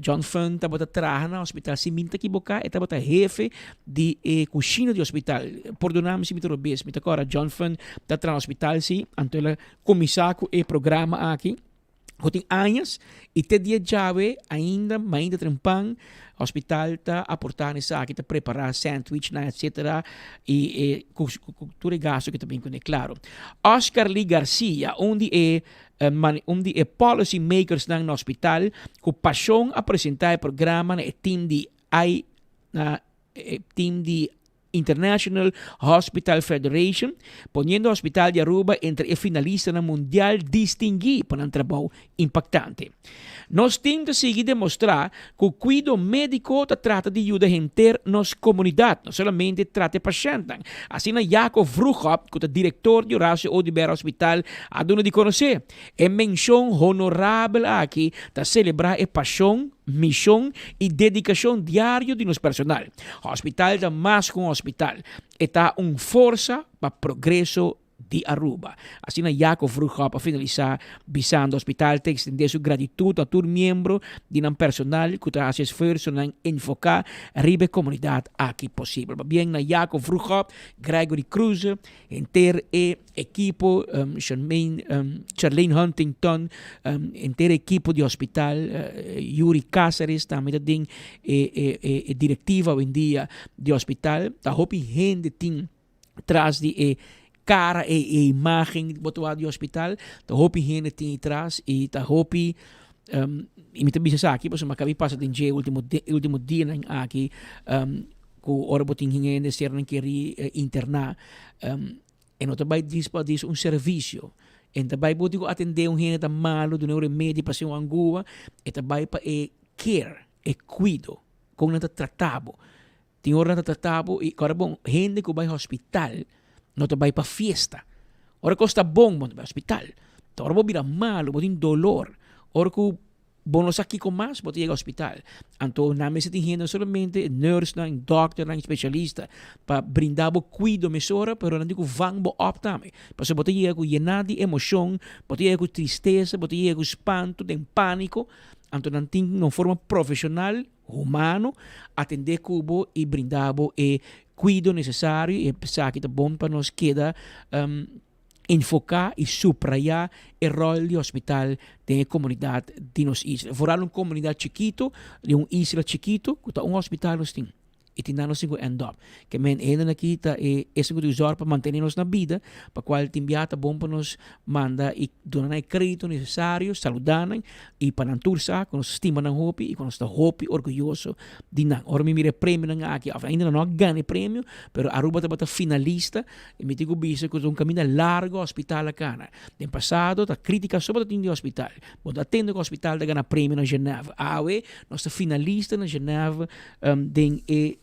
John Fun tabata traha na hospital, si mi no ta ekiboká e tabata hefe di e kushina di hospital. Pordona mi si mi ta robes, mi ta kòrda John Fun ta traha na hospital si, anto el a kuminsá ku e programa aki. Ku tin añas i te dia djawe ainda mainta trempan hospital ta aportá na esaki, ta prepará sandwichnan etcetera i e ku tur e gasto ku ta bin kuné klaro. Oscar Lee Garcia, un di e un di e policy makersnan na hospital ku pashon a presentá e programa na e team di I na e team di International Hospital Federation, poniendo Hospital di Aruba entre e finalistanan mundial distinguí pa nan trabou impactante. Nos team ta sigui demostrá cu cuido médico ta trata di yuda henter nos comunidad, no solamente trata e pashentnan, asina Jaco Vroegop, cu ta director di Horacio Oduber Hospital, a duna di conoce. E mencion honorabel aki ta celebra e pasion, mision y dedicacion diario di nos personal. Hospital ta mas cu un hospital, e ta un forsa pa progreso di Aruba. Asina Jaco Vroegop a finalisa bisando hospital ta extende su gratitud na tur miembro di nan personal cu ta haci esfuersonan enfoca riba e comunidad aki posibel. Pabien na Jaco Vroegop, Gregory Kroeze, Henter e ekipo, Charmaine, Charlene Huntington, henter e ekipo di hospital, Yuri Cáceres tambe ta den e e e e directiva awendia di hospital. Ta hopi hende tin tras di e cara e e imagen bo ta wak di hospital. Ta hopi hende tin tras y ta hopi y mi ta bisa esaki pasobra mi a kabi pasa den dje ultimo ultimo dianan aki. Ku ora bo tin hende sernan keri interná, e no ta bai djis pa djis un servisio. E no ta bai bo tin ku atendé un hende ta malu, duna un remedi pa hasi un angua. E ta bai pa e care, e kuido, kon nan ta trata bo. Tin ora nan ta trata bo i kòrda bon, hende ku bai hospital no ta bai pa fiesta. Ora kos ta bon bo no ta bai hospital. Ta ora bo bira malu, bo tin dolor, ora ku Bo no sa kiko mas, bo ta yega hospital. Anto nan mester tin hende no solamente nursenan, dokternan, specialista pa brinda bo kuido mesora, pero nan tin ku vang bo op tambe. Pasobra bo ta yega ku yená di emocion, bo ta yega ku tristesa, bo ta yega ku spanto, den panico. Anto nan tin na un forma profesional, humano, atende ku bo i brinda bo e kuido necesario i esaki ta bon pa nos keda. Enfoká i suprayá e ròl di hospital den e komunidat di nos isla. Vooral un komunidat chikitu, di un isla chikitu, ku ta un hospital nos tin. I tin nan nos tin ku end up. Ke men hendenan aki ta e esun ku ta usar pa mantené nos na bida, pa kual tin bia ta bon pa nos manda i duna nan e kredito nesesario, saludá nan i pa nan tur sa ku nos stima nan hopi i ku nos ta hopi orguyoso di nan. Ora mi mira e premionan aki, òf ainda nan no a gana e premio, pero Aruba tabata finalista i mi tin ku bisa ku ta un kaminda largo hospital a kana. Den pasado ta kritika so bo ta tin di hospital. Bo ta tende ku hospital ta gana premio na Genève. Awe nos ta finalista na Genève den e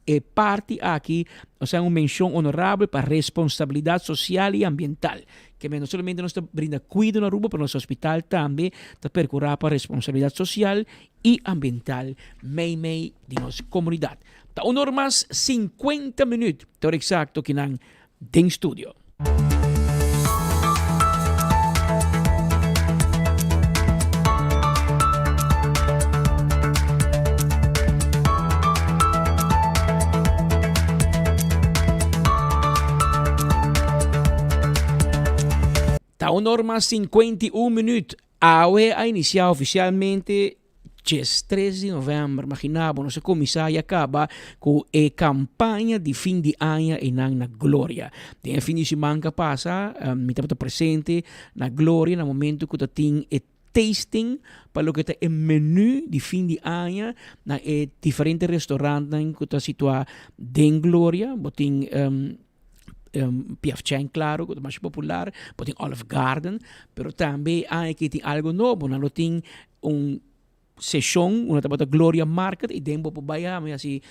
e parti aki, osea un menshon honorabel pa responsabilidat sosial i ambiental. Ke men no solamente nos ta brinda kuido na Aruba, pero nos hospital tambe ta perkurá pa responsabilidat sosial i ambiental meimei di nos komunidat. Ta un or mas sinkuenta minüt, ta ora eksakto kinan den studio. Ta un or mas 51 minuut. Awe a inicia oficialmente Djes tres di novèmber, maginá bo, nos a kuminsá i a kaba ku e kampaña di fin di aña einan na Gloria. Den e fin di siman ku a pasa, mi tabata presente na Gloria na momento ku ta tin e tasting pa loke ta e menú di fin di aña na e diferente restaurantnan ku ta situá den Gloria. Bo tin P.F. Chang claro cu ta masha popular, bo tin Olive Garden, pero tambe aña aki tin algo nobo, nan lo tin un sesion unda tabata Gloria Market y den bo por bay hami haci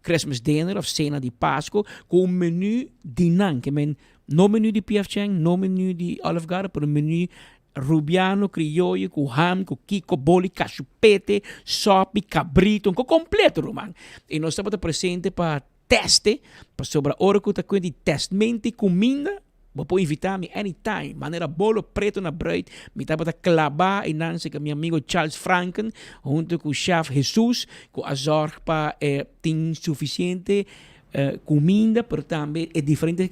Christmas dinner of cena di Pasco cu un menu di nan, ke men no menu di P.F. Chang, no menu di Olive Garden, pero menu Rubiano, crioyo, cu ham, cu kiko, boli, cachupete, sopi, cabrito, un co completo ruman. Y nos tabata presente pa Teste, pasobra ora ku ta kuenta di testmento i kuminda, bo por invitá mi anytime. Manera bolo preto na bruid, mi tabata klabá einan serka mi amigo Charles Franken hunto ku chef Jesus ku a zòrg pa e tin sufisiente kuminda pero tambe e diferente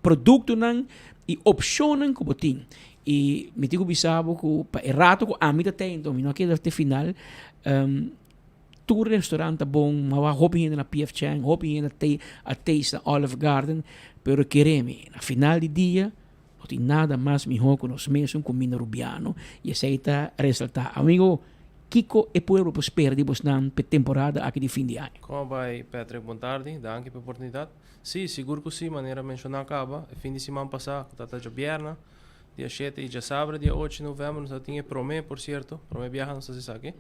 produktonan i opshonnan ku bo tin. I mi tin ku bisa bo ku pa e rato ku ami ta tei, mi no a keda te final. Tur restaurant ta bon, ma wak hopi hende na PF Chang, hopi hende a a taste na Olive Garden, pero kere mi, na final di dia no tin nada mas miho ku nos mesun kuminda Rubiano y esei ta resalta. Amigo, kiko e pueblo por spera di bosnan p'e temporada aki di fin di aña? Kon a bai Patrick, bon tardi, danki p'e oportunidat. Sí, sigur ku sí, manera menshoná kaba, e fin di siman pasá ku ta ta djabièrnè, dia shete i djasabra dia ocho di novèmber nos ta tin e promé, por sierto, promé biaha nos ta hasi esaki.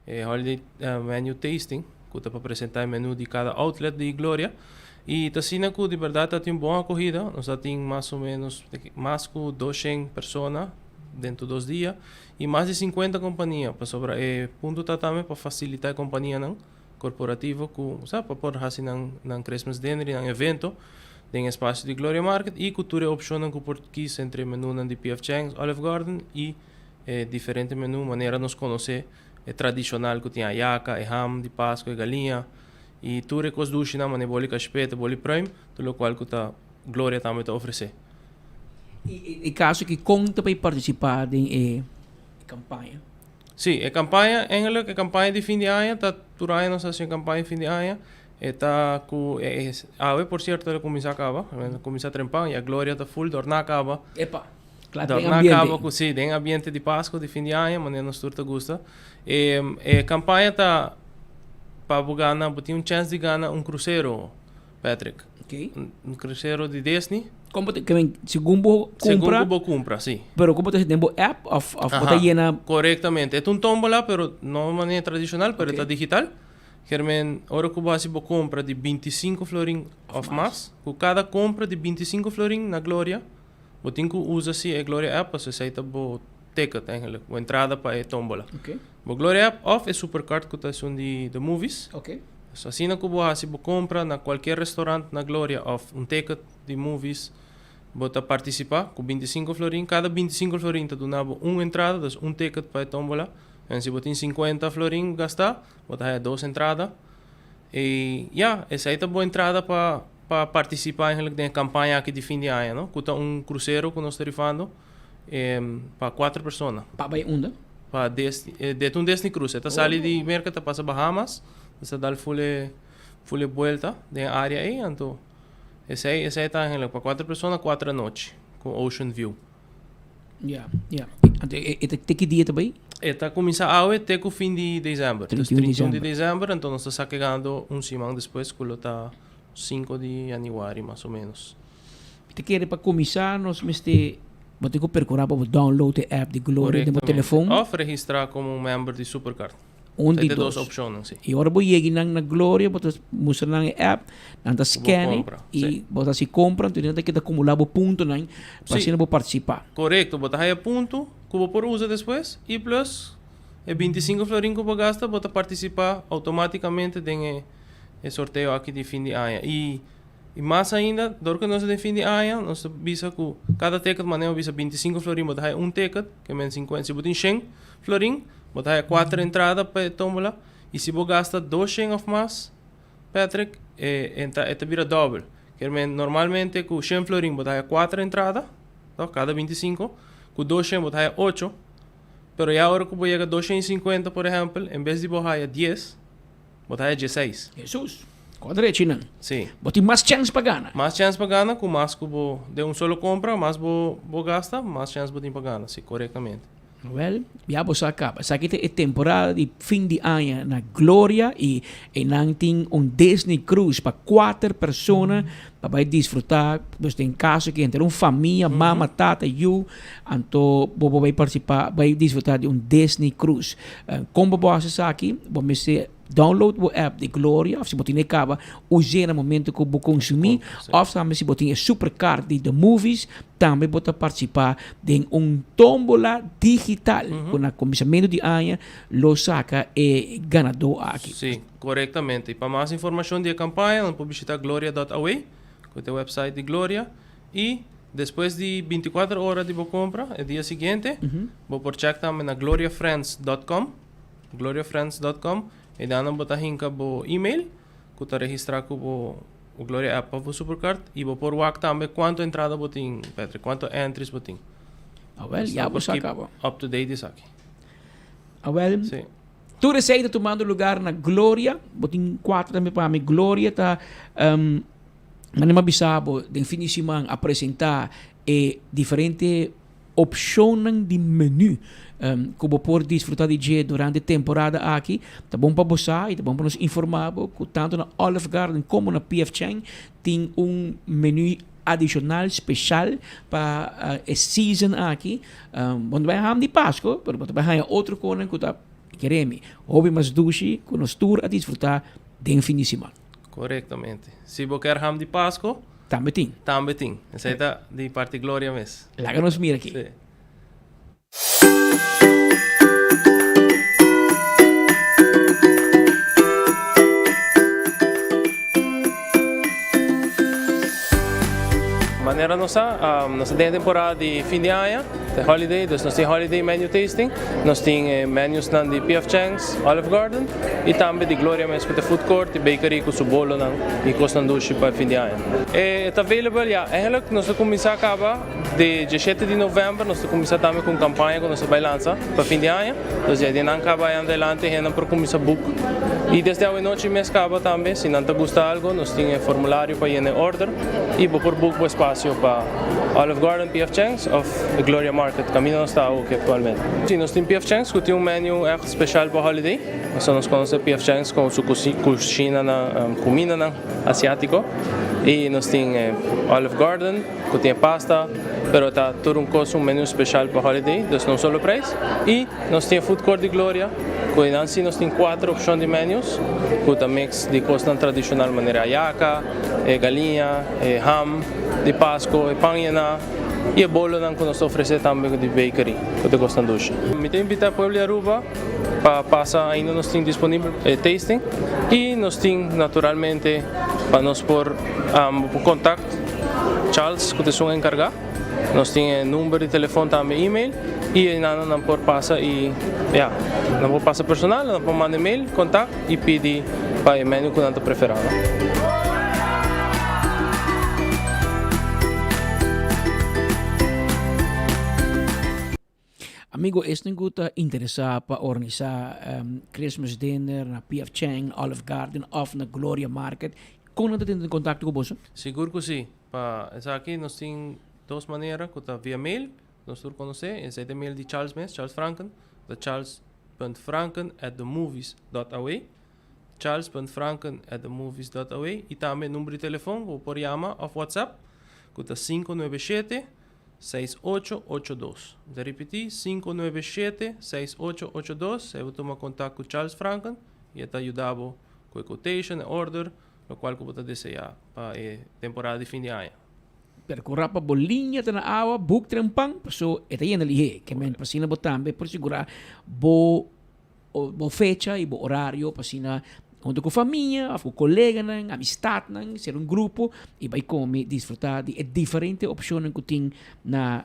E holiday menu tasting ku ta pa presentá e menu di kada outlet di Gloria i ta asina ku di bèrdat ta tin bon akohida. Nos a tin mas o ménos mas ku doshen persona dentro dos dia i mas di sinkuenta kompania pasobra e punto ta tambe pa fasilitá e kompanianan korporativo ku sa pa por hasi nan nan Christmas dinner i nan evento den espasio di Gloria Market i ku tur e opshonnan ku por kis entre e menunan di PF Chang's, Olive Garden i E diferente menu manera nos conoce e tradicional cu tin ayaca, e ham di Pasco, e galiña y tur e cos dushinan manera boli cashpet, boli pruim, tur locual cu ta Gloria tambe ta ofrece. Y e caso aki con ta bay participa den e campaña? Si, e campaña eigenlijk e campaña di fin di aña ta tur aña nos ta haci un campaña di fin di aña e ta cu e awe por cierto el a cuminsa caba, el a cuminsa trempan ya Gloria ta full dorna caba. Epa! Kla den ambiente. Kaba ku si, den ambiente di Pasku, di fin di aña, manera nos tur ta gusta. E e kampaña ta pa bo gana, bo tin un chèns di gana un krusero, Patrick. Oké. Un krusero di Disney. Kon bo ta, ke men, segun bo kumpra. Segun ku bo kumpra, si. Pero kon bo ta hasi den bo app òf òf bo ta yena. Korektamente. E ta un tómbola, pero no manera tradishonal, pero e ta digital. Germen, ora ku bo hasi bo kompra di 25 florin òf mas, ku kada kompra di 25 florin na Gloria, Bo tin ku usa si e Gloria App pasobra esei ta bo ticket eigenlijk, bo entrada pa e tombola. Okay. Bo Gloria App of e Supercard ku ta esun di The Movies. Okay. So asina ku bo hasi bo kompra na kualkier restaurant na Gloria of un ticket di movies, bo ta partisipá ku 25 florin. Kada 25 florin ta duna bo un entrada, dus un ticket pa e tombola. En si bo tin 50 florin gastá, bo ta haya dos entrada. I ya, esei ta bo entrada pa. pa participa eigenlijk den e campaña aki di fin di aña, no? Cu ta un crucero cu nos ta rifando pa cuater persona. Pa bay unda? Pa Disney, de un Disney cruise. E ta sali di Merca ta pasa Bahamas, ta dal full e full e buelta den e area ey, anto esey esey ta eigenlijk pa cuater persona cuater anochi cu ocean view. Ja, ja. Anto e e ta te ki dia ta bay? E ta cuminsa awe te cu fin di december. Dus 31 di 31 di december. december, anto nos ta sa kegando un siman despues cu lo ta 5 di januari mas o menos. Mi ta kere pa cuminsa nos mester bo tin cu percura pa bo download e app di Gloria den bo Correctamente. telefon. Of registra como un member di Supercard. Un di Ta e dos. dos opcionnan, si. Y ora bo yega nan na Gloria, bo ta mustra nan e app, nan ta Bo scan e compra, y si. bo ta haci compra, entonces nan ta keda acumula bo puntonan pa Si. asina bo participa. Corecto, bo ta haya punto cu bo por usa despues y plus e 25 florin cu bo gasta bo ta participa automaticamente den e e sorteo aki di fin di aña. Y y mas ainda, dor cu nos ta den fin di aña, nos ta bisa cu cada ticket manera bo bisa 25 florin bo ta haya un ticket, ke men 50, si bo tin shen florin, Bo ta haya kuater entrada pa e tómbola i si bo gasta doshen òf mas, Patrick, e entra e ta bira dòbel. Kier men normalmente ku shen florin bo ta haya kuater entrada, tòg, kada bintisinku, ku doshen bo ta haya ocho, pero ya ora ku bo yega doshen i sinkuenta por ehèmpel, en bes di bo haya dies, bo ta haya dieseis. Hesus! Kua drechinan? Sí. Bo tin mas chèns pa gana. Mas chèns pa gana ku mas ku bo den un solo kompra, mas bo bo gasta, mas chèns bo tin pa gana, sí, korektamente. Wel, ya bo sa caba. Esaki ta e temporada di fin di aña na Gloria y eynan tin un Disney Cruise pa cuater persona pa bay disfruta. Dus den caso cu henter un famia, mama, tata, yu, anto bo por bay participa, bay disfruta di un Disney Cruise. Con bo por haci esaki? Bo mester Download bo app di Gloria of si bo tin e caba us'e na momento cu bo consumi of tambe si bo tin e supercard di The Movies tambe bo ta participa den un tombola digital cu na cuminsamento di aña lo saca e ganador aki. Sí, corectamente. Y pa mas informacion di e campaña nan por bishita gloria dot aw, cu ta e website di Gloria, y despues di binticuater ora di bo compra, e dia siguiente, bo por check tambe na gloriafriends dot com. Gloriafriends dot com e dan bo ta hinka bo email ku ta registrá ku bo Gloria app òf bo Supercard i bo por wak tambe kuantu entrada bo tin Patrick, kuantu entries bo tin. Awel, ya bo sa kaba. Up to date esaki. Awel, Sí. tur esei ta tumando lugar na Gloria. Bo tin kuater tambe pa mi. Gloria ta um, manera mi a bisa bo den fin di siman a presentá e diferente Opshonnan di menú ku bo por disfrutá di dje durante e temporada aki. Ta bon pa bo sa i ta bon pa nos informá bo ku tantu na Olive Garden komo na PF Chang tin un menú adishonal speshal pa e season aki. Bo no ta bai ham di Pasko, pero bo ta bai haña otro konan ku ta, kere mi, hopi mas dushi ku nos tur a disfrutá den fin di siman. Korektamente. Si bo kier ham di Pasko. Tambe tin. Tambe tin. Esei ta di parti Gloria mes. Laga nos mira aki. Sí. Manera nos sa, nos ta den e temporada di fin di aña, de holiday, dus nos tin holiday menu tasting, nos tin e menusnan di PF Chang's, Olive Garden y tambe di Gloria mes cu ta e food court y bakery cu su bolonan y cosnan dushi pa e fin di aña. E ta available ya, eigenlijk nos ta cuminsa caba di diesshete di november, nos ta cuminsa tambe cu un campaña cu nos ta bay lansa pa fin di aña, dus ya di nan caba ayan adelante hendenan por cuminsa book y desde awenochi mes caba tambe si nan ta gusta algo nos tin e formulario pa yena e order y bo por book bo espacio pa Olive Garden, PF Chang's of Gloria Market caminda nos ta awoki actualmente. Si nos tin PF Chang's cu tin un menu echt special pa holiday, pasobra nos conoce PF Chang's con su cushinanan, cumindanan asiatico y nos tin Olive Garden cu tin e pasta pero ta tur un cos un menu special pa holiday dus na un solo prijs y nos tin e food court di Gloria cu eynan si nos tin cuatro opcion di menus cu ta mix di cosnan tradicional manera ayaca, e galiña, e ham di Pasco, e pan yená y e bolonan cu nos ta ofrece tambe di bakery cu ta cosnan dushi. Mi ta invita pueblo di Aruba pa pasa ainda nos tin disponibel e tasting y nos tin naturalmente pa nos por contact Charles cu ta esun encarga. Nos tin e number di telefon tambe email y eynan nan por pasa y ya nan por pasa personal nan por manda email contact y pidi pa e menu cu nan ta prefera. Amigo, esnan ku ta interesá pa organisá Christmas dinner na PF Chang, Olive Garden òf na Gloria Market, kon nan ta tene kontakto ku boso? Sigur ku sí. Pa esaki nos tin dos manera ku ta via mail, nos tur konosé, esei ta e mail di Charles mes, Charles Franken, ta charles punt franken at themovies dot aw, charles punt franken at themovies dot aw, i tambe number di telefon ku bo por yama òf whatsapp ku ta 597 6882. Mi ta ripití, 597 6882, ei bo tuma kontak ku Charles Franken i e ta yuda bo ku e quotation, e order, lokual ku bo ta deseá pa e temporada di fin di aña. Perkurá pa bo liña ta na awa, buk trempan, paso e ta yena lihé. Ke men pa asina bo tambe por sigurá bo bo fecha i bo orario pa asina huntu ku famia òf ku koleganan, amistatnan, ser un grupo i bai kome disfrutá di e diferente opshonnan ku tin na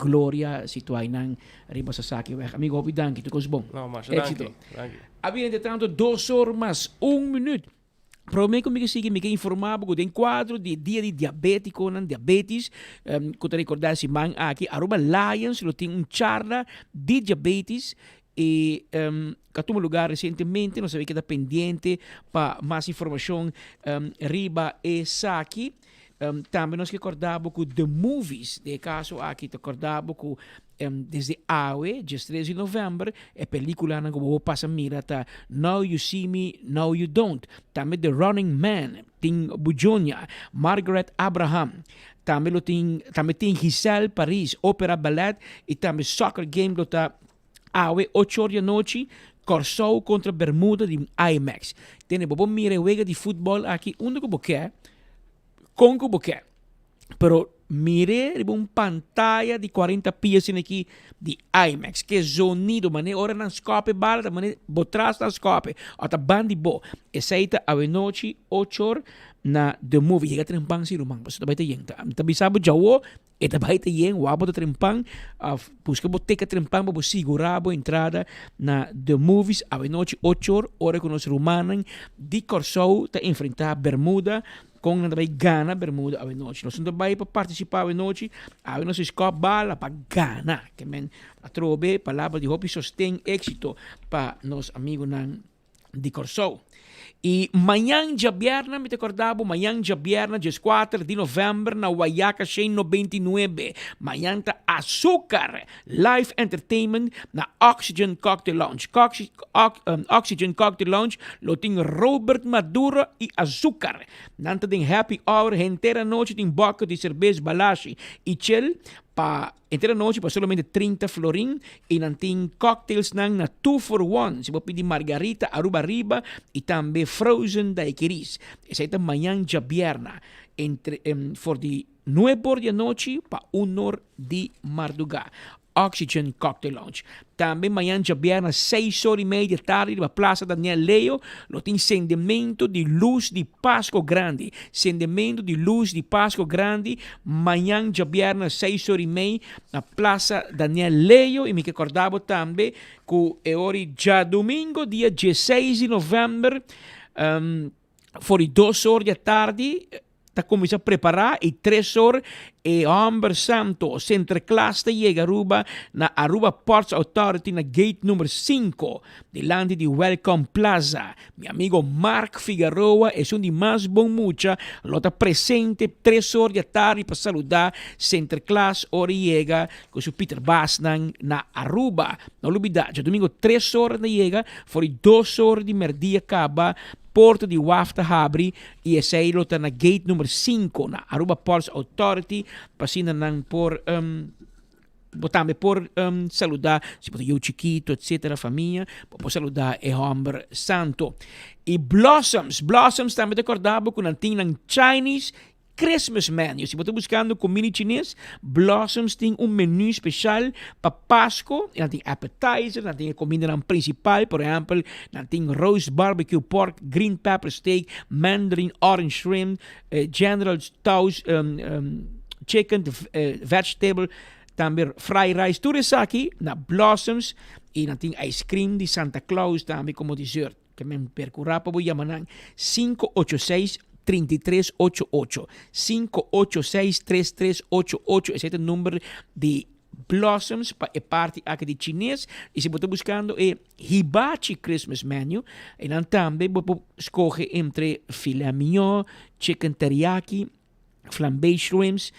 Gloria situá einan riba Sasakiweg. Amigo hopi danki, tur kos bon. No, masha danki. Éxito. A bira entretanto dos or mas un minüt. Prome ku mi ke sigui mi ke informá bo ku den kuadro di dia di diabetikonan, diabetis, ku ta rekordá e siman aki, Aruba Lions lo tin un charla di diabetis i ku a tuma lugá resientemente. Nos a keda pendiente pa mas informashon riba esaki. Tambe nos ke kòrda bo ku The Movies, den e kaso aki ta kòrda bo ku desde awe, diestres di novèmber, e pelíkulanan ku bo por pasa mira ta Now You See Me, Now You Don't, tambe The Running Man, tin Bujonia, Margaret Abraham, tambe lo tin tambe tin Giselle Paris, Opera Ballet i tambe Soccer Game lo ta awe ocho or di anochi, Kòrsou kontra Bermuda di IMAX. Tene bo por mira e wega di futbòl aki unda ku bo ke, kon ku bo ke. Pero mir'é riba un pantaya di 40 pia asina aki di IMAX. Ke zonido, manera ora nan skòp e bala ta manera bo tras nan skòp e òf ta ban di bo. Esei ta awenochi ocho or na The Movie. Yega trempan si ruman, pasobra ta bai ta yen. Mi ta bisa bo djawo e ta bai ta yen, wak bo ta trempan òf buska bo teka trempan pa bo sigurá bo entrada na The Movies awenochi ocho or, ora ku nos rumannan di Kòrsou ta enfrentá Bermuda. Kon nan ta bai gana Bermuda awenochi? Nos no ta bai pa partisipá awenochi, awe nos skòp bala pa gana. Ke men atrobe palabra di hopi sosten, éksito pa nos amigunan di Kòrsou. I mañan djabièrnè, mi ta kòrda bo, mañan djabièrnè dieskuater di novèmber na Wayaca shen nobenta i nuebe, mañan ta Azúcar Live Entertainment na Oxygen Cocktail Lounge. Oxygen Cocktail Lounge lo tin Robert Maduro y Azucar. Nan ta den happy hour henter anochi tin bucket di cerbes, balashi y chel pa henter anochi pa solamente 30 florin y nan tin cocktails nan na two for one. Si bo pidi margarita Aruba Riba y tambe frozen daiquiris. Esey ta mañan djabièrna entre for di Nuebe or di anochi pa un or di mardugá. Oxygen Cocktail Lounge. Tambe mañan djabièrnè seis or i mei di tardi riba Plaza Daniel Leo lo tin sendemento di lus di Pasco Grandi. Sendemento di lus di Pasco Grandi mañan djabièrnè seis or i mei na Plaza Daniel Leo. I mi ke kòrda bo tambe ku e ora di djadumingo dia dieseis di novèmber for di dos or di atardi ta cuminsa prepara y tres or e homber santo Sinterklaas ta yega Aruba na Aruba Ports Authority na gate number cinco dilanti di Welcome Plaza. Mi amigo Mark Figaroa esun di mas bon mucha lo ta presente tres or di atardi pa saluda Sinterklaas ora e yega cu su Pieter Baasnan na Aruba. No lubida djadomingo tres or na yega for di dos or di merdia caba porta di waf ta habri y esey lo ta na gate number cinco na Aruba Ports Authority pa asina nan por bo tambe por saluda si bo ta yu chikito etcetera famia bo por saluda e homber santo. Y Blossoms, Blossoms tambe ta corda bo cu nan tin nan Chinese Christmas menu. Si bo ta buscando comida chines, Blossoms tin un menu special pa Pasco. Nan tin appetizer, nan tin e comidanan principal, por ehempel, nan tin roast barbecue pork, green pepper steak, mandarin orange shrimp, General Tso's chicken, vegetable, tambe fried rice. Tur esaki na Blossoms y nan tin ice cream di Santa Claus tambe como dessert. Ke men perkurá pa bo yama nan 586 3388. 586 3388 esei ta number di. Blossoms pa e parti aki di Chines y si bo ta buscando e Hibachi Christmas menu eynan tambe bo por scoge entre filet mignon, chicken teriyaki, flambé shrimps,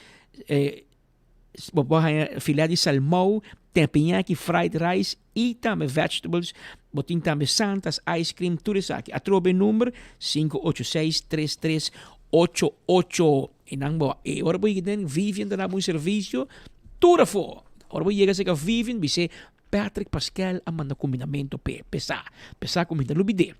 bo por haña filet di salmou, teppanyaki fried rice y tambe vegetables. Bo tin tambe Santa's ice cream, tur esaki. Atrobe e number 586 3388. Y nan bo, e ora bo yega den Vivian ta dabo un servicio tur afo. Ora bo yega cerca Vivian bis'é Patrick Pascal a manda cumbinamento p'e, p'e sa, p'e sa cu mi ta lubid'é.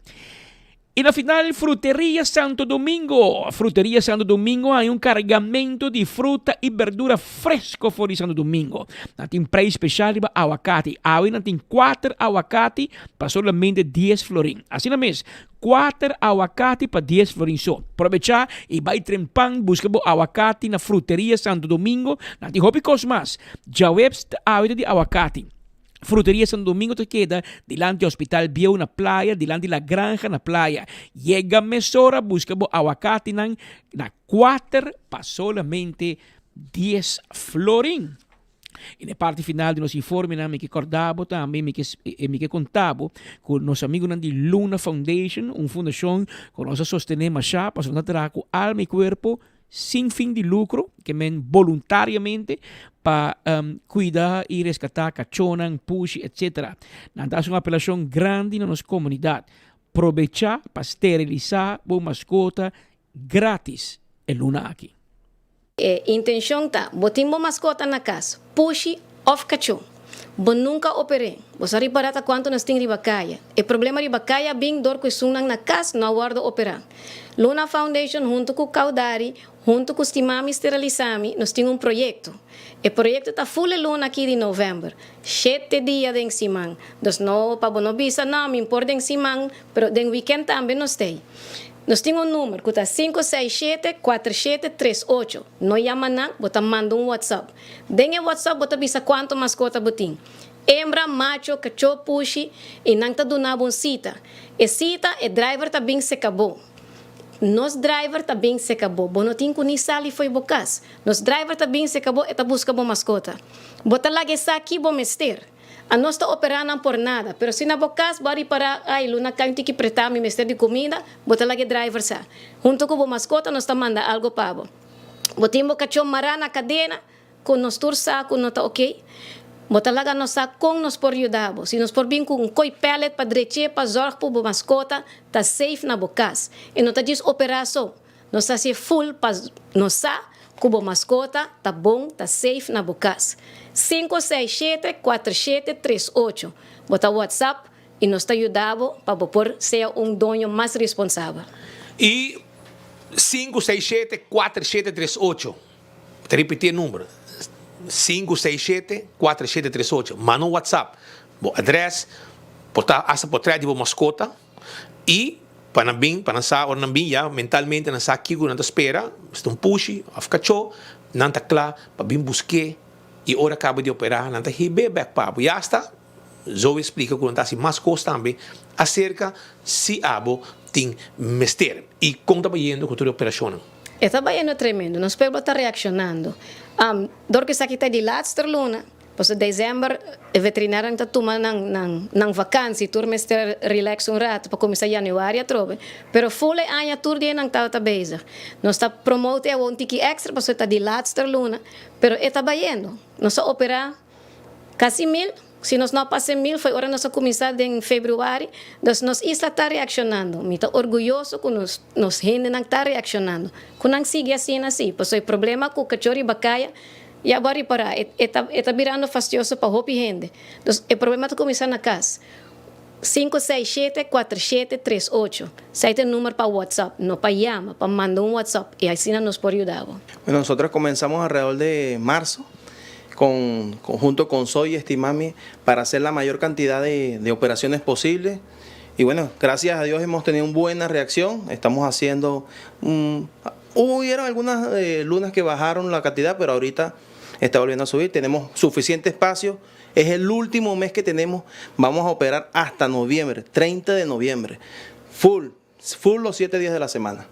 Y na final Fruteria Santo Domingo. Fruteria Santo Domingo hay un cargamento di fruta y berdura fresco for di Santo Domingo. Nan tin prijs special riba awacati. Awe nan tin cuater awacati pa solamente dies florin. Asina mes, cuater awacati pa dies florin so. Probecha y bay tren pan busca bo awacati na Fruteria Santo Domingo. Nan tin hopi cos mas. Djaweps ta awe ta di awacati. Fruteria Santo Domingo ta keda dilanti Hospital Bieu na Playa, dilanti La Granja na Playa. Yega mesora buska bo awakatinan na kuater pa solamente dies florin. I na e parti final di nos informenan mi ke kòrda bo tambe, mi ke mi ke konta bo ku nos amigunan di Luna Foundation, un fundashon ku nos a sostené mashá pasobra nan ta traha ku alma i kuerpo sin fin di lucro, ke men boluntariamente pa cuida y rescata cachonan, pushi, etc. Nan ta haci un apelacion grandi na nos comunidad, probecha pa steriliza bo mascota gratis e luna aki. E intencion ta, bo tin bo mascota na cas, pushi of cachó. Bo nunca oper'é. Bo sa ripará ta cuanto nos tin riba caya. E problema riba caya a bin dor cu esunnan na cas no a wordo operá. Luna Foundation hunto cu Caudari, hunto cu Stimami Steralisami, nos tin un proyecto. E proyecto ta full e luna aki di november. Shete dia den siman. Dus no pa bo no bisa no, mi por den siman, pero den weekend tambe nos t'ey. Nos tin un number cu ta 567 4738. No yama nan, bo ta manda un WhatsApp. Den e WhatsApp bo ta bisa cuanto mascota bo tin. Embra, macho, cachó, pushi y nan ta duna bo un cita. E cita, e driver ta bin seca bo. Nos driver ta bin seca bo. Bo no tin cu ni sali fo'i bo cas. Nos driver ta bin seca bo, e ta busca bo mascota. Bo ta laga e sa ki bo mester. Anos ta opera nan por nada, pero si na bo cas bo a ripara, ay, luna cay un tiki preta, mi mester di cuminda, bo ta laga e driver sa. Hunto cu bo mascota nos ta manda algo pa bo. Bo tin bo kachó mará na kadena ku nos tur sa ku no ta oké? Bo ta laga nos sa kon nos por yuda bo. Si nos por bin ku un koi pèlèt pa drech'é pa zòrg ku bo maskota ta safe na bo kas. E no ta djis operá so. Nos ta hasié ful pa nos sa ku bo maskota ta bon, ta safe na bo kas. Sinku seis shete kuater shete tres ocho. Bo ta WhatsApp i nos ta yuda bo pa bo por sea un doño mas responsabel. I sinku seis shete kuater shete tres ocho. Mi ta ripití e number, sinku seis shete kuater shete tres ocho. Manda un WhatsApp, bo adrès, por ta hasta potrèt di bo maskota i pa nan bin, pa nan sa ora nan bin ya mentalmente nan sa kiko nan ta spera, si ta un pushi òf kachó, nan ta kla pa bin busk'é i ora kaba di operá nan ta hib'é bèk pa bo. I hasta Zoe splika ku nan ta hasi mas kos tambe aserka si abo tin mester. I kon ta bayendo ku tur e operashonnan? E ta bayendo tremendo. Nos pueblo ta reakshonando. Dor ku esaki ta di laatste luna, pasobra desèmber e veterinarionan ta tuma nan nan nan vakansi, tur mester relax un rato pa kuminsá yanüari atrobe. Pero ful e aña tur dia nan tabata bezig. Nos ta promote awor un tiki èkstra pasobra ta di laatste luna, pero e ta bayendo. Nos a operá Casi mil, si nos no a pasa e mil foi ora nos a cuminsa den februari, dus nos isla ta reaccionando, mi ta orguyoso cu nos nos hendenan ta reaccionando, cu nan sigui asina si, pasobra e problema cu cachor riba caya ya bo a ripara, e e ta e ta birando fastioso pa hopi hende, dus e problema ta cuminsa na cas, Sinku seis shete kuater shete tres ocho, Esei ta e number pa WhatsApp, no pa yama, pa manda un WhatsApp y asina nos por yuda bo. Bueno, nosotros comenzamos alrededor de marzo con junto con Soy Estimami para hacer la mayor cantidad de, de operaciones posible. Y bueno, gracias a Dios hemos tenido una buena reacción. Estamos haciendo... Um, hubieron algunas eh, lunas que bajaron la cantidad, pero ahorita está volviendo a subir. Tenemos suficiente espacio. Es el último mes que tenemos. Vamos a operar hasta noviembre, 30 de noviembre. Full, full los 7 días de la semana.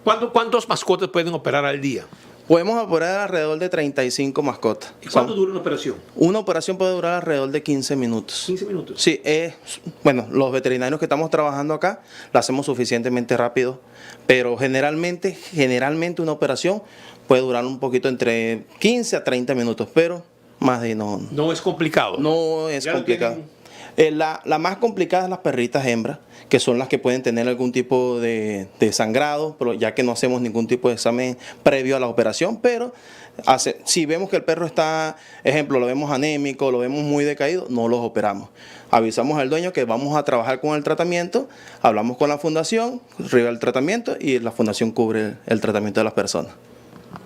¿Cuánto, ¿Cuántos mascotas pueden operar al día? Podemos operar alrededor de 35 mascotas. ¿Y cuánto dura una operación? Una operación puede durar alrededor de 15 minutos. 15 minutos. Sí, es, bueno, los veterinarios que estamos trabajando acá la hacemos suficientemente rápido, pero generalmente, generalmente una operación puede durar un poquito entre 15 a 30 minutos, pero más de no. No es complicado. No es Ya lo complicado. tienen. Eh, la, la más complicada es las perritas hembras, que son las que pueden tener algún tipo de, de sangrado, pero ya que no hacemos ningún tipo de examen previo a la operación, pero hace, si vemos que el perro está, ejemplo, lo vemos anémico, lo vemos muy decaído, no los operamos. Avisamos al dueño que vamos a trabajar con el tratamiento, hablamos con la fundación, arriba el tratamiento y la fundación cubre el, el tratamiento de las personas.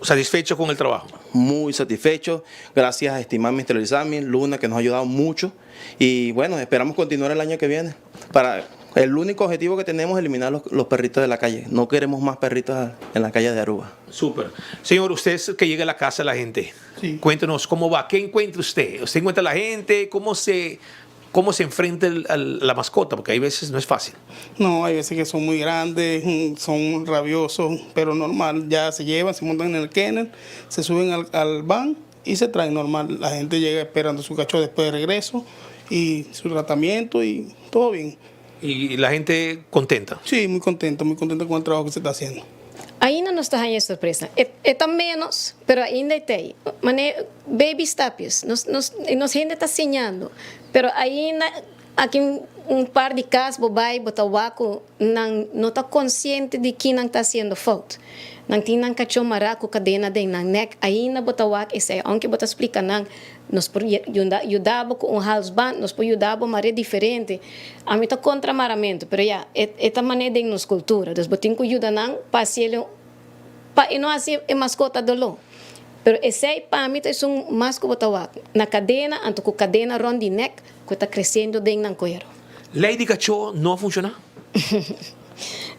¿Satisfecho con el trabajo? Muy satisfecho. Gracias a Estimami Esterilizami, Luna, que nos ha ayudado mucho. Y bueno, esperamos continuar el año que viene. Para el único objetivo que tenemos es eliminar los, los perritos de la calle. No queremos más perritos en la calle de Aruba. Súper. Señor, usted es el que llega a la casa de la gente. Cuéntenos cómo va, qué encuentra usted. ¿Usted encuentra a la gente? ¿Cómo se, cómo se enfrenta el- al- la mascota? Porque hay veces no es fácil. No, hay veces que son muy grandes, mm, son rabiosos, pero normal, ya se llevan, se montan en el kennel, se suben al, al van y se traen normal. La gente llega esperando su cachorro después de regreso y su tratamiento y todo bien. Y la gente contenta. Sí, muy contento, muy contento con el trabajo que se está haciendo. Ainda nos ta haña sorpresa. E, e ta menos, pero ainda tin. Mane, baby steps. Nos, nos, nos hende ta siñando. Pero ainda aki un, un par di cas bo bay bo ta wak cu nan no ta consciente di cu nan ta haciendo fout. Nan tin nan cacho mara cu cadena den nan nek ainda bo ta wak esey aunke bo ta splica nan nos por yuda yuda bo cu un halsband nos por yuda bo mare diferente. Ami ta contra maramento pero ya e e ta mane den nos cultura dus bo tin cu yuda nan pa haciele pa e no haci e mascota dolo. Pero esey pa mi ta esun mas cu bo ta wak na cadena anto cu cadena rond di nek cu ta creciendo den nan cuero. Ley di cacho no a funciona?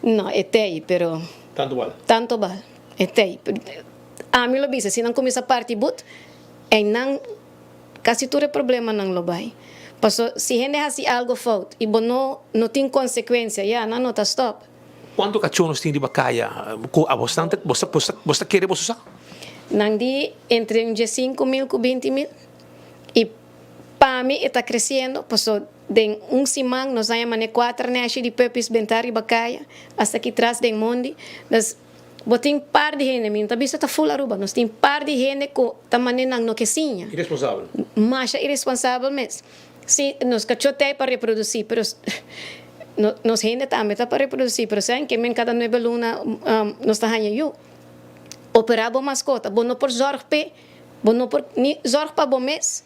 No, e tey, pero. Tanto bal. Tanto bal, e tey. Ami lo bisa, si nan cuminsa parti but, eynan casi tur e problemanan lo bay. Paso, si hende haci algo fout y bo no no tin consecuencia, ya, nan no ta stop. Cuanto cacho nos tin riba caya cu abos nan ta, bos ta, bos ta, bos ta kere boso sa? Nan di entre un diescinco mil cu binti mil. Y pa mi e ta creciendo, paso den un siman nos a yama ne cuater neshi di puppies benta riba caya, hasta aki tras den mondi. Dus bo tin par di hende, mi no ta bisa ta full Aruba, nos tin par di hende cu ta mane nan no ke siña. Irresponsabel. Masha irresponsabel mes. Si, nos cacho ta pa reproduci, pero nos hende tambe ta pa reproduci, pero saben ke men cada nuebe luna nos ta haña yu. Opera bo mascota, bo no por zorg p'e. Bo no por ni zorg pa bo mes,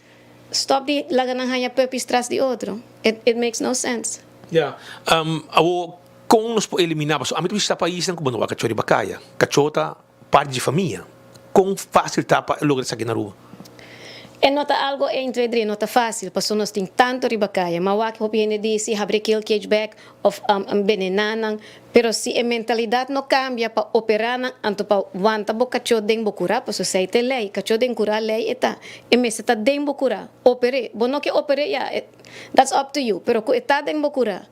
stop di laga nan haña puppies tras di otro. It it makes no sense. Ya. Awor kon nos por eliminá? Pasobra ami ta bishitá paisnan ku bo no wak kachó riba kaya. Kachó ta parti di famia. Kon fásil ta pa logra esaki na Aruba? E no ta algo een, twee, drie, no ta fásil pasobra nos tin tantu riba kaya. Ma wak hopi hende di si habri kill cage bek of benená nan, pero si e mentalidat no kambia pa operá nan anto pa wanta bo kachó den bo kurá, pasobra esei ta e lei, kachó den kurá lei e ta, e mester ta den bo kurá, oper'é, bo no ke oper'é ya, that's up to you, pero ku e ta den bo kurá,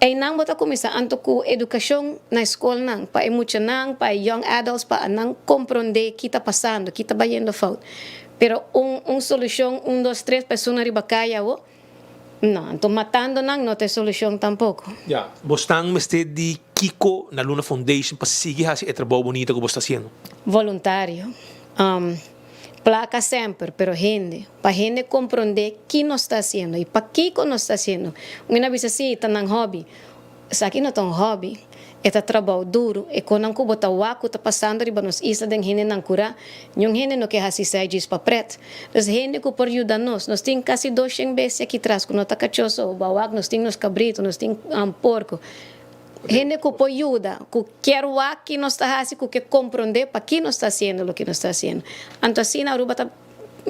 einan bo ta kuminsá anto ku edukashon na e skolnan, pa e muchanan, pa e young adults, pa nan komprondé ki ta pasando, ki ta bayendo fout, pero un un solushon un dos tres pa esunnan riba kaya awo. No, anto matando nan no ta e solucion tampoco. Ya, bosnan mester di kico na Luna Foundation pa sigui haci e trabou bonito cu bos ta haciendo? Voluntario. Um, placa semper, pero hende. Pa hende compronde ki nos ta haciendo y pakico nos ta haciendo. Un hende a bisa si, ta nan hobby. Esaki no ta un hobby, e ta trabou duru, e konan ku bo ta wak ku ta pasando riba nos isla den hendenan kurá, niun hende no ke hasi esei djis pa pret. Dus hende ku por yuda nos, nos tin kasi doshen bestia aki tras ku no ta kachó so, bo a wak nos tin nos kabrito, nos tin porko. Hende ku por yuda, ku kier wak ki nos ta hasi, ku ke komprondé paki nos ta hasiendo loke nos ta hasiendo. Anto asina Aruba ta.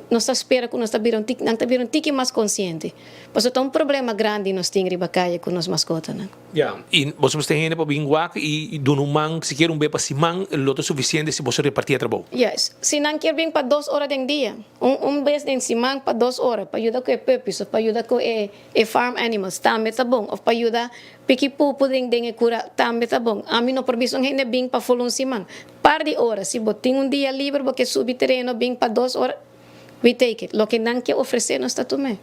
Nos ta spera ku nos ta bira un tiki, nan ta bira un tiki mas konsiente. Pasobra ta un problema grandi nos tin riba kaya ku nos maskotanan. Ya, i boso mester hende pa bin wak i duna un man, sikiera un be pa siman lo ta sufisiente si boso reparti e trabou. Yes, si nan kier bin pa dos ora den dia, un un bes den siman pa dos ora pa yuda ku e puppies of pa yuda ku e e farm animals tambe ta bon, of pa yuda piki pupu den den e kura tambe ta bon. Ami no por bisa un hende bin pa ful un siman. Par di ora, si bo tin un dia liber bo ke subi tereno bin pa dos ora, we take it. Loke nan ke ofresé nos ta tum'é.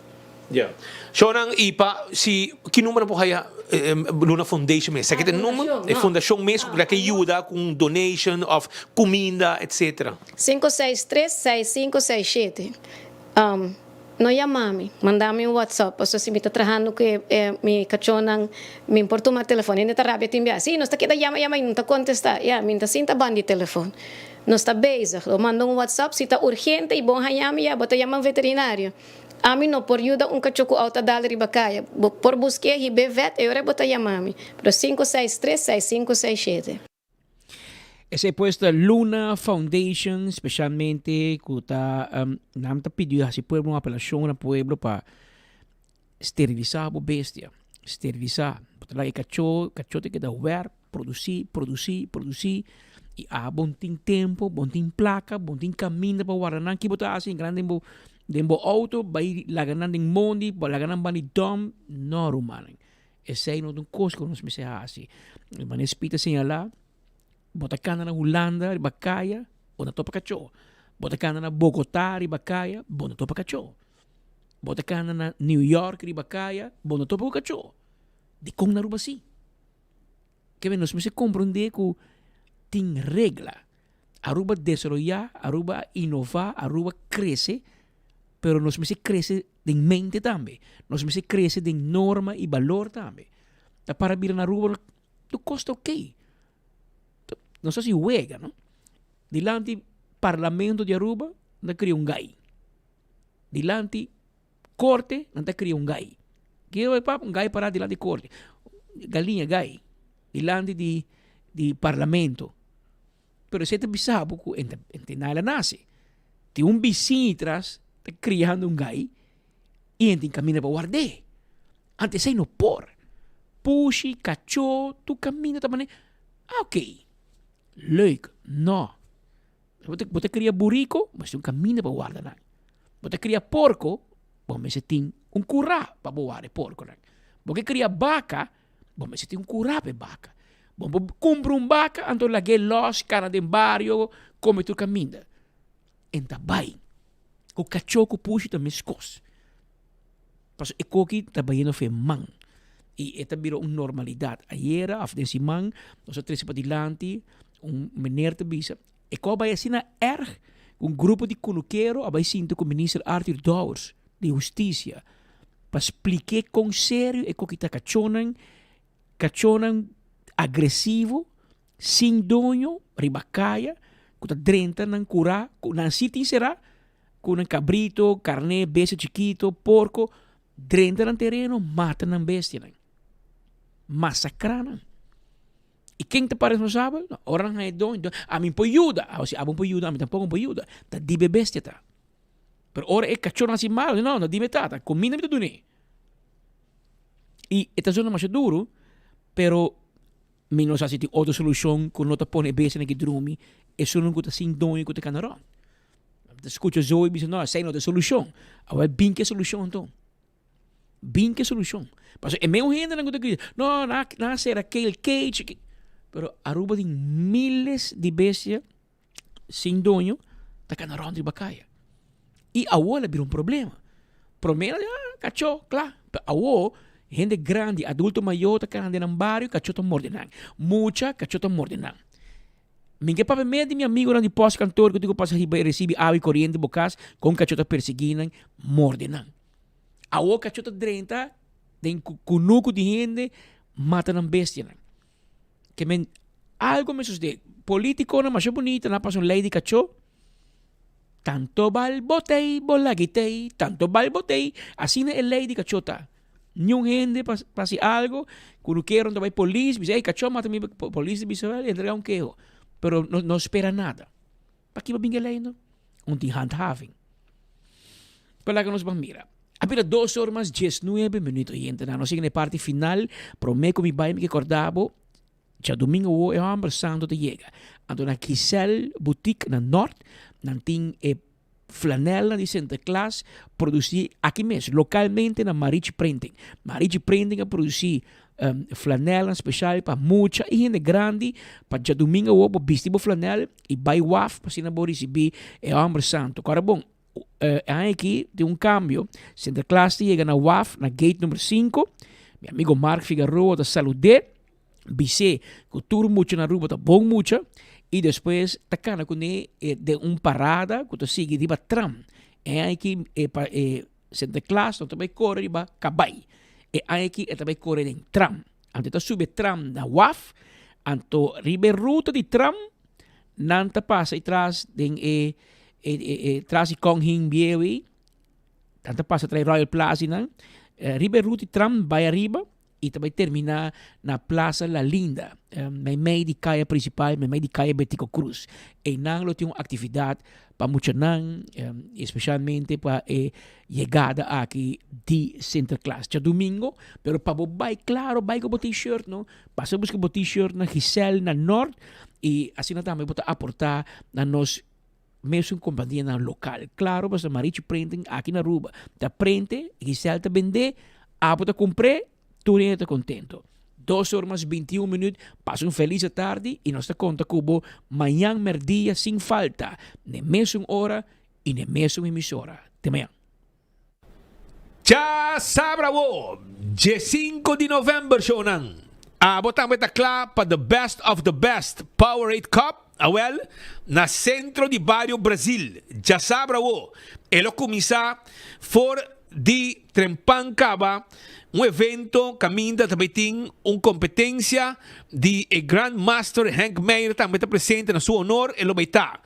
Ya. Shownan i pa si ki number nan por haya Luna Foundation mes? Esaki ta e number? E fundashon mes ku ke yuda ku un donation of kuminda etcetera. 563 6567 No yama mi, manda mi un WhatsApp pasobra si mi ta trahando ku e mi kachónan mi por tuma telefòn. Hende ta rabia tin bia, si nos ta keda yama yama i no ta kontestá. Ya, mi ta sinta banda di telefòn. Nos ta bezig. Lo manda un WhatsApp si ta urgente i bon haña mi ya bo ta yama un veterinario. Ami no por yuda un kachó ku outa dal riba kaya. Bo por busk'é hib'é vet e ora bo ta yama mi. Pero 563 6567. Esei pues ta Luna Foundation, specialmente ku ta nan ta pidi hasi pueblo un apelashon na pueblo pa sterilisá bo bestia, sterilisá. Bo ta laga e kachó, kachó ta keda wèrp, produsí, produsí, produsí i abo no tin tempu, bo no tin plaka, bo no tin kaminda pa warda nan. Ki bo ta hasi? Entra den bo den bo outo bai laga nan den mondi, laga nan banda di dòm. No rumannan. Esei no ta un kos ku nos mester hasi. E manera Speed a señalá, bo ta kanda na Hulanda riba kaya, bo no topa kachó. Bo ta kanda na Bogotá riba kaya, bo no topa kachó. Bo ta kanda na New York riba kaya, bo no topa ku kachó. Dikon na Aruba si? Kebe nos mester komprondé ku tin regla. Aruba desaroyá, Aruba a inová, Aruba krese, pero nos mester krese den mente tambe. Nos mester krese den norma i balor tambe. Ta para bira na Aruba tur kos ta okey. Nos ta hasi wega, no? Dilanti parlamento di Aruba nan ta kria un gai. Dilanti korte nan ta kria un gai. Kiko e papa? Un gai pará dilanti korte. Galiña gai dilanti di di parlamento. Pero esei ta bisa bo ku ente na el a nase. Tin un bisiña tras ta kriando un gai i ente kaminda pa ward'é. Anto esei no por. Pushi, kachó, tur kaminda ta manera, ah okey, leuk, no. Bo ta kria buriko, bo mester un kaminda pa warda nan. Bo ta kria porko, bo mester tin un kurá pa bo warda e porkonan. Bo ke kria baka, bo mester tin un kurá pa e baka. Bo por kumpra un baka, anto lag'é lòs kana den bario, kome tur kaminda. En ta bai. Ku kachó ku pushi ta meskos. Pasobra e koki ta bayendo for e man i e ta bira un normalidat. Ayera òf den siman nos a trese padilanti un meneer ta bisa e kos a bai asina erg ku un grupo di kunukero a bai sinta ku minister Arthur Dowers di hustisia pa splik'é kon serio e koki ta kachónan, kachónan agresivo sin doño riba kaya ku ta drenta nan kurá ku nan si tin será ku nan kabrito, karné, bestia chikito, porko drenta nan tereno mata nan bestianan, masakrá nan. I ken ta para responsabel? No, ora nan haña e doño, ami por yuda, awo si abo por yuda ami tampoko por yuda, ta di be bestia ta. Pero ora e kachó nan hasi malo, no, no di mi tata, kuminda mi ta dun'é. I e ta zona masha duru, pero Mi no sa si tin otro solushon ku no ta pone e bestianan ki drumi, esunnan ku ta sin doño ku ta kana rònt. Mi ta skucha Zoe bisa, no, esei no ta e solushon. Awor bin ku e solushon anto. Bin ku e solushon. Pasobra e meun hendenan ku ta grita, no, nan a sera kel cage. Pero Aruba tin miles di bestia sin doño ta kana rònt riba kaya. I awor el a bira un problema. Promé nan di, ah, kachó, kla. Pero awor, hende grandi, adulto mayor ta kana den nan bario, kachó ta morde nan. Mucha, kachó ta morde nan. Mi ke papia mes di mi amigonan di pòst kantor ku tin ku pasa riba i risibi awa i koriente bo kas, kon kachó ta persiguí nan, morde nan. Awor kachó ta drenta den kunuku di hende, mata nan bestianan. Ke men algo me sucede. Politiconan masha bunita nan a pasa un ley di cacho. Tanto bal bo tey bo lagi tey, tanto bal bo tey. Asina e ley di cacho ta. Niun hende pa haci algo cu no kier ta bay polis bisa ey cacho a mata mi polis ta bisa wel entrega un keho. Pero no spera nada. Paki bo bin e ley no? Un tin handhaving. Pero laga nos ban mira. A bira dos or mas diesnuebe minuut oyentenan. Nos yega na e parti final. Prome ku mi bai mi ke korda bo, djadumingu awo e hòmber santu ta yega. Anto na Giselle Boutique na Nort nan tin e flanèlnan di Sinterklaas produsí aki mes, lokalmente na Marichi Printing. Marichi Printing a produsí flanèlnan speshal pa mucha i hende grandi pa djadumingu awo bo bisti bo flanèl i bai waf pa asina bo risibí e hòmber santu. Kòrda bon, E aña aki tin un cambio. Sinterklaas ta yega na waf na gate number 5. Mi amigo Mark Figaroa ta salud'é, bis'é cu tur mucha na Aruba ta bon mucha y despues ta cana cuné den un parada cu ta sigui riba tram. E aña aki e pa e Sinterklaas no ta bay core riba cabay. E aña aki e ta bay core den tram. Anto e ta subi e tram na waf, anto riba e ruta di tram nan ta pasa y tras den e e e e tras di Kong Hing bieu ei, nan ta pasa tras Royal Plaza ei nan, riba e ruta di tram bai ariba y ta bai termina na Plaza La Linda, meimei di kaya principal, meimei di kaya Betico Croes. Einan lo tin un actividad pa muchanan, especialmente pa e yegada aki di Sinterklaas. Djadumingo, pero pa bo bai claro, bai cu bo t-shirt no, pasa busca bo t-shirt na Giselle na Noord y asina tambe bo ta aporta na nos mesun companianan local. Claro pasobra Marichi Printing aki na Aruba ta printe, Giselle ta bende, abo ta cumpr'e, tur hende ta contento. Dos or mas binti un minuut, pasa un feliz atardi y nos ta conta cu bo mañan merdia sin falta, n'e mesun ora y n'e mesun emisora. Te mañan. Djasabra awo, djesinko di november shownan. Abo tambe ta kla pa The Best of the Best Powerade Cup? Awel, na Centro di Bario Brazil, djasabra awo, e lo kuminsá for di trempan kaba un evento kaminda ta bai tin un kompetensia di e Grand Master Henk Meijer tambe ta presente na su honor e lo bai ta.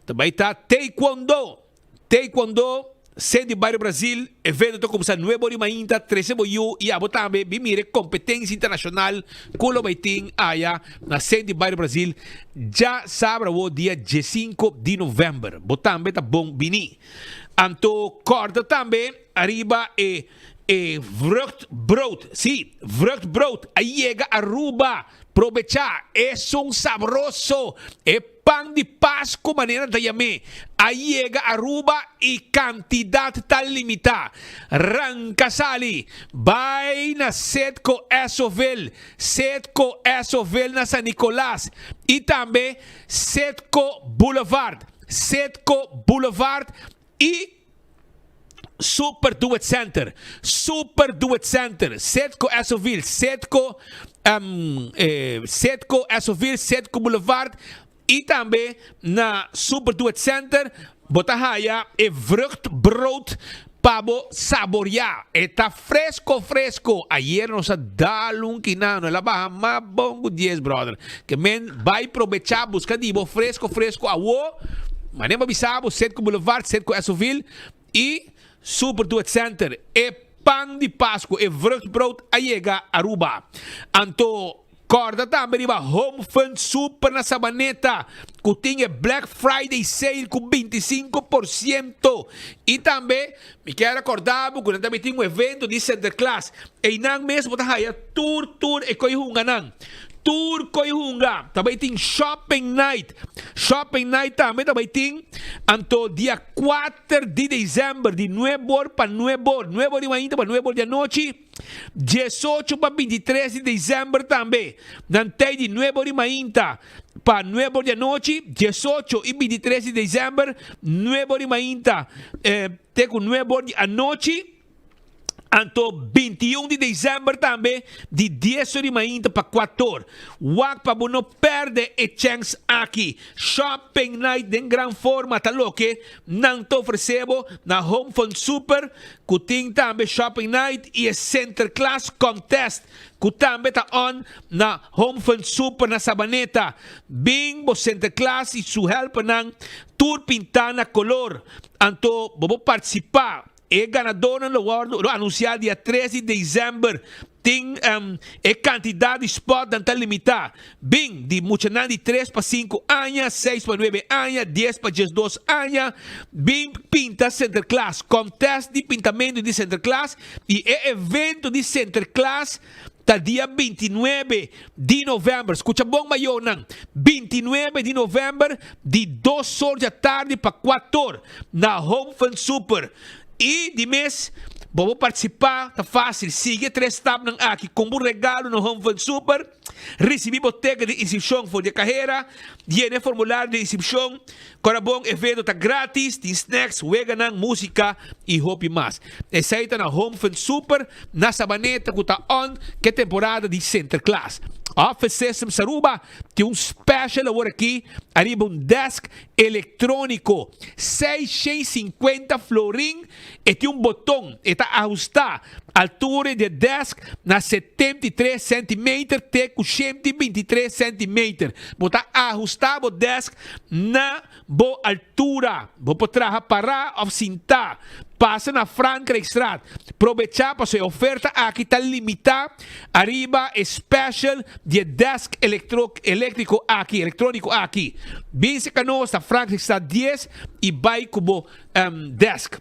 Ta bai ta Taekwondo! Taekwondo, Sede di Bario Brazil, evento ta kumsa nuebe ora di mainta, trese bo yu i abo tambe bin mira e kompetensia internashonal ku lo bai tin aya na Sede di Bario Brazil djasabra awo dia diesinko di novèmber. Bo tambe ta bon bini. Anto kòrda tambe ariba e e vruchtbrood, si, vruchtbrood a yega Aruba, probechá, esun sabroso, e Pan di Pascu manera ta yam'é, a yega Aruba y cantidad ta limita. Ranca sali, bay na Setco Esovil, Setco Esovil na San Nicolas y tambe Setco Boulevard, Setco Boulevard y Super Do It Center, Super Do It Center, Setco Esovil, Setco, Setco Esovil, Setco Boulevard y tambe na Super Do It Center bo ta haya e vruchtbrood pa bo saborea. E ta fresco fresco. Ayer nos a dal un kinano, el a baha mas bon cu dies brother. Ke men bai probecha busca di bo fresco fresco awo. Mane bo bisa bo Setco Boulevard, Setco Esovil y Super Do It Center. E pan di Pascu, e vruchtbrood a yega Aruba. Anto corda tambe riba Home Fun Super na Sabaneta cu tin e Black Friday Sale cu 25%. Y tambe mi kier recorda bo cu nan tambe tin un evento di Sinterklaas. Eynan mes bo ta haya tur tur e coy hunganan. Tur koe hunga ta bai tin shopping night. Shopping night tambe ta bai tin anto dia kuater di december di nuebe or pa nuebe or, nuebe or di mainta pa nuebe or di anochi, diesocho pa bintitres di december tambe nan tei di nuebe or di mainta pa nuebe or di anochi, diesocho i bintitres di december nuebe or di mainta te ku nuebe or di anochi. Anto 21 di december tambe di dies or di mainta pa cuator. Wak pa bo no perde e chens aki. Shopping night den gran forma ta loke nan ta ofrece bo na Home Fun Super cu tin tambe shopping night y e Sinterklaas contest cu tambe ta on na Home Fun Super na Sabaneta. Bin bo Sinterklaas y su helpernan tur pinta na color. Anto bo por participa. E ganadornan lo wordo lo anuncia dia tres di december. Tin e cantidad di spotnan ta limita. Bin di muchanan di tres pa sinku aña, seis pa nuebe aña, dies pa diesdos aña. Bin pinta Sinterklaas. Contest di pintamento di Sinterklaas y e evento di Sinterklaas ta dia bintinuebe di november. Scucha bon mayornan, bintinuebe di november di dos or di atardi pa cuator na Home Fun Super. Y di mes bo por participa, ta facil, sigui e tres stapnan aki, cumpra un regalo na Home Fun Super, ricibi bo teken di inscripcion for di e cahera, yena e formulario di inscripcion, Kora bon evento ta gratis, tin snacks, weganan, musica y hopi mas. Esey ta na Home Fun Super na Sabaneta cu ta on ke temporada di Sinterklaas. Office Systems Aruba tin un special awor aki ariba un desk electronico 650 florin e tin un boton e ta ahusta altura di e desk na 73 centimeter te cu 123 centimeter. Bo ta ahusta bo desk Na bo altura. Bo por traha pará òf sintá. Pasa na Frankrijkstraat. Probechá pasobra e oferta aki ta limitá ariba e special di e desk eléktriko aki, elektróniko aki. Bin serka nos na Frankrijkstraat dies i bai ku bo desk.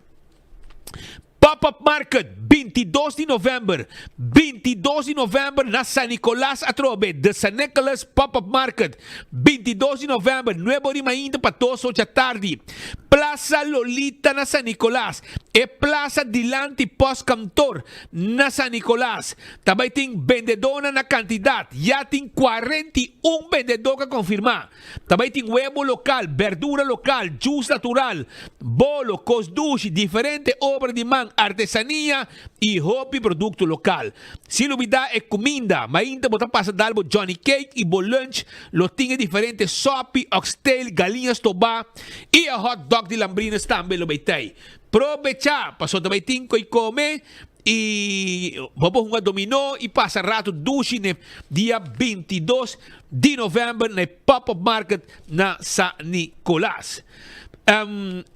Pop-up Market, 22 di november, 22 di november na San Nicolas atrobe, The San Nicholas Pop-up Market, 22 di november, nuebe ora mainta pa dos ocha tardi, Plaza Lolita na San Nicolas, e plaza dilanti Postkantoor na San Nicolas, ta bay tin bendedornan na cantidad, ya tin 41 bendedor cu a confirma. Ta bai tin webo lokal, berdura lokal, jus natural, bolo, kos dushi, diferente obra di man, artesania i hopi produkto lokal. Sin lubidá e kuminda, mainta bo ta pasa dal bo Johnny Cake i bo lunch lo tin e diferente sopi, oxtail, galiña stobá i e hot dog di Lambrines tambe lo bai tei. Probechá, pasobra ta bai tin koi kome I bo por hunga dominó i pasa rato dushi n'e dia 22 di novèmber na e Pop-Up Market na San Nicolas.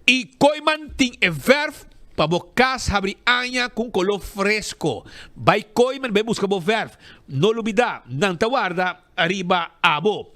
I Kooiman tin e vèrf pa bo kas habri aña ku un koló fresko. Bai Kooiman bai buska bo vèrf. No lubidá, nan ta warda Ariba abo.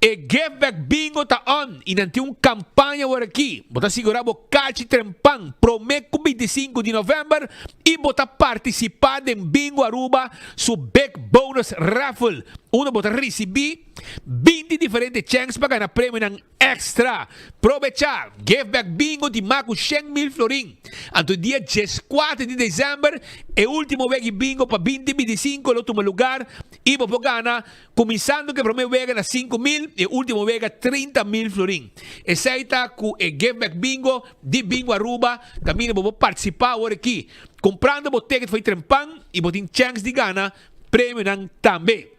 E Give Back Bingo ta on y nan tin un campaña awor aki. Bo ta sigura bo cachi trempan prome cu 25 di november y bo ta participa den Bingo Aruba su Big Bonus Raffle unda bo ta ricibi 20 diferente chens pa gana premionan Extra! Probecha! Give Back Bingo di mas ku shen mil florin. Anto dia dieskuater di december e ultimo wega di bingo pa binti bintisinko lo tuma lugar i bo por gana kuminsando ku e prome wega na 5000 i e ultimo wega 30 mil florin. Esei ta ku e Give Back Bingo di Bingo Aruba kaminda bo por partisipa awor aki kumprando bo ticket for di trempan i bo tin chèns di gana premionan tambe.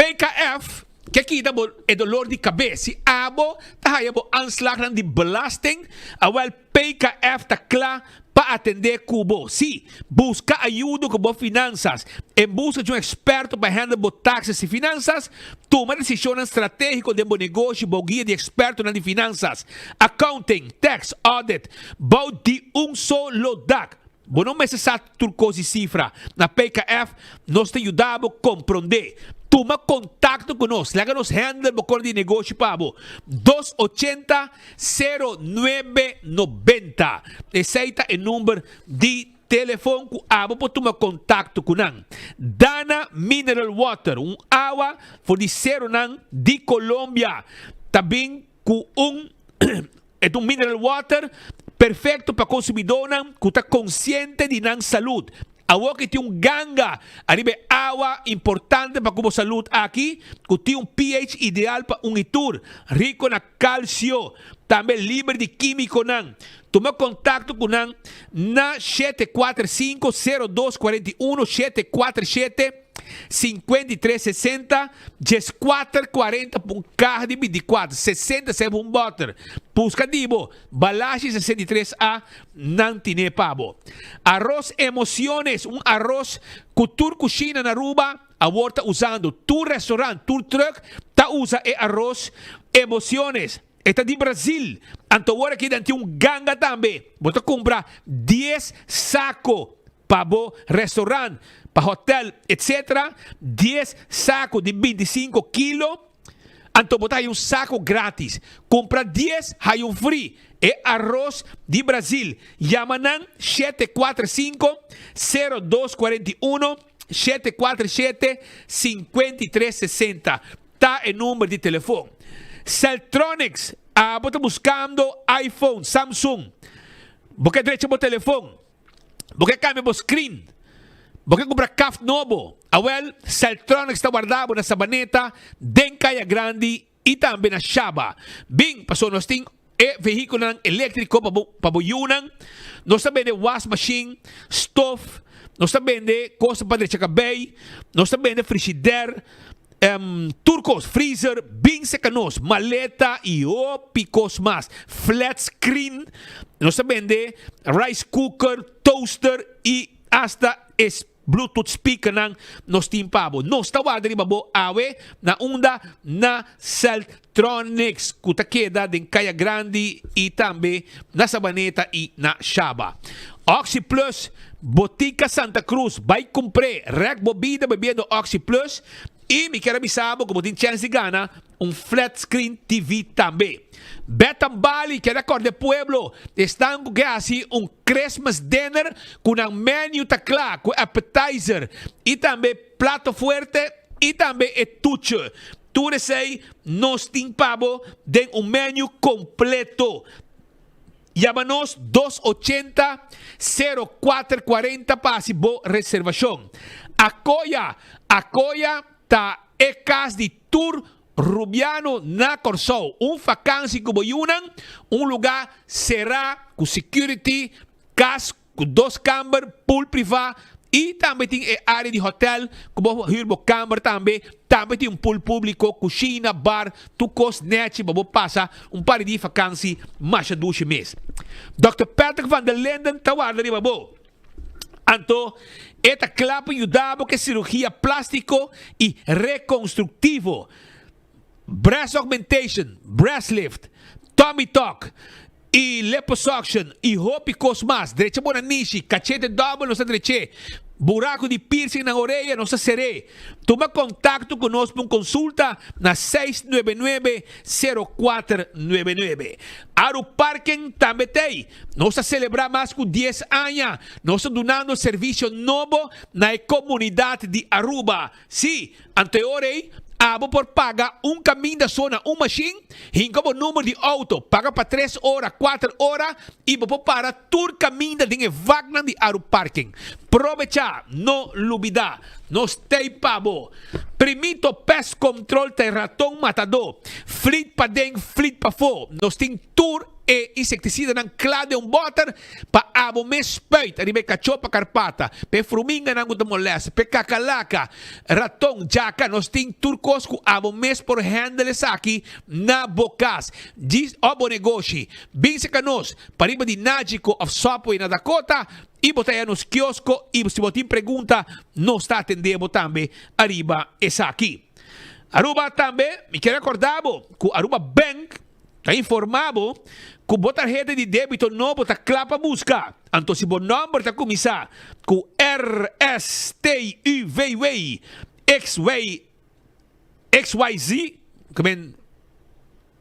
PKF ke kita bo e dolor di kabes. Si abo ta haya bo aanslagnan di belasting, awel PKF ta kla pa atende ku bo. Si, buska ayudo ku bo finansas. En buska di un eksperto pa handle bo taxes i finansas, tuma desishonnan stratégiko den bo negoshi bou guia di ekspertonan di finansas, accounting, tax, audit, bou di un solo dak. Bo no mester sa tur kos di sifra. Na PKF nos ta yuda bo komprondé. Tuma kontakto ku nos. Laga nos handle bo kor di negoshi pa bo. Dos ochenta, sero nuebe nobenta. Esei ta e number di telefon ku abo por tuma kontakto ku nan. Dana Mineral Water, un awa for di seronan di Colombia, ta bin ku un E ta un mineral water perfecto pa consumidornan cu ta consciente di nan salud. Awor ki tin un ganga ariba e awa importante pa cu bo salud aki, cu tin un pH ideal pa un y tur, rico na calcio, tambe liber di quimiconan. Tuma contacto cu nan na 745 02 41 747. 53 60 dieskuater 40 pa un kaha di 24 60 sef un bòter Buska di bo Balashi 63 A nan tine pa bo Aros Emociones un aros ku tur kushina na Aruba awor ta usando tur restaurant tur truck ta usa e aros Emociones. E ta di Brazil. Anto awor aki nan tin un ganga tambe. Bo ta kumpra dies sako pa bo restaurant, pa hotel, etc. Dies sako di bintisinko kilo. Anto bo ta haya un sako gratis. Kumpra dies, haya un free. E aros di Brazil. Yama nan 745 0241 747 5360 ta e number di telefon. Celtronics, abo ta buskando iPhone, Samsung. Bo ke drecha bo telefon. Bo ke kambia bo screen. Bo ke kumpra kaft nobo. Awel, Celtronics ta warda bo na Sabaneta, den Kaya Grandi i tambe na Shaba. Bin, pasobra nos tin e vehíkulonan eléktriko pa bo pa bo yunan. Nos ta bende was machine, stof, nos ta bende kos pa drecha kabei, nos ta bende frishider, tur kos, freezer, bin seka nos, maleta i hopi kos mas. Flat screen, nos ta bende rice cooker, toaster i hasta e Bluetooth speakernan nos tin pa bo. Nos ta warda riba bo awe na unda na Celtronics ku ta keda den Kaya Grandi i tambe na Sabaneta i na Shaba. Oxi Plus, Botica Santa Cruz, bai kumpr'é, rèk bo bida bebiendo Oxi Plus i mi kier a bisa bo ku bo tin chèns di gana Un flat screen TV tambe. Beth Bali keda kòrda e pueblo esnan ku ke hasi un Christmas dinner ku nan menu ta kla ku appetizer i tambe plato fuerte i tambe e toetje. Tur esei nos tin pa bo den un menu kompleto. Yama nos dos ochenta sero kuater kuarenta pa hasi bo reservashon. Akoya Akoya ta e kas di tur Rubiano na Kòrsou. Un fakansi ku bo yunan, un lugá será ku security, kas ku dos kamber, pool privá i tambe tin e área di hotèl ku bo hür bo kamber tambe. Tambe tin un pool públiko, kushina, bar, tur kos nèchi pa bo pasa un par di dia fakansi masha dushi mes. Dòkter Patrick van der Linden ta warda riba bo. Anto e ta kla pa yuda bo ku e sirugia plástiko i rekonstruktivo, breast augmentation, breast lift, tummy tuck i liposuction i hopi kos mas. Drecha bo nanishi, kachete dòbel nos ta drech'é, buraku di piercing nan orea nos ta ser'é. Tuma kontakto ku nos pa un konsulta na seis nuebe nuebe, sero kuater nuebe nuebe. Aru Parken tambe t'ei. Nos ta selebrá mas ku dies aña. Nos ta dunando servisio nobo na e komunidat di Aruba. Sí, anto e ora ei, abo por paga un kaminda so na un mashin, hinka bo number di outo, paga pa tres ora, kuater ora i bo por para tur kaminda den e vaknan di Aru Parking. Probechá, no lubidá! Nos t'ei pa bo. Primito Pest Control ta e raton matadó. Flit paden, flit pafó. Nos tin tur e insektisidanan kla den un bòter pa abo mes spuit riba e kachó pa karpata, pa e fruminganan ku ta molèst, pa e kakalaka, raton, djaka. Nos tin tur kos ku abo mes por hèndel esaki na bo kas djis òf bo negoshi. Bin seka nos pariba di Nagico òf Subway na Dakota i bo ta haña nos kiosko i si bo tin pregunta nos ta atendé bo tambe ariba esaki. Aruba tambe mi kier rekordá bo ku Aruba Bank Ta informá bo ku bo tarheta di débito nobo ta kla pa buska. Anto si bo nòmber ta kuminsá ku R, S, T, U, V, W, X, Y, XYZ, ke men,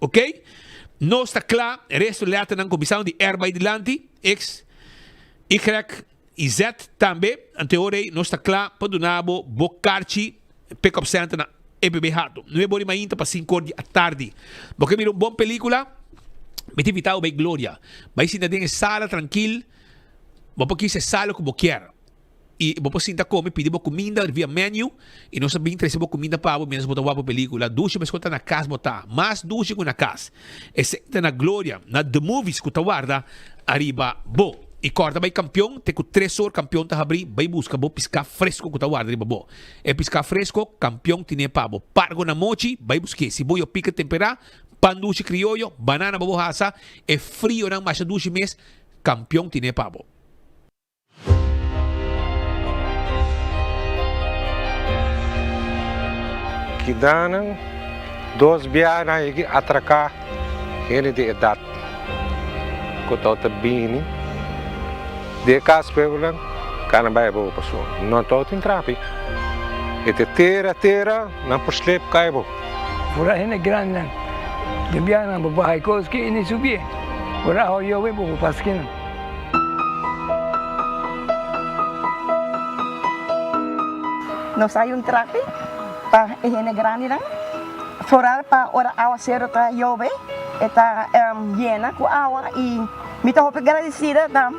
ok, nos ta kla, e resto lèternan kuminsando di R bai dilanti, X, Y i Z tambe, anto e ora ei nos ta kla pa duna bo bo karchi Pick Up Center na EPB Hato. Nuebe ora i mainta pa sinku or di atardi. Bo ke mira un bon pelikula? Mi ta invita bo bai Gloria. Bai sinta den e sala trankil. Bo por kisa e sala ku bo kier. I bo por sinta kome, pidi bo kuminda via menu i nos ta bin trese bo kuminda pa bo mientras bo ta wak bo pelikula. Dushi meskos ta na kas bo ta. Mas dushi ku na kas. Esei ta na Gloria, na The Movies ku ta warda ariba bo. I kòrda bai Kampion, te ku tres or Kampion ta habrí, bai buska bo piská fresko ku ta warda riba bo. E piská fresko, Kampion tine pa bo. Pargo na mochi, bai busk'é. Siboyo pika temperá, pan dushi krioyo, banana pa bo hasa, e frionan masha dushi mes, Kampion tine pa bo. Kidanan dos biaha nan yegi atraká. Hende di edat ku tabata bini di e kas pueblonan kana bai abou pasobra no tabatin trapi. E ta tera tera nan por slep kai abou. Ora hende grandinan den biaha nan bo baha e kos ki i ni subié. Ora awa yobe bo por pasa kinan. Nos hay un trapi pa e hende grandinan. Foral pa ora awaseru ta yobe e ta yena ku awa i mi ta hopi gradisida na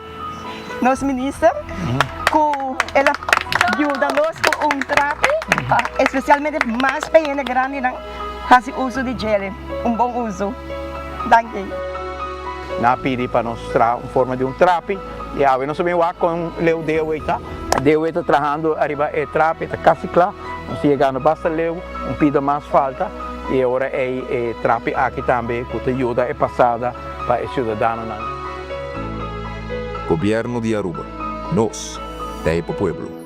nos minister ku el a yuda nos ku un trapi pa espesialmente mas pa hende grandinan hasi uso di djele, un bon uso. Danki. Nan a pidi pa nos traha un forma di un trapi i awe nos a bin wak kon leu Dewe ta. Dewe ta trahando ariba e trapi, ta kasi kla. Nos ta yegando basta leu, un pida mas falta i e ora ei e trapi aki tambe ku ta yuda e pasada pa e siudadanonan. Gobierno di Aruba. Nos ta e pa pueblo.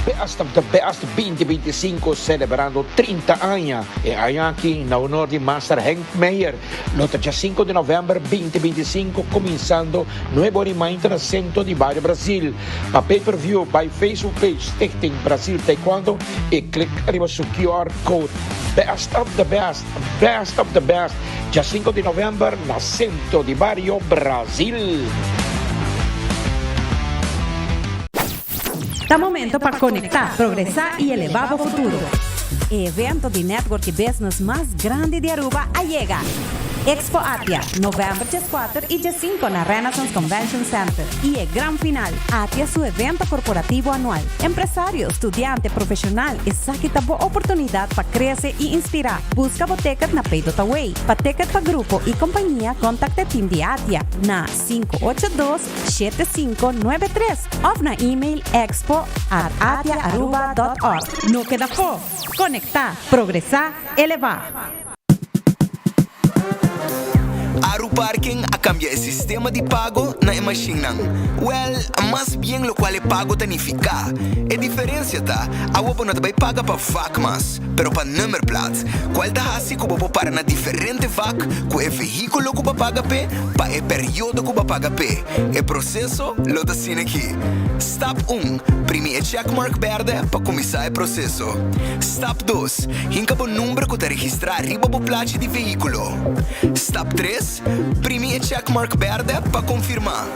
Best of the Best 2025 celebrando 30 aña. E aña aki na honor di Master Henk Meijer. Lo ta dja 5 di november 2025 cuminsando nuebe ora y mainta na Centro di Bario Brasil. Pa pay per view bay Facebook page Stichting Brasil Taekwondo y click riba su QR code. Best of the Best, Best of the Best, dja 5 di november na Centro di Bario Brasil. Ta momento pa conecta, progresa y eleva bo futuro. E evento di network y business mas grandi di Aruba a yega! Expo Atia, november dieskuater y diesinko na Renaissance Convention Center y e gran final, Atia su evento corporativo anual. Empresario, studiante, profesional, esaki ta bo oportunidad pa crece y inspira. Busca bo ticket na Pay.away. Pa ticket pa grupo y compañia contacta e team di Atia na 582 7593 of na email expo at atiaaruba dot org. No keda afó! Konektá, progresá, elevá! Aruparking a kambia e sistema di pago na e mashinnan. Wèl, mas bien lokual e pago ta nifiká. E diferensia ta, awo bo no ta bai paga pa vak mas, pero pa nummerplaat, kual ta hasi ku bo por para na diferente vak ku e vehíkulo ku bo a paga p'e pa e periodo ku bo a paga p'e. E proseso lo ta asina aki. Stap un, Primi e checkmark bèrdè pa kuminsá e proseso. Stap dos, Hinka bo number ku ta registrá riba bo plachi di vehíkulo. Stap tres, Primi e checkmark bèrdè pa konfirmá.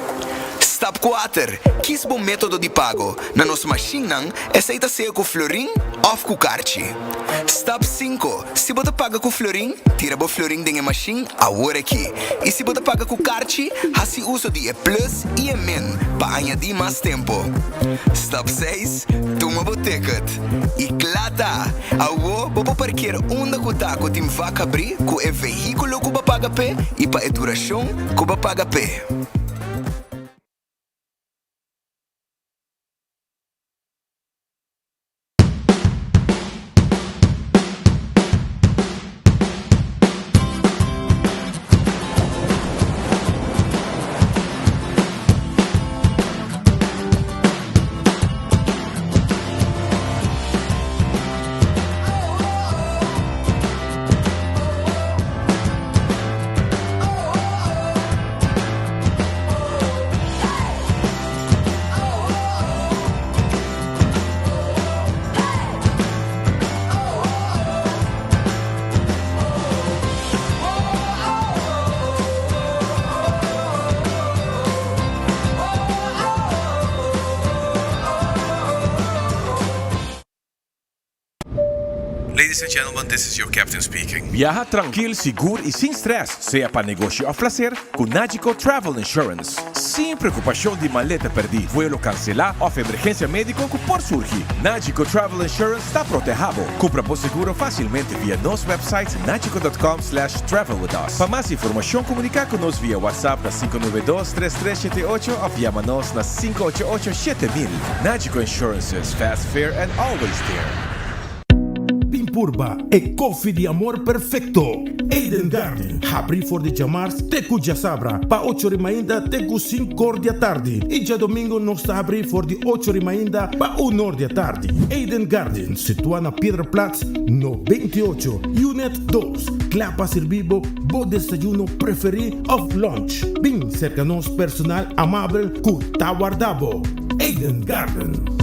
Stap kuater, Kis bo método di pago. Na nos mashinnan, esei ta sea ku florin òf ku karchi. Stap sinku, Si bo ta paga ku florin, tira bo florin den e mashin awor aki. I si bo ta paga ku karchi, hasi uso di e plus i e min pa añadí mas tempu. Stap seis, Tuma bo ticket. I kla ta! Awor bo por parkeer unda ku ta ku tin vak habrí ku e vehíkulo ku bo a paga p'e i pa e durashon ku bo a paga p'e. Ladies and gentlemen, this is your captain speaking. Biaha trankil, sigur i sin stress, sea pa negoshi òf plaser, ku Nagico Travel Insurance. Sin preokupashon di maleta pèrdí, vuelo kanselá òf emergensia médiko ku por surgi, Nagico Travel Insurance ta protehá bo. Kumpra bo seguro fásilmente via nos website nagico dot com slash travel with us. Pa mas informashon komuniká ku nos via WhatsApp na 592 3378 òf yama nos na 588 7000. Nagico Insurances, fast, fair and always there. Purba e koffie di amor perfekto. Eden Garden, habrí for di djamars te ku djasabra pa ocho ri mainta te ku sinkor di atardi i djadomingo nos ta habrí for di ocho ri mainta pa unor di atardi. Eden Garden, situá na Piedraplaats no 28, Unit dos, kla pa sirbi bo bo desayuno preferí òf lunch. Bin serka nos personal amabel ku ta warda bo. Eden Garden.